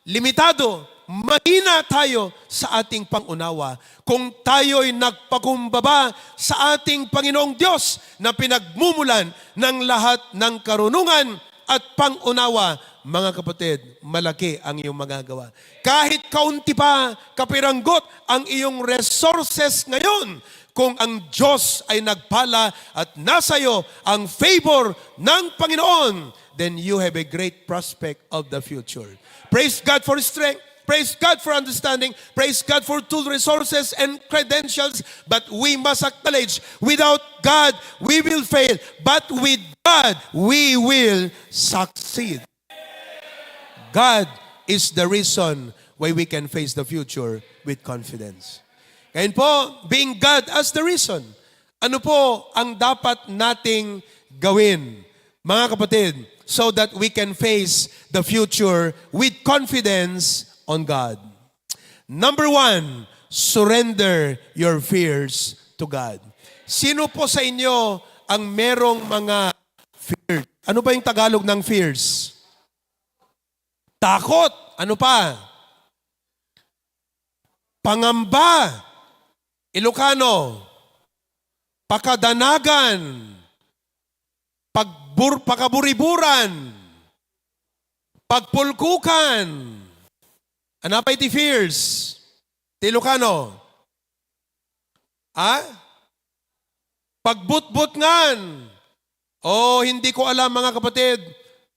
limitado, mahina tayo sa ating pangunawa. Kung tayo'y nagpakumbaba sa ating Panginoong Diyos na pinagmumulan ng lahat ng karunungan at pangunawa, mga kapatid, malaki ang iyong magagawa. Kahit kaunti pa, kapiranggot ang iyong resources ngayon, kung ang Diyos ay nagpala at nasayo ang favor ng Panginoon, then you have a great prospect of the future. Praise God for strength. Praise God for understanding. Praise God for tool, resources, and credentials. But we must acknowledge, without God, we will fail. But with God, we will succeed. God is the reason why we can face the future with confidence. Ngayon po, being God as the reason, Ano po ang dapat nating gawin, mga kapatid, so that we can face the future with confidence on God? Number one, surrender your fears to God. Sino po sa inyo ang merong mga fears? Ano ba yung Tagalog ng fears? Takot. Ano pa? Pangamba. Ilocano. Pakadanagan. Pagbur-, pakaburiburan. Pagpulkukan. Ano pa iti fears? Ti Ilocano. Ha? Pagbutbutngan. Oh, hindi ko alam, mga kapatid.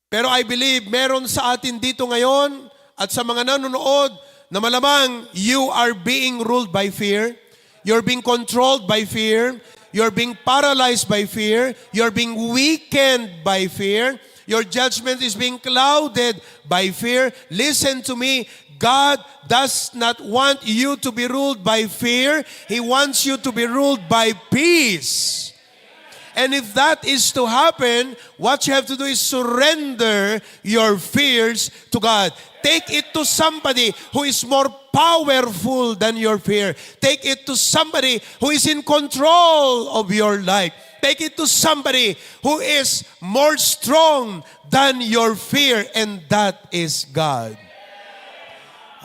Pero I believe meron sa atin dito ngayon at sa mga nanonood na malamang you are being ruled by fear. You're being controlled by fear. You're being paralyzed by fear. You're being weakened by fear. Your judgment is being clouded by fear. Listen to me. God does not want you to be ruled by fear. He wants you to be ruled by peace. And if that is to happen, what you have to do is surrender your fears to God. Take it to somebody who is more powerful than your fear. Take it to somebody who is in control of your life. Take it to somebody who is more strong than your fear, and that is God.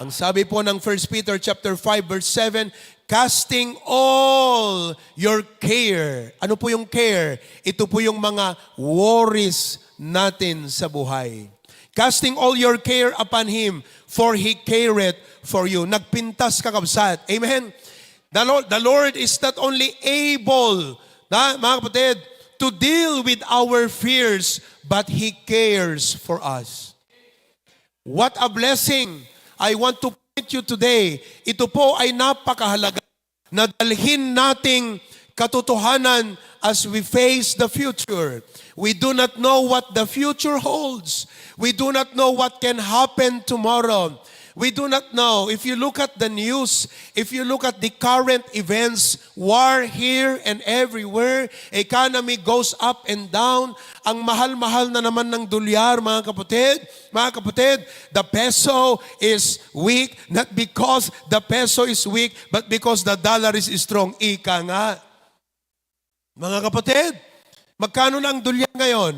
Ang sabi po ng First Peter chapter five verse seven, "Casting all your care." Ano po yung care? Ito po yung mga worries natin sa buhay. "Casting all your care upon Him, for He careth for you." Nagpintas, kakabsat. Amen? The Lord, the Lord is not only able, na, mga kapatid, to deal with our fears, but He cares for us. What a blessing! I want to point you today. Ito po ay napakahalaga na dalhin nating katotohanan as we face the future. We do not know what the future holds. We do not know what can happen tomorrow. We do not know. If you look at the news, if you look at the current events, war here and everywhere, economy goes up and down. Ang mahal-mahal na naman ng dolyar, mga kapatid. Mga kapatid, the peso is weak not because the peso is weak, but because the dollar is strong. Ika nga. Mga kapatid, magkano na ang dolyar ngayon?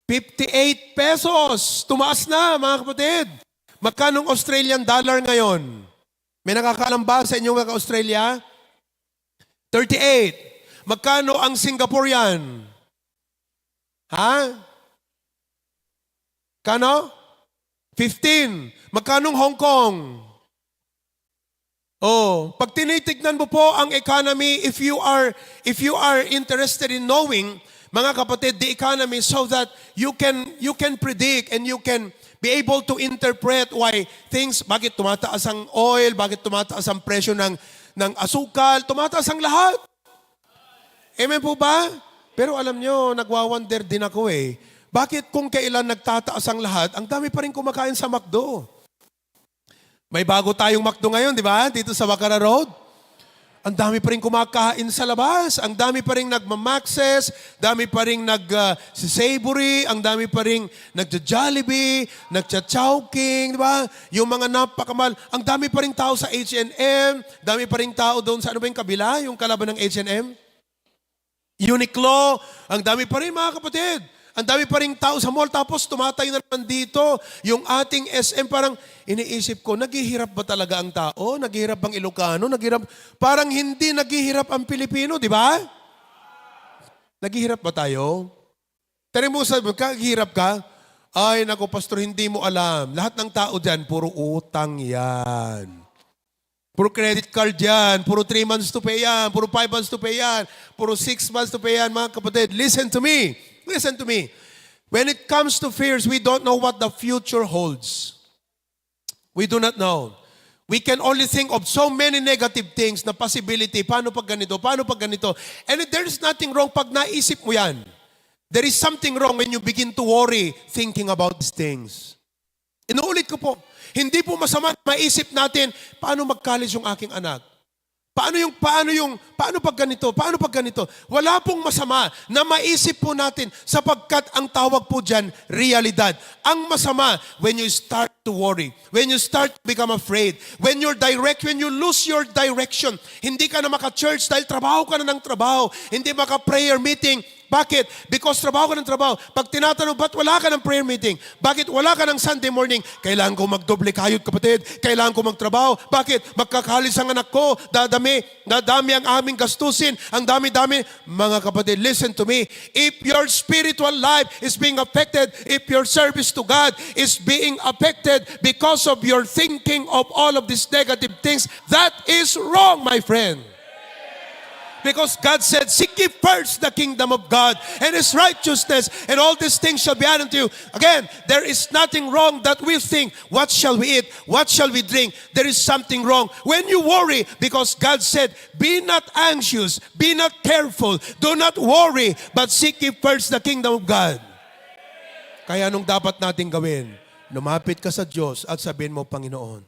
Fifty-eight pesos. Tumaas na, mga kapatid. Magkano ang Australian dollar ngayon? May nakakaalam ba sa inyong ka-Australia? Thirty-eight. Magkano ang Singaporean? Ha? Kano? Fifteen. Magkano ang Hong Kong? Oh, pag tinitignan mo po ang economy, if you are, if you are interested in knowing, mga kapatid, the economy, so that you can, you can predict and you can be able to interpret why things, bakit tumataas ang oil, bakit tumataas ang presyo ng, ng asukal, tumataas ang lahat. Amen po ba? Pero alam nyo, nagwa-wonder din ako eh. Bakit kung kailan nagtataas ang lahat, ang dami pa rin kumakain sa McDo? May bago tayong McDo ngayon, di ba? Dito sa Bacara Road. Ang dami pa rin kumakain sa labas. Ang dami pa rin nagmamaxes, dami pa rin nag, ah, sisavory, ang dami pa rin nagja-Jollibee, nagcha-Chowking, di ba? Yung mga napakamahal. Ang dami pa rin tao sa H and M, dami pa rin tao doon sa ano ba yung kabila, yung kalaban ng H and M? Uniqlo, ang dami pa rin, mga kapatid. Ang dami pa rin tao sa mall, tapos tumatayo na naman dito yung ating S M. Parang iniisip ko, naghihirap ba talaga ang tao? Naghihirap bang Ilocano? Naghihirap, parang hindi naghihirap ang Pilipino, di ba? Naghihirap ba tayo? Tara mo, sabi mo, "Naghihirap ka?" Ay, nako, Pastor, hindi mo alam. Lahat ng tao dyan, puro utang yan. Puro credit card yan, puro three months to pay yan, puro five months to pay yan, puro six months to pay yan, mga kapatid. Listen to me. Listen to me. When it comes to fears, we don't know what the future holds. We do not know. We can only think of so many negative things na possibility. Paano pag ganito? Paano pag ganito? And there is nothing wrong pag naisip mo yan. There is something wrong when you begin to worry thinking about these things. Inuulit ko po, hindi po masama na maisip natin, "Paano mag-college yung aking anak? Paano yung, paano yung, paano pag ganito? Paano pag ganito? Wala pong masama na maisip po natin sapagkat ang tawag po dyan, realidad. Ang masama, when you start to worry, when you start to become afraid, when your direct, when you lose your direction, hindi ka na maka-church dahil trabaho ka na ng trabaho, hindi maka-prayer meeting. Bakit? Because trabaho ka ng trabaho. Pag tinatanong, ba't wala ka ng prayer meeting? Bakit wala ka ng Sunday morning? Kailangan ko magdoble kayod, kapatid. Kailangan ko magtrabaho. Bakit? Magkakalis ang anak ko. Dadami, dadami ang aming gastusin. Ang dami-dami. Mga kapatid, listen to me. If your spiritual life is being affected, if your service to God is being affected because of your thinking of all of these negative things, that is wrong, my friend. Because God said, "Seek ye first the kingdom of God and His righteousness, and all these things shall be added to you." Again, there is nothing wrong that we think, "What shall we eat? What shall we drink?" There is something wrong when you worry, because God said, "Be not anxious, be not careful, do not worry, but seek ye first the kingdom of God." Kaya anong dapat natin gawin? Lumapit ka sa Diyos at sabihin mo, "Panginoon,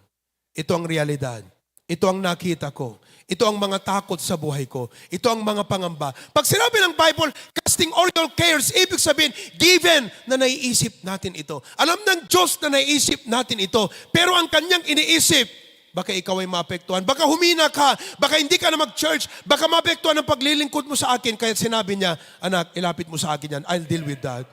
ito ang realidad. Ito ang nakita ko. Ito ang mga takot sa buhay ko. Ito ang mga pangamba." Pag sinabi ng Bible, "Casting all your cares," ibig sabihin, given na naiisip natin ito. Alam ng Diyos na naiisip natin ito. Pero ang kanyang iniisip, baka ikaw ay maapektuhan. Baka humina ka. Baka hindi ka na mag-church. Baka maapektuhan ang paglilingkod mo sa akin. Kaya sinabi niya, "Anak, ilapit mo sa akin yan. I'll deal with that."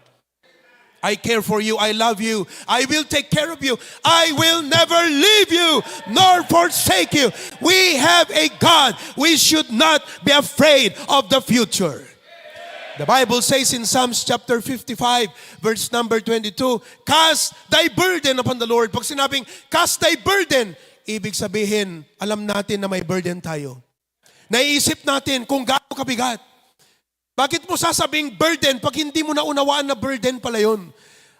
"I care for you. I love you. I will take care of you. I will never leave you nor forsake you." We have a God. We should not be afraid of the future. The Bible says in Psalms chapter fifty-five, verse number twenty-two, "Cast thy burden upon the Lord." Pag sinabing, "Cast thy burden," ibig sabihin, alam natin na may burden tayo. Naiisip natin kung gaano kabigat. Bakit mo sasabing burden pag hindi mo naunawaan na burden pala yun?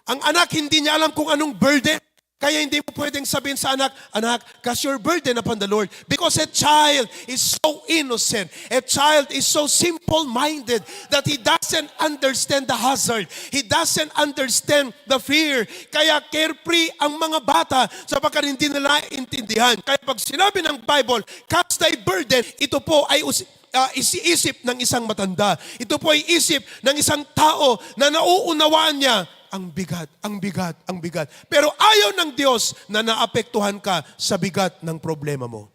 Ang anak, hindi niya alam kung anong burden. Kaya hindi mo pwedeng sabihin sa anak, "Anak, cast your burden upon the Lord." Because a child is so innocent. A child is so simple-minded that he doesn't understand the hazard. He doesn't understand the fear. Kaya carefree ang mga bata sapagkat hindi nila naiintindihan. Kaya pag sinabi ng Bible, "Cast thy burden," ito po ay us- ah, isiisip ng isang matanda. Ito po ay isip ng isang tao na nauunawaan niya ang bigat, ang bigat, ang bigat. Pero ayaw ng Diyos na naapektuhan ka sa bigat ng problema mo.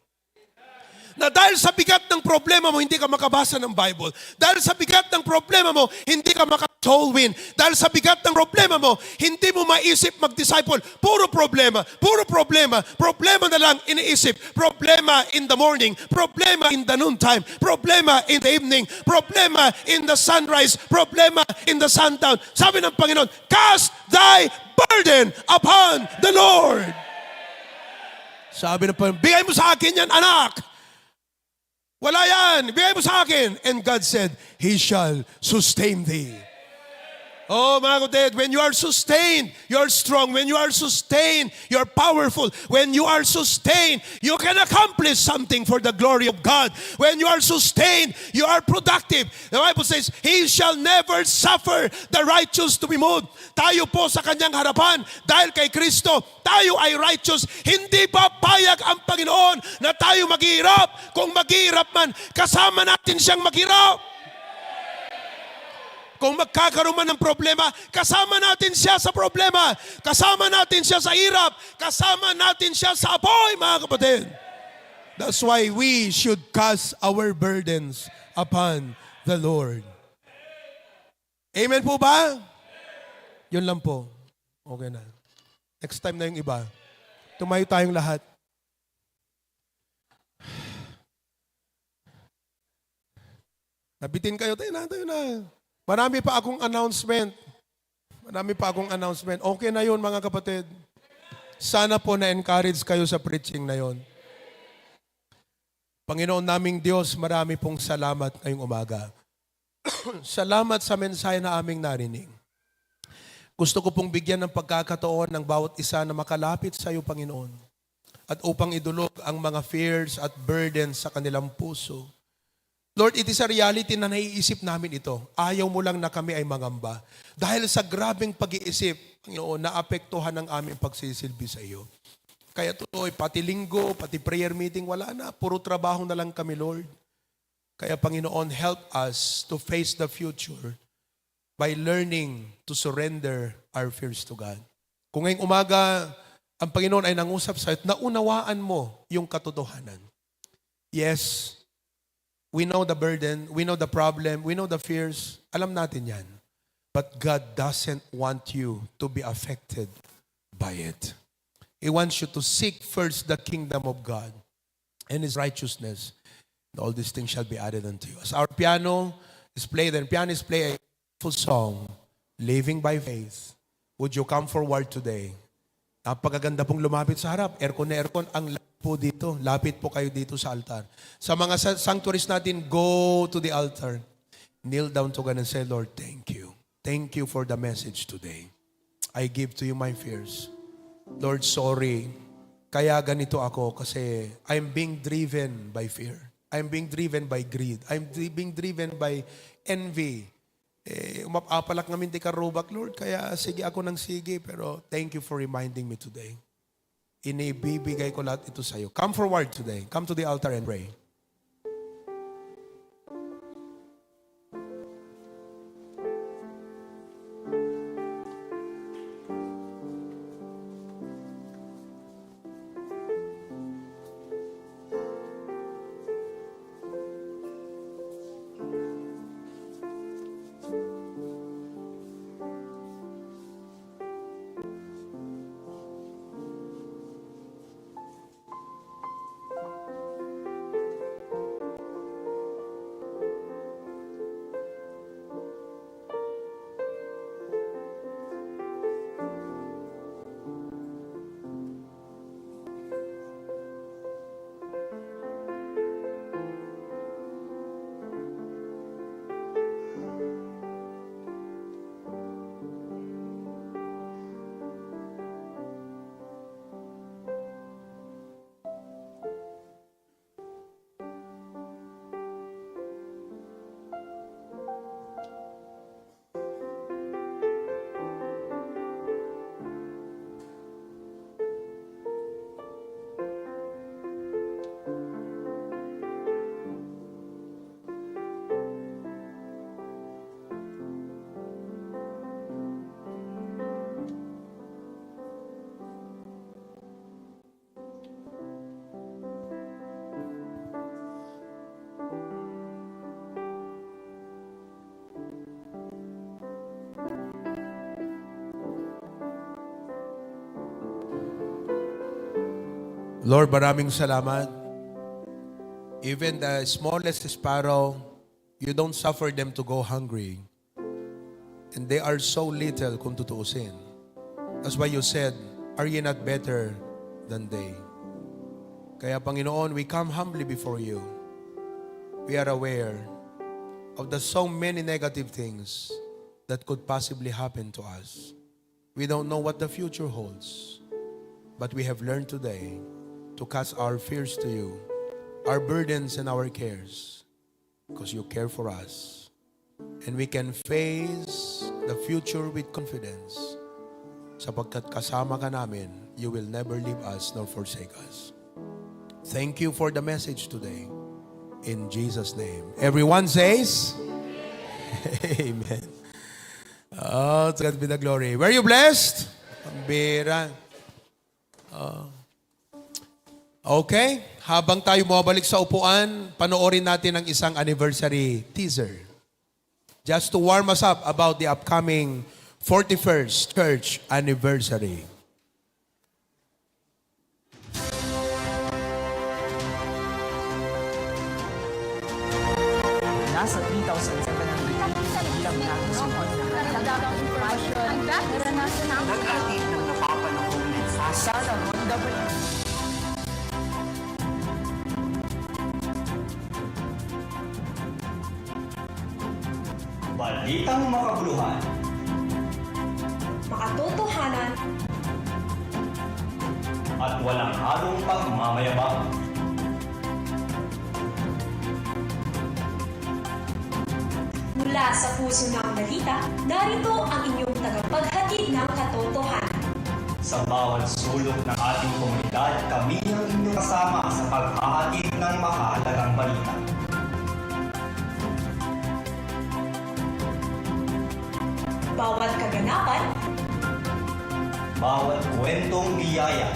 Na dahil sa bigat ng problema mo, hindi ka makabasa ng Bible. Dahil sa bigat ng problema mo, hindi ka maka-soul win. Dahil sa bigat ng problema mo, hindi mo maisip mag-disciple. Puro problema, puro problema. Problema na lang iniisip. Problema in the morning, problema in the noontime, problema in the evening, problema in the sunrise, problema in the sundown. Sabi ng Panginoon, "Cast thy burden upon the Lord." Sabi ng Panginoon, "Bigay mo sa akin yan, anak. Wala yan. Bigay mo sa akin." And God said, "He shall sustain thee." Oh, mga kapatid, when you are sustained, you are strong. When you are sustained, you are powerful. When you are sustained, you can accomplish something for the glory of God. When you are sustained, you are productive. The Bible says, "He shall never suffer the righteous to be moved." Tayo po sa kanyang harapan, dahil kay Kristo, tayo ay righteous. Hindi papayag ang Panginoon na tayo maghihirap. Kung maghihirap man, kasama natin siyang maghirap. Kung magkakaroon man ng problema, kasama natin siya sa problema. Kasama natin siya sa hirap. Kasama natin siya sa apoy, mga kapatid. That's why we should cast our burdens upon the Lord. Amen po ba? Yun lang po. Okay na. Next time na yung iba. Tumayo tayong lahat. Nabitin kayo, tayo na, tayo na. Marami pa akong announcement. Marami pa akong announcement. Okay na yun, mga kapatid. Sana po na-encourage kayo sa preaching na yun. Panginoon naming Diyos, marami pong salamat ngayong umaga. Salamat sa mensahe na aming narinig. Gusto ko pong bigyan ng pagkakataon ng bawat isa na makalapit sa iyo, Panginoon, at upang idulog ang mga fears at burdens sa kanilang puso. Lord, it is a reality na naiisip namin ito. Ayaw mo lang na kami ay mangamba. Dahil sa grabeng pag-iisip, Panginoon, naapektuhan ang aming pagsisilbi sa iyo. Kaya tuloy, pati linggo, pati prayer meeting, wala na. Puro trabaho na lang kami, Lord. Kaya, Panginoon, help us to face the future by learning to surrender our fears to God. Kung ngayong umaga, ang Panginoon ay nangusap sa'yo at naunawaan mo yung katotohanan. Yes, we know the burden, we know the problem, we know the fears. Alam natin yan. But God doesn't want you to be affected by it. He wants you to seek first the kingdom of God and His righteousness. And all these things shall be added unto you. As our piano is played and pianist play a beautiful song, Living by Faith, would you come forward today? Napakaganda pong lumapit sa harap. Aircon na aircon. Ang lapit po dito. Lapit po kayo dito sa altar. Sa mga sa- sanctuaries natin, go to the altar. Kneel down to God and say, "Lord, thank you. Thank you for the message today. I give to you my fears. Lord, sorry. Kaya ganito ako kasi I'm being driven by fear. I'm being driven by greed. I'm dri- being driven by envy." Eh, umapapalak ngamin ti karrubak, Lord. Kaya sige ako nang sige, pero thank you for reminding me today. Inibibigay ko lahat ito sa'yo. Come forward today. Come to the altar and pray. Lord, maraming salamat. Even the smallest sparrow, you don't suffer them to go hungry. And they are so little kung tutuusin. That's why you said, "Are ye not better than they?" Kaya, Panginoon, we come humbly before you. We are aware of the so many negative things that could possibly happen to us. We don't know what the future holds, but we have learned today to cast our fears to you, our burdens and our cares, because you care for us. And we can face the future with confidence, sapagkat kasama ka namin, you will never leave us nor forsake us. Thank you for the message today. In Jesus' name. Everyone says, Amen. Oh, to God be the glory. Were you blessed? Pambira. Oh. Okay, habang tayo bumabalik sa upuan, panoorin natin ang isang anniversary teaser. Just to warm us up about the upcoming forty-first church anniversary. Nasa three thousand seven hundred bilang natin sa Nag-atid ng napapanahong mensahe. Sana Ronda Bal- Balitang makabuluhan. Makatotohanan. At walang halong pagmamayabang. Mula sa puso ng balita, narito ang inyong tagapaghatid ng katotohanan. Sa bawat sulok ng ating komunidad, kami ang inyong kasama sa paghahatid ng mahalagang balita. Bawat kaganapan, bawat kwentong biyaya,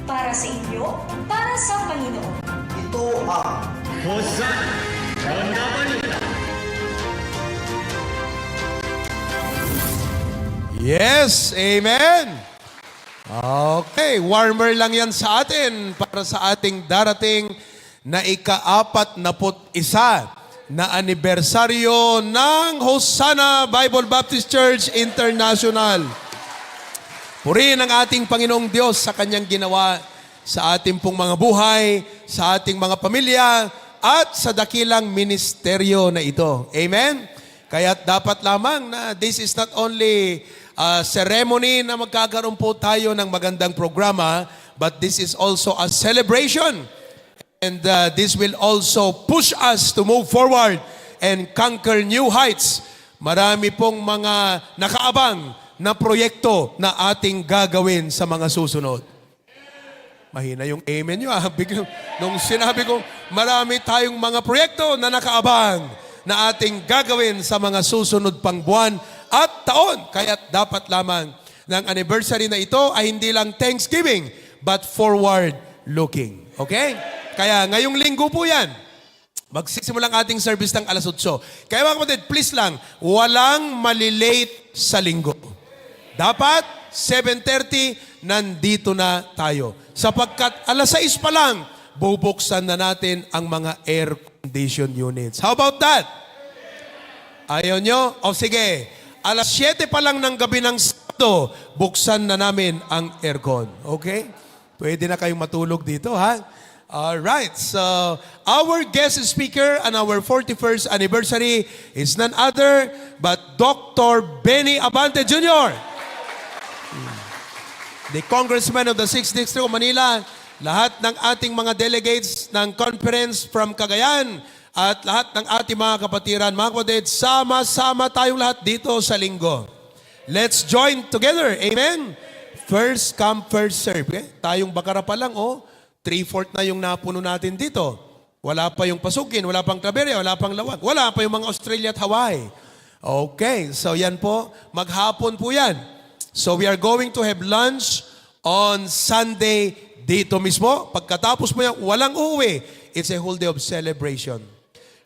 para sa inyo, para sa Panginoon. Ito ang Hosanna! Ronda Balita! Yes, amen. Okay, warmer lang yan sa atin para sa ating darating na ika-apat naput isa na anibersaryo ng Hosanna Bible Baptist Church International. Purihin ang ating Panginoong Diyos sa kanyang ginawa sa ating pong mga buhay, sa ating mga pamilya, at sa dakilang ministeryo na ito. Amen? Kaya't dapat lamang na this is not only a ceremony na magkakaroon po tayo ng magandang programa, but this is also a celebration. And uh, this will also push us to move forward and conquer new heights. Marami pong mga nakaabang na proyekto na ating gagawin sa mga susunod. Mahina yung amen nyo, ah. Biglang, nung sinabi ko, marami tayong mga proyekto na nakaabang na ating gagawin sa mga susunod pang buwan at taon. Kaya dapat lamang ng anniversary na ito ay hindi lang Thanksgiving, but forward-looking. Okay? Kaya ngayong linggo po yan, magsisimula ang ating service ng alas otso. Kaya mga kapatid, please lang, walang malilate sa linggo. Dapat, seven thirty, nandito na tayo. Sapagkat alas sais pa lang, bubuksan na natin ang mga air condition units. How about that? Ayaw nyo? O sige, alas siyete pa lang ng gabi ng Sabado, buksan na namin ang aircon. Okay? Pwede na kayong matulog dito, ha? All right. So, our guest speaker on our forty-first anniversary is none other but Doctor Benny Abante Junior, the Congressman of the sixth District of Manila, lahat ng ating mga delegates ng conference from Cagayan at lahat ng ating mga kapatiran, mga kapatid, sama-sama tayong lahat dito sa linggo. Let's join together. Amen? First come, first serve. Eh? Tayong Bacara pa lang, oh. Three-fourth na yung napuno natin dito. Wala pa yung Pasukin, wala pang Claveria, wala pang Laoag, wala pa yung mga Australia at Hawaii. Okay, so yan po. Maghapon po yan. So we are going to have lunch on Sunday dito mismo. Pagkatapos po yan, walang uuwi. It's a whole day of celebration.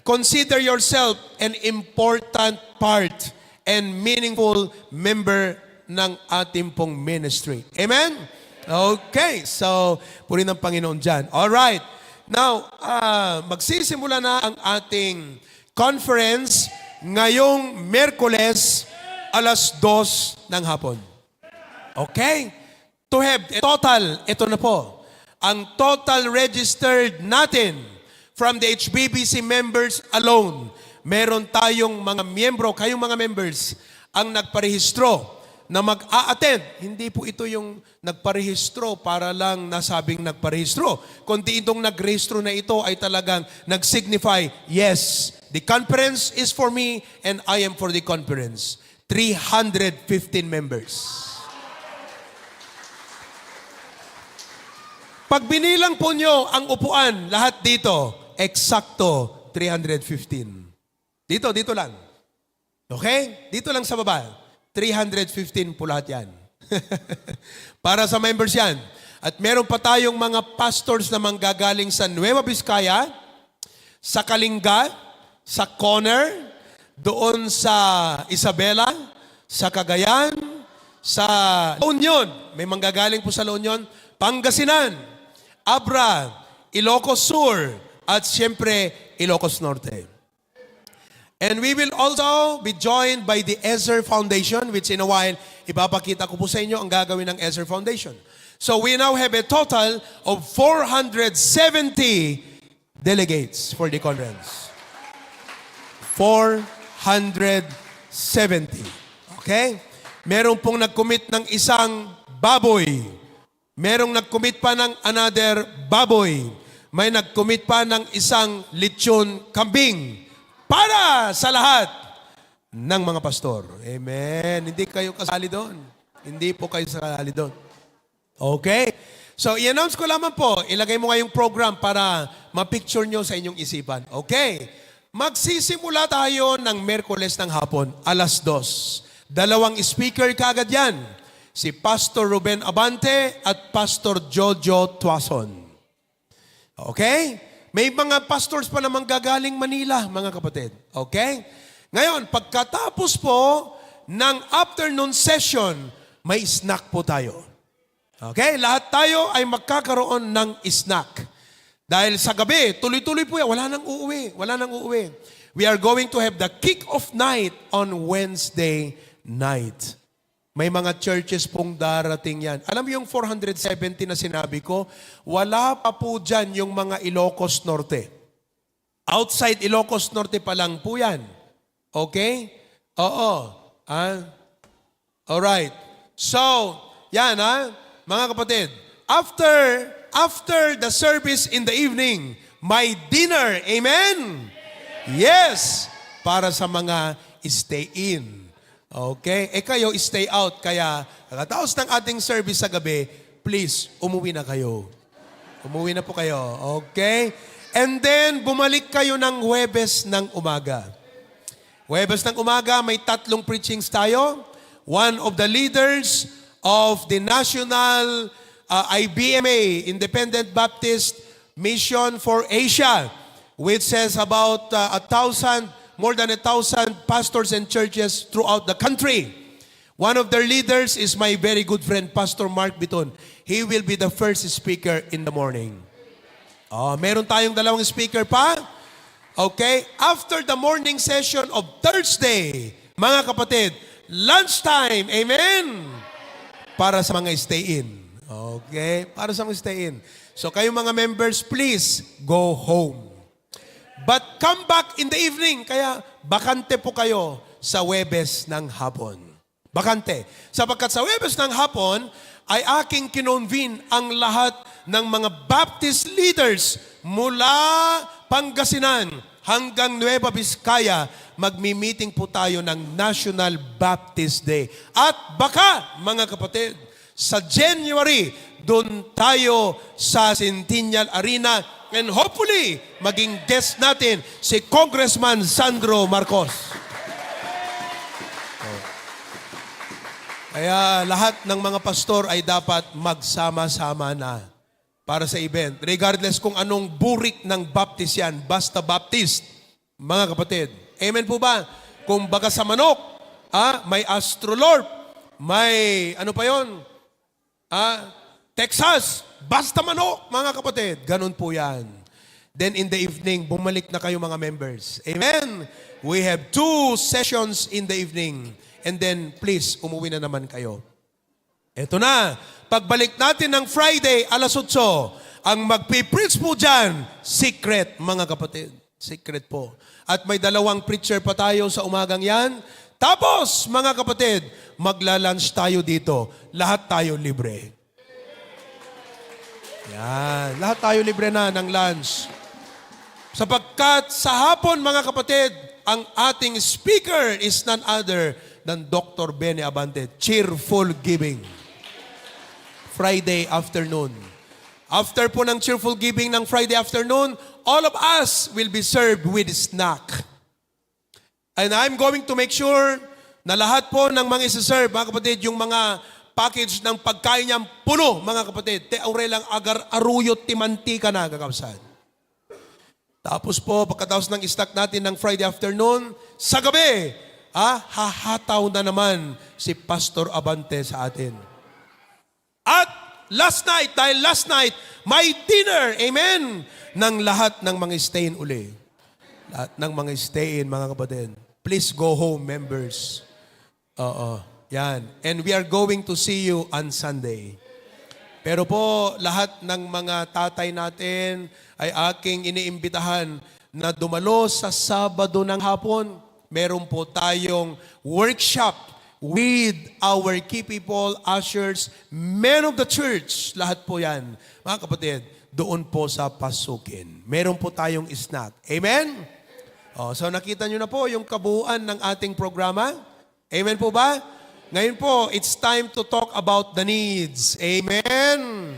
Consider yourself an important part and meaningful member ng ating pong ministry. Amen? Okay, so puri ng Panginoon dyan. All right. Now, ah, magsisimula na ang ating conference ngayong Miyerkules, alas dos ng hapon. Okay? To have a total, ito na po, ang total registered natin from the H B B C members alone, meron tayong mga miyembro, kayong mga members, ang nagparehistro na mag-a-attend. Hindi po ito yung nagparehistro para lang nasabing nagparehistro, kundi itong nagrehistro na ito ay talagang nag-signify, "Yes, the conference is for me and I am for the conference." Three hundred fifteen members. Pag binilang po nyo ang upuan, lahat dito, eksakto, three hundred fifteen. Dito, dito lang. Okay? Dito lang sa baba. Three hundred fifteen po lahat yan. Para sa members yan. At meron pa tayong mga pastors na manggagaling sa Nueva Vizcaya, sa Kalinga, sa Conner, doon sa Isabela, sa Cagayan, sa La Union, may manggagaling po sa La Union, Pangasinan, Abra, Ilocos Sur, at siyempre, Ilocos Norte. And we will also be joined by the Ezer Foundation, which in a while, ipapakita ko po sa inyo ang gagawin ng Ezer Foundation. So we now have a total of four hundred seventy delegates for the conference. Four hundred seventy. Okay? Meron pong nag-commit ng isang baboy. Merong nag-commit pa ng another baboy. May nag-commit pa ng isang lechon kambing para sa lahat ng mga pastor. Amen. Hindi kayo kasali doon. Hindi po kayo sasali doon. Okay? So, i-announce ko lamang po, ilagay mo nga yung program para ma-picture nyo sa inyong isipan. Okay? Magsisimula tayo ng Miyerkules ng hapon, alas dos. Dalawang speaker kaagad yan, si Pastor Ruben Abante at Pastor Jojo Tuason. Okay? May mga pastors pa naman gagaling Manila, mga kapatid. Okay? Ngayon, pagkatapos po ng afternoon session, may snack po tayo. Okay? Lahat tayo ay magkakaroon ng snack. Dahil sa gabi, tuloy-tuloy po yan. Wala nang uuwi. Wala nang uuwi. We are going to have the kick-off night on Wednesday night. May mga churches pong darating yan. Alam mo yung four hundred seventy na sinabi ko, wala pa po dyan yung mga Ilocos Norte. Outside Ilocos Norte pa lang po yan. Okay? Oo. Ah? Alright. So, yan ha, mga kapatid. After, after the service in the evening, may dinner. Amen? Yes. Para sa mga stay in. Okay? Eh kayo, stay out. Kaya, pagkatapos ng ating service sa gabi, please, umuwi na kayo. Umuwi na po kayo. Okay? And then, bumalik kayo ng Huwebes ng umaga. Huwebes ng umaga, may tatlong preachings tayo. One of the leaders of the National uh, I B M A, Independent Baptist Mission for Asia, which has about uh, a thousand, more than a thousand pastors and churches throughout the country. One of their leaders is my very good friend, Pastor Mark Biton. He will be the first speaker in the morning. Oh, meron tayong dalawang speaker pa. Okay? After the morning session of Thursday, mga kapatid, lunch time. Amen? Para sa mga stay-in. Okay? Para sa mga stay-in. So, kayong mga members, please go home. But come back in the evening. Kaya bakante po kayo sa Huwebes ng hapon. Bakante. Sapagkat sa Huwebes ng hapon ay aking kinonvene ang lahat ng mga Baptist leaders mula Pangasinan hanggang Nueva Vizcaya. Magmi-meeting po tayo ng National Baptist Day. At baka, mga kapatid, sa January, doon tayo sa Centennial Arena. And hopefully, maging guest natin si Congressman Sandro Marcos. Kaya lahat ng mga pastor ay dapat magsama-sama na para sa event. Regardless kung anong burik ng Baptist yan, basta Baptist, mga kapatid. Amen po ba? Kung baga sa manok, ah, may Astrolorp, may ano pa yon? Ah, Texas, basta manok, mga kapatid. Ganun po yan. Then in the evening, bumalik na kayo mga members. Amen? We have two sessions in the evening. And then, please, umuwi na naman kayo. Eto na, pagbalik natin ng Friday, alas otso, ang magpipreach po dyan, secret, mga kapatid. Secret po. At may dalawang preacher pa tayo sa umagang yan. Tapos, mga kapatid, magla-lunch tayo dito. Lahat tayo libre. Yan. Lahat tayo libre na ng lunch. Sapagkat sa hapon, mga kapatid, ang ating speaker is none other than Doctor Benny Abante. Cheerful giving. Friday afternoon. After po ng cheerful giving ng Friday afternoon, all of us will be served with snack. And I'm going to make sure na lahat po ng mga isi-serve, mga kapatid, yung mga package ng pagkain niyan, puno, mga kapatid. Te, aurelang agar aruyot ti mantika na, kakabsat. Tapos po, pagkatapos ng snack natin ng Friday afternoon, sa gabi, ah, hahataw na naman si Pastor Abante sa atin. At last night, dahil last night, may dinner, amen, ng lahat ng mga stay-in uli. Lahat ng mga stay-in, mga kapatid. Please go home, members. Oo, yan. And we are going to see you on Sunday. Pero po, lahat ng mga tatay natin ay aking iniimbitahan na dumalo sa Sabado ng hapon. Meron po tayong workshop with our key people, ushers, men of the church. Lahat po yan. Mga kapatid, doon po sa Pasukin. Meron po tayong snack. Amen? Oh, so nakita nyo na po yung kabuuan ng ating programa. Amen po ba? Ngayon po, it's time to talk about the needs. Amen?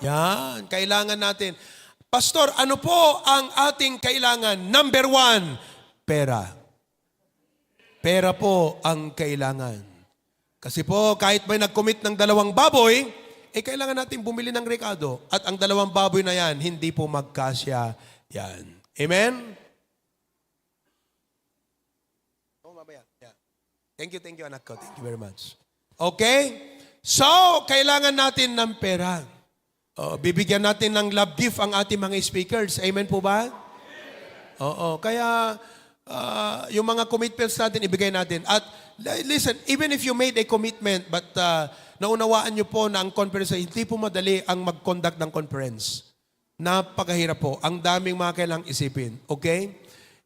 Yan, kailangan natin. Pastor, ano po ang ating kailangan? Number one, pera. Pera po ang kailangan. Kasi po, kahit may nag-commit ng dalawang baboy, eh kailangan natin bumili ng rekado. At ang dalawang baboy na yan, hindi po magkasya yan. Amen? Oh, mamaya. Yeah. Thank you, thank you, anak ko. Thank you very much. Okay? So, kailangan natin ng pera. Oh, bibigyan natin ng love gift ang ating mga speakers. Amen po ba? Oo. Kaya, ah, yung mga commitments natin, ibigay natin. At li- listen, even if you made a commitment, but ah, naunawaan nyo po na ang conference ay hindi po madali ang mag-conduct ng conference. Napakahirap po. Ang daming mga kailangang isipin. Okay?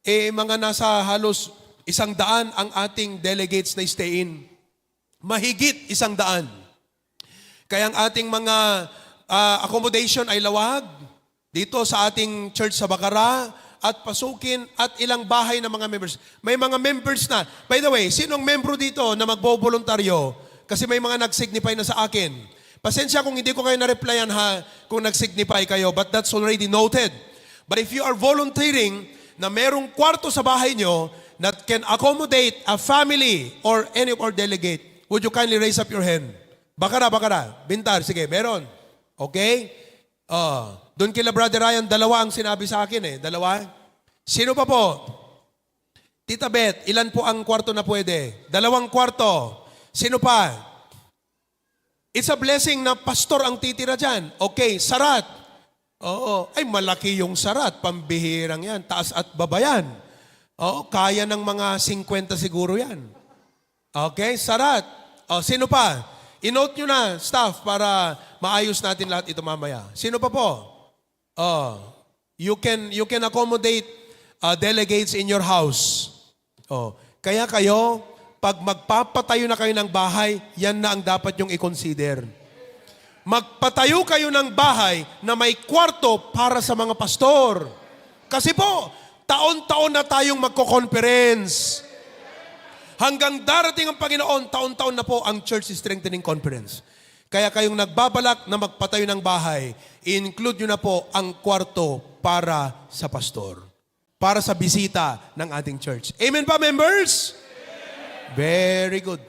Eh, mga nasa halos isang daan ang ating delegates na stay-in. Mahigit isang daan. Kaya ang ating mga ah, accommodation ay lawag dito sa ating church sa Bacara at Pasukin at ilang bahay ng mga members. May mga members na. By the way, sinong membro dito na magbobolontaryo? Kasi may mga nag-signify na sa akin. Pasensya kung hindi ko kayo na-replyan ha, kung nag-signify kayo, but that's already noted. But if you are volunteering na merong kwarto sa bahay nyo that can accommodate a family or any of our delegate, would you kindly raise up your hand? Bacara, Bacara. Bintar, sige, meron. Okay? Oh, doon kila Brother Ryan, dalawa ang sinabi sa akin eh. Dalawa. Sino pa po? Tita Beth, ilan po ang kwarto na pwede? Dalawang kwarto. Sino pa? It's a blessing na pastor ang titira dyan. Okay, Sarat. Oo. Ay, malaki yung Sarat. Pambihirang yan. Taas at baba yan. Oo, kaya ng mga singkwenta siguro yan. Okay, Sarat. O, sino pa? I-note nyo na, staff, para maayos natin lahat ito mamaya. Sino pa po? Oh, you can, you can accommodate uh, delegates in your house. Oh, kaya kayo, pag magpapatayo na kayo ng bahay, yan na ang dapat yung i-consider. Magpatayo kayo ng bahay na may kwarto para sa mga pastor. Kasi po, taon-taon na tayong magko-conference. Hanggang darating ang Panginoon, taon-taon na po ang Church Strengthening Conference. Kaya kayong nagbabalak na magpatayo ng bahay, i-include nyo na po ang kwarto para sa pastor. Para sa bisita ng ating church. Amen ba, members? Very good.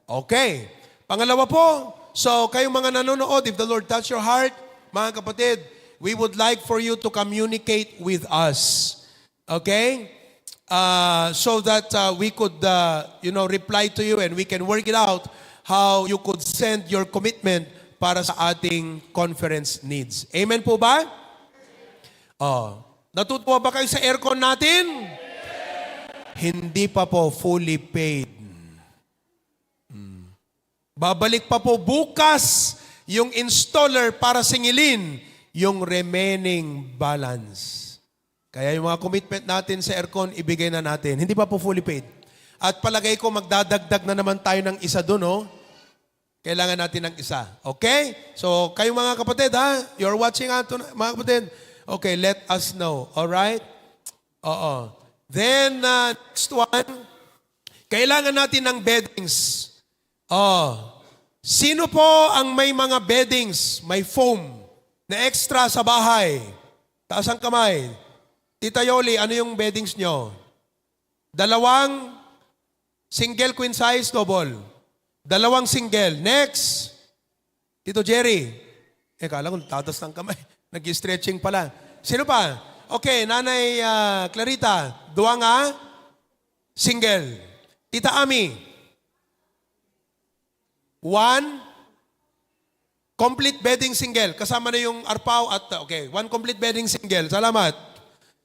Okay. Pangalawa po, so kayong mga nanonood, if the Lord touch your heart, mga kapatid, we would like for you to communicate with us. Okay? Uh, so that uh, we could, uh, you know, reply to you and we can work it out how you could send your commitment para sa ating conference needs. Amen po ba? Oh, natutuwa ba kayo sa aircon natin? Hindi pa po fully paid. Hmm. Babalik pa po bukas yung installer para singilin yung remaining balance. Kaya yung mga commitment natin sa aircon, ibigay na natin. Hindi pa po fully paid. At palagay ko, magdadagdag na naman tayo ng isa doon, oh. Kailangan natin ng isa. Okay? So, kayong mga kapatid, ha? You're watching, ha, tonight, mga kapatid? Okay, let us know. Alright? Oo. Then, uh, next one, kailangan natin ng beddings. Oh, sino po ang may mga beddings, may foam, na extra sa bahay? Taas ang kamay. Tita Yoli, ano yung beddings nyo? Dalawang single queen size, double. Dalawang single. Next. Tito Jerry. Eh, kala ko tatas ng kamay. Nag-stretching pala. Sino pa? Okay, Nanay ah, Clarita. Duwa nga single. Tita Ami. One complete bedding single. Kasama na yung arpaw at, okay, one complete bedding single. Salamat.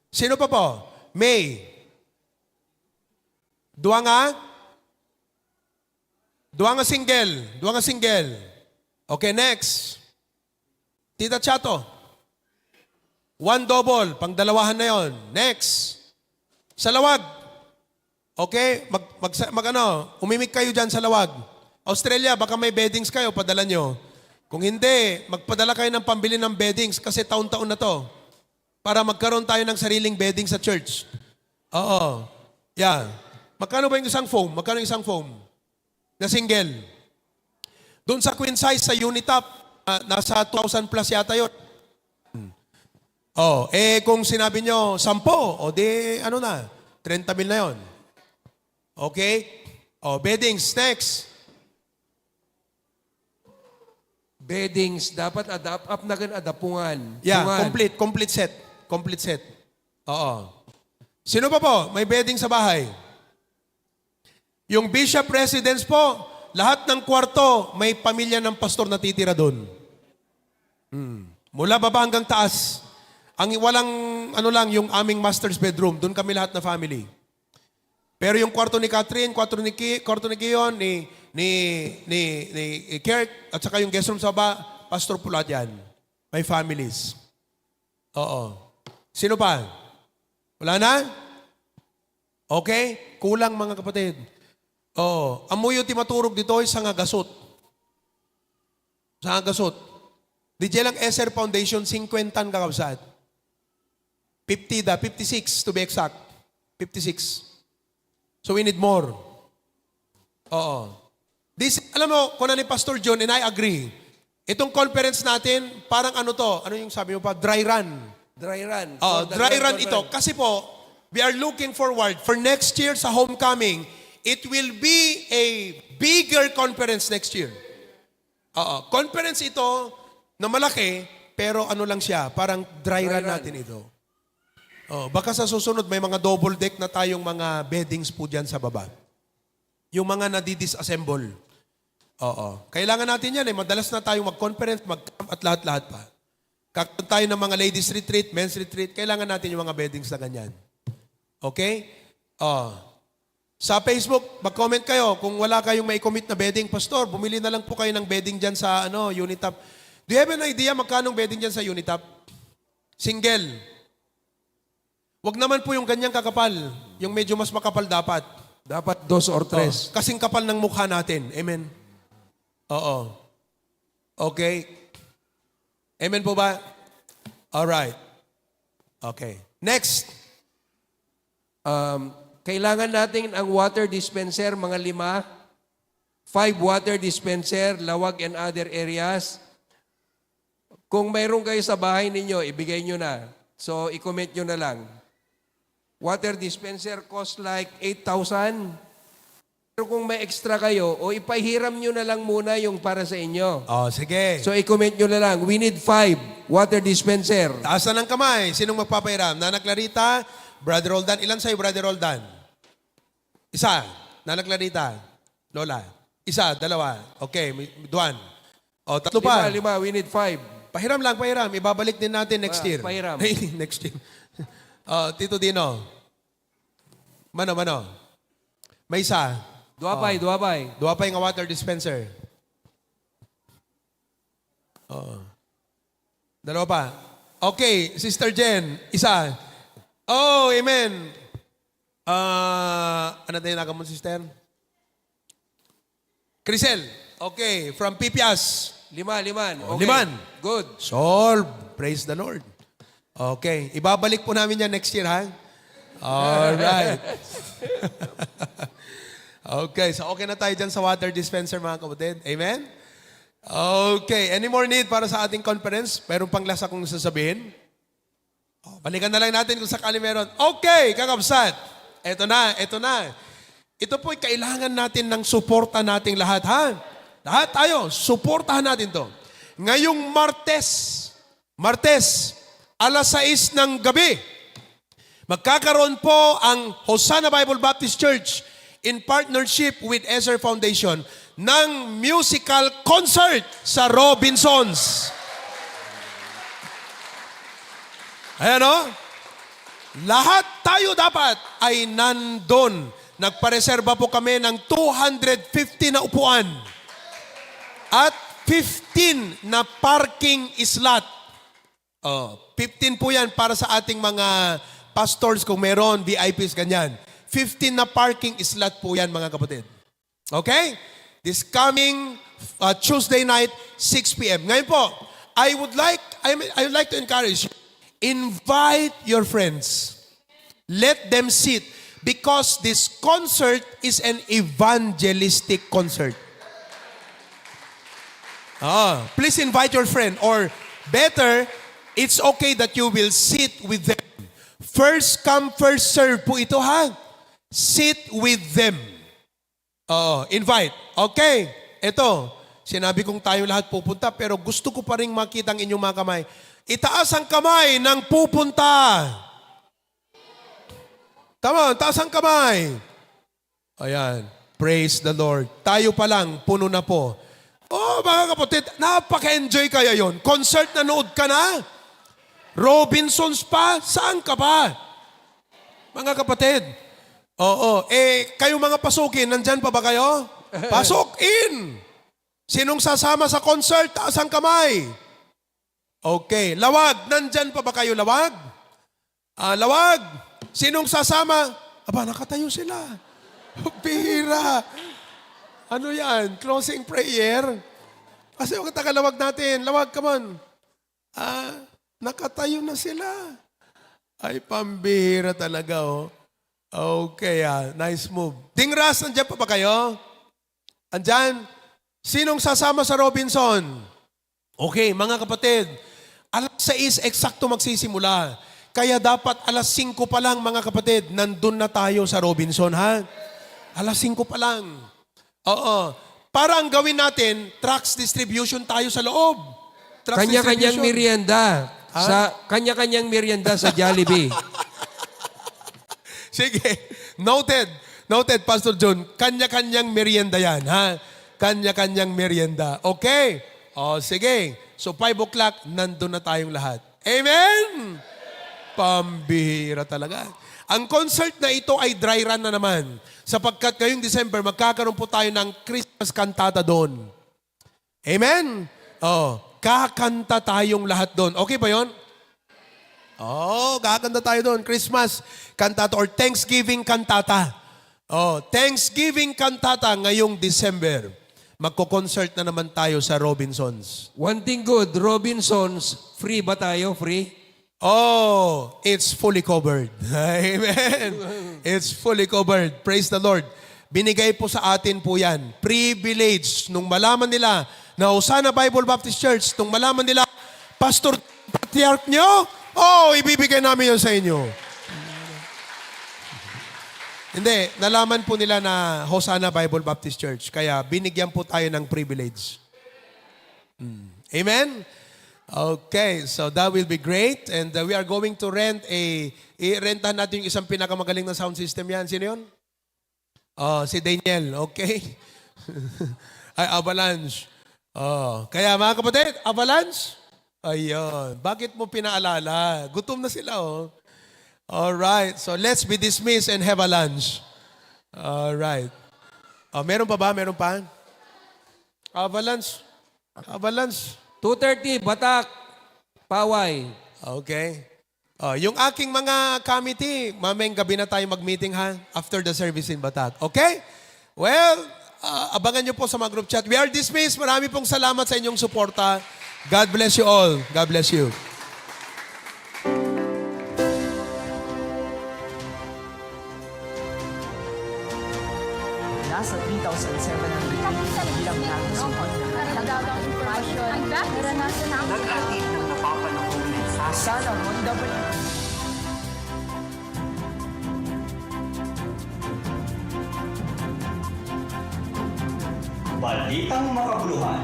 Sino pa po? May. Duwa nga? Duwa nga single. Duwa nga single. Okay, next. Tita Chato. One double. Pangdalawahan na yon. Next. Sa lawag. Okay? Mag, mag, mag ano, umimik kayo dyan sa lawag. Australia, baka may beddings kayo, padala nyo. Kung hindi, magpadala kayo ng pambili ng beddings kasi taon-taon na to. Para magkaroon tayo ng sariling bedding sa church. Oo. Yeah. Magkano ba yung isang foam? Magkano yung isang foam? na single. Doon sa queen size sa Unitop, ah, nasa two thousand plus yata yon. Hmm. Oh, eh kung sinabi nyo, sampo, o di, ano na, trenta mil na yon. Okay? Oh, beddings, next. Beddings, dapat adap, apnagan adapungan. Yeah, Pungan. complete, complete set. Complete set. Oo. Sino pa po? May bedding sa bahay? Yung bishop residence po, lahat ng kwarto, may pamilya ng pastor natitira doon. Hmm. Mula baba hanggang taas. Ang walang, ano lang, yung aming master's bedroom, doon kami lahat na family. Pero yung kwarto ni Catherine, kwarto ni, Ki, kwarto ni Kion, ni, ni, ni, ni Kirk, at saka yung guest room sa baba, pastor po lahat yan. May families. Oo. Sino pa? Wala na? Okay? Kulang, mga kapatid. Oo. Ammoyo ti maturog ditoy, sanga gasut. Sanga gasut. Didiay lang Eser Foundation, singkwentan kakabsat. Fifty da, fifty-six to be exact. Fifty-six. So we need more. Oo. This, alam mo, kuna ni Pastor John, and I agree, itong conference natin, parang ano to, ano yung sabi mo pa, dry run. Dry run. Oh, For the dry Lord run to ito. run. Kasi po, we are looking forward for next year sa homecoming. It will be a bigger conference next year. Oo, conference ito na malaki, pero ano lang siya, parang dry, Dry run, run. natin ito. Oh, baka sa susunod may mga double deck na tayong mga beddings po diyan sa baba. Yung mga nadi-disassemble. Oo. Kailangan natin yan eh. Madalas na tayong mag-conference, mag-camp at lahat-lahat pa. Kakaroon tayo ng mga ladies retreat, men's retreat. Kailangan natin yung mga beddings na ganyan. Okay? Oh. Sa Facebook, mag-comment kayo. Kung wala kayong mai-commit na bedding, Pastor, bumili na lang po kayo ng bedding dyan sa ano, Unitop. Do you have an idea magkano ang bedding dyan sa Unitop? Single. Wag naman po yung ganyang kakapal. Yung medyo mas makapal dapat. Dapat dos or tres. Oh, kasing kapal ng mukha natin. Amen. Oo. Okay. Amen po ba? All right. Okay. Next. Um, kailangan natin ang water dispenser, mga lima. Five water dispenser, lawag and other areas. Kung mayroon kayo sa bahay ninyo, ibigay nyo na. So, i-commit nyo na lang. Water dispenser cost like eight thousand. Pero kung may extra kayo, o ipahiram nyo na lang muna yung para sa inyo. Oh, sige. So, i-commit nyo na lang. We need five water dispenser. Taas na ng kamay. Sinong magpapairam? Nana Clarita, Brother Roldan. Ilan sa'yo, Brother Roldan? Isa. Nana Clarita. Lola. Isa, dalawa. Okay, may- duan. O, tatlo pa. Lima, lima. We need five. Pahiram lang, pahiram. Ibabalik din natin next Ah, year. pahiram. Next year. O, Tito Dino. Mano, mano. May isa. Duapay, duapay. Duapay nga water dispenser. Oo. Dalawa pa. Okay, Sister Jen, isa. Oh, amen. Ah, ano tayo nagamon, sister? Crisel. Okay, from Pipias. Lima, liman. Oh, Okay. liman. Good. Solve. Praise the Lord. Okay, ibabalik po namin yan next year, ha? All right. Okay, so okay na tayo dyan sa water dispenser, mga kapatid. Amen? Okay, any more need para sa ating conference? Mayroon pang last akong sasabihin? Oh, balikan na lang natin kung sakali meron. Okay, kakabsat. Eto na, eto na. Ito po'y kailangan natin ng suporta nating lahat, ha? Lahat tayo, suportahan natin to. Ngayong Martes, Martes, alas sais ng gabi, magkakaroon po ang Hosanna Bible Baptist Church in partnership with Ezer Foundation ng musical concert sa Robinsons. Ayan, oh. Lahat tayo dapat ay nandun. Nagpareserba po kami ng two hundred fifty na upuan at fifteen na parking slot. Oh, fifteen po yan para sa ating mga pastors kung meron, V I Ps, ganyan. Fifteen na parking slot po yan, mga kapatid. Okay? This coming uh, Tuesday night, six p m. Ngayon po, I would like I, mean, I would like to encourage you, invite your friends. Let them sit. because this concert is an evangelistic concert. Ah, please invite your friend, or better, it's okay that you will sit with them. First come, first serve po ito, ha? Sit with them. Oo, invite. Okay, eto. Sinabi kong tayong lahat pupunta, pero gusto ko pa rin makita ang inyong mga kamay. Itaas ang kamay ng pupunta. Come on, taas ang kamay. Ayan. Praise the Lord. Tayo pa lang, puno na po. Oh, mga kapatid, napaka-enjoy kaya yon. Concert, nanood ka na? Robinsons pa? Saan ka pa? Mga kapatid. Oo. Eh, kayo mga pasukin, nandyan pa ba kayo? Pasok in! Sinong sasama sa concert? Taas ang kamay. Okay. Lawag, nandyan pa ba kayo, Lawag? Ah, Lawag, sinong sasama? Aba, nakatayo sila. Bihira. Ano yan? Closing prayer? Kasi yung taga Lawag natin. Lawag, come on. Ah, nakatayo na sila. Ay, pambihira talaga, oh. Okay, ah. Nice move. Dingras, nandiyan pa ba kayo? Andyan? Sinong sasama sa Robinson? Okay, mga kapatid, alas sais eksakto magsisimula. Kaya dapat alas singko pa lang, mga kapatid, nandun na tayo sa Robinson, ha? Alas singko pa lang. Oo. Para ang gawin natin, tracts distribution tayo sa loob. Tracts Kanya-kanyang distribution. merienda. Ha? Sa kanya-kanyang merienda sa Jollibee. Sige. Noted. Noted, Pastor John. Kanya-kanyang merienda yan, ha? Kanya-kanyang merienda. Okay? O, sige. So, five o'clock, nandun na tayong lahat. Amen? Pambihira talaga. Ang concert na ito ay dry run na naman. Sapagkat ngayong December, magkakaroon po tayo ng Christmas cantata doon. Amen? Oh, kakanta tayong lahat doon. Okay ba yon? Oh, kakanta tayo doon. Christmas cantata or Thanksgiving cantata. Oh, Thanksgiving cantata ngayong December. Magko-concert na naman tayo sa Robinsons. One thing good, Robinsons, free ba tayo? Free? Oh, it's fully covered. Amen. It's fully covered. Praise the Lord. Binigay po sa atin po yan. Privilege. Nung malaman nila na Hosanna Bible Baptist Church, nung malaman nila, Pastor, patriarch nyo? Oh, ibibigay namin yun sa inyo. Hindi, nalaman po nila na Hosanna Bible Baptist Church. Kaya binigyan po tayo ng privilege. Mm. Amen? Okay, so that will be great. And uh, we are going to rent a, i-rentahan natin yung isang pinakamagaling na sound system yan. Sino yun? Oh, si Daniel, okay? Ay, Avalanche. Oh, kaya mga kapatid, Avalanche? Ayun. Bakit mo pinaalala? Gutom na sila, oh. All right. So let's be dismissed and have a lunch. All right. Oh, meron pa ba? Meron pa? Avalanche. Avalanche. Two thirty, Batak, Paway. Okay. Oh, yung aking mga committee, mamayang gabi na tayo mag-meeting, ha? After the service in Batak. Okay? Well, ah, abangan nyo po sa mga group chat. We are dismissed. Marami pong salamat sa inyong suporta. God bless you all. God bless you. Nasa three thousand seven hundred bilang natin sa Naghatid ng napapanahong mensahe. Sana Honda Balita. Balitang makabuluhan.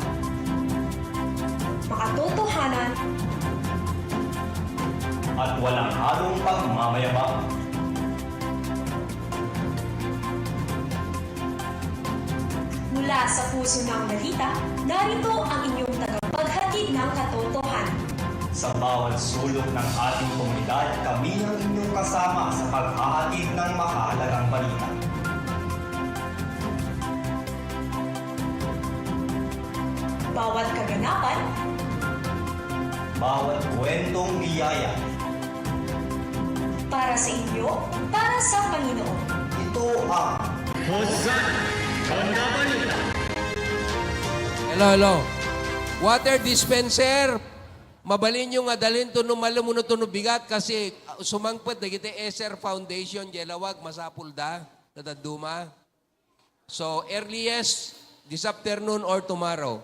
Makatotohanan. At walang halong pagmamayabang. Mula sa puso ng balita, narito ang inyong tagapaghatid ng katotohanan. Sa bawat sulok ng ating komunidad, kami ang inyong kasama sa paghahatid ng mahalagang balita. Bawat kaganapan, bawat kwentong biyaya. Para sa inyo, para sa Panginoon. Ito ang Hosanna! Honda Balita! Hello, hello. Water dispenser, mabalin nyo nga dalin to no malum wenno to no bigat kasi, ah, sumangpet dagiti ESSER Foundation, diay lawag, masapulda, ta dadduma. So, earliest, this afternoon or tomorrow.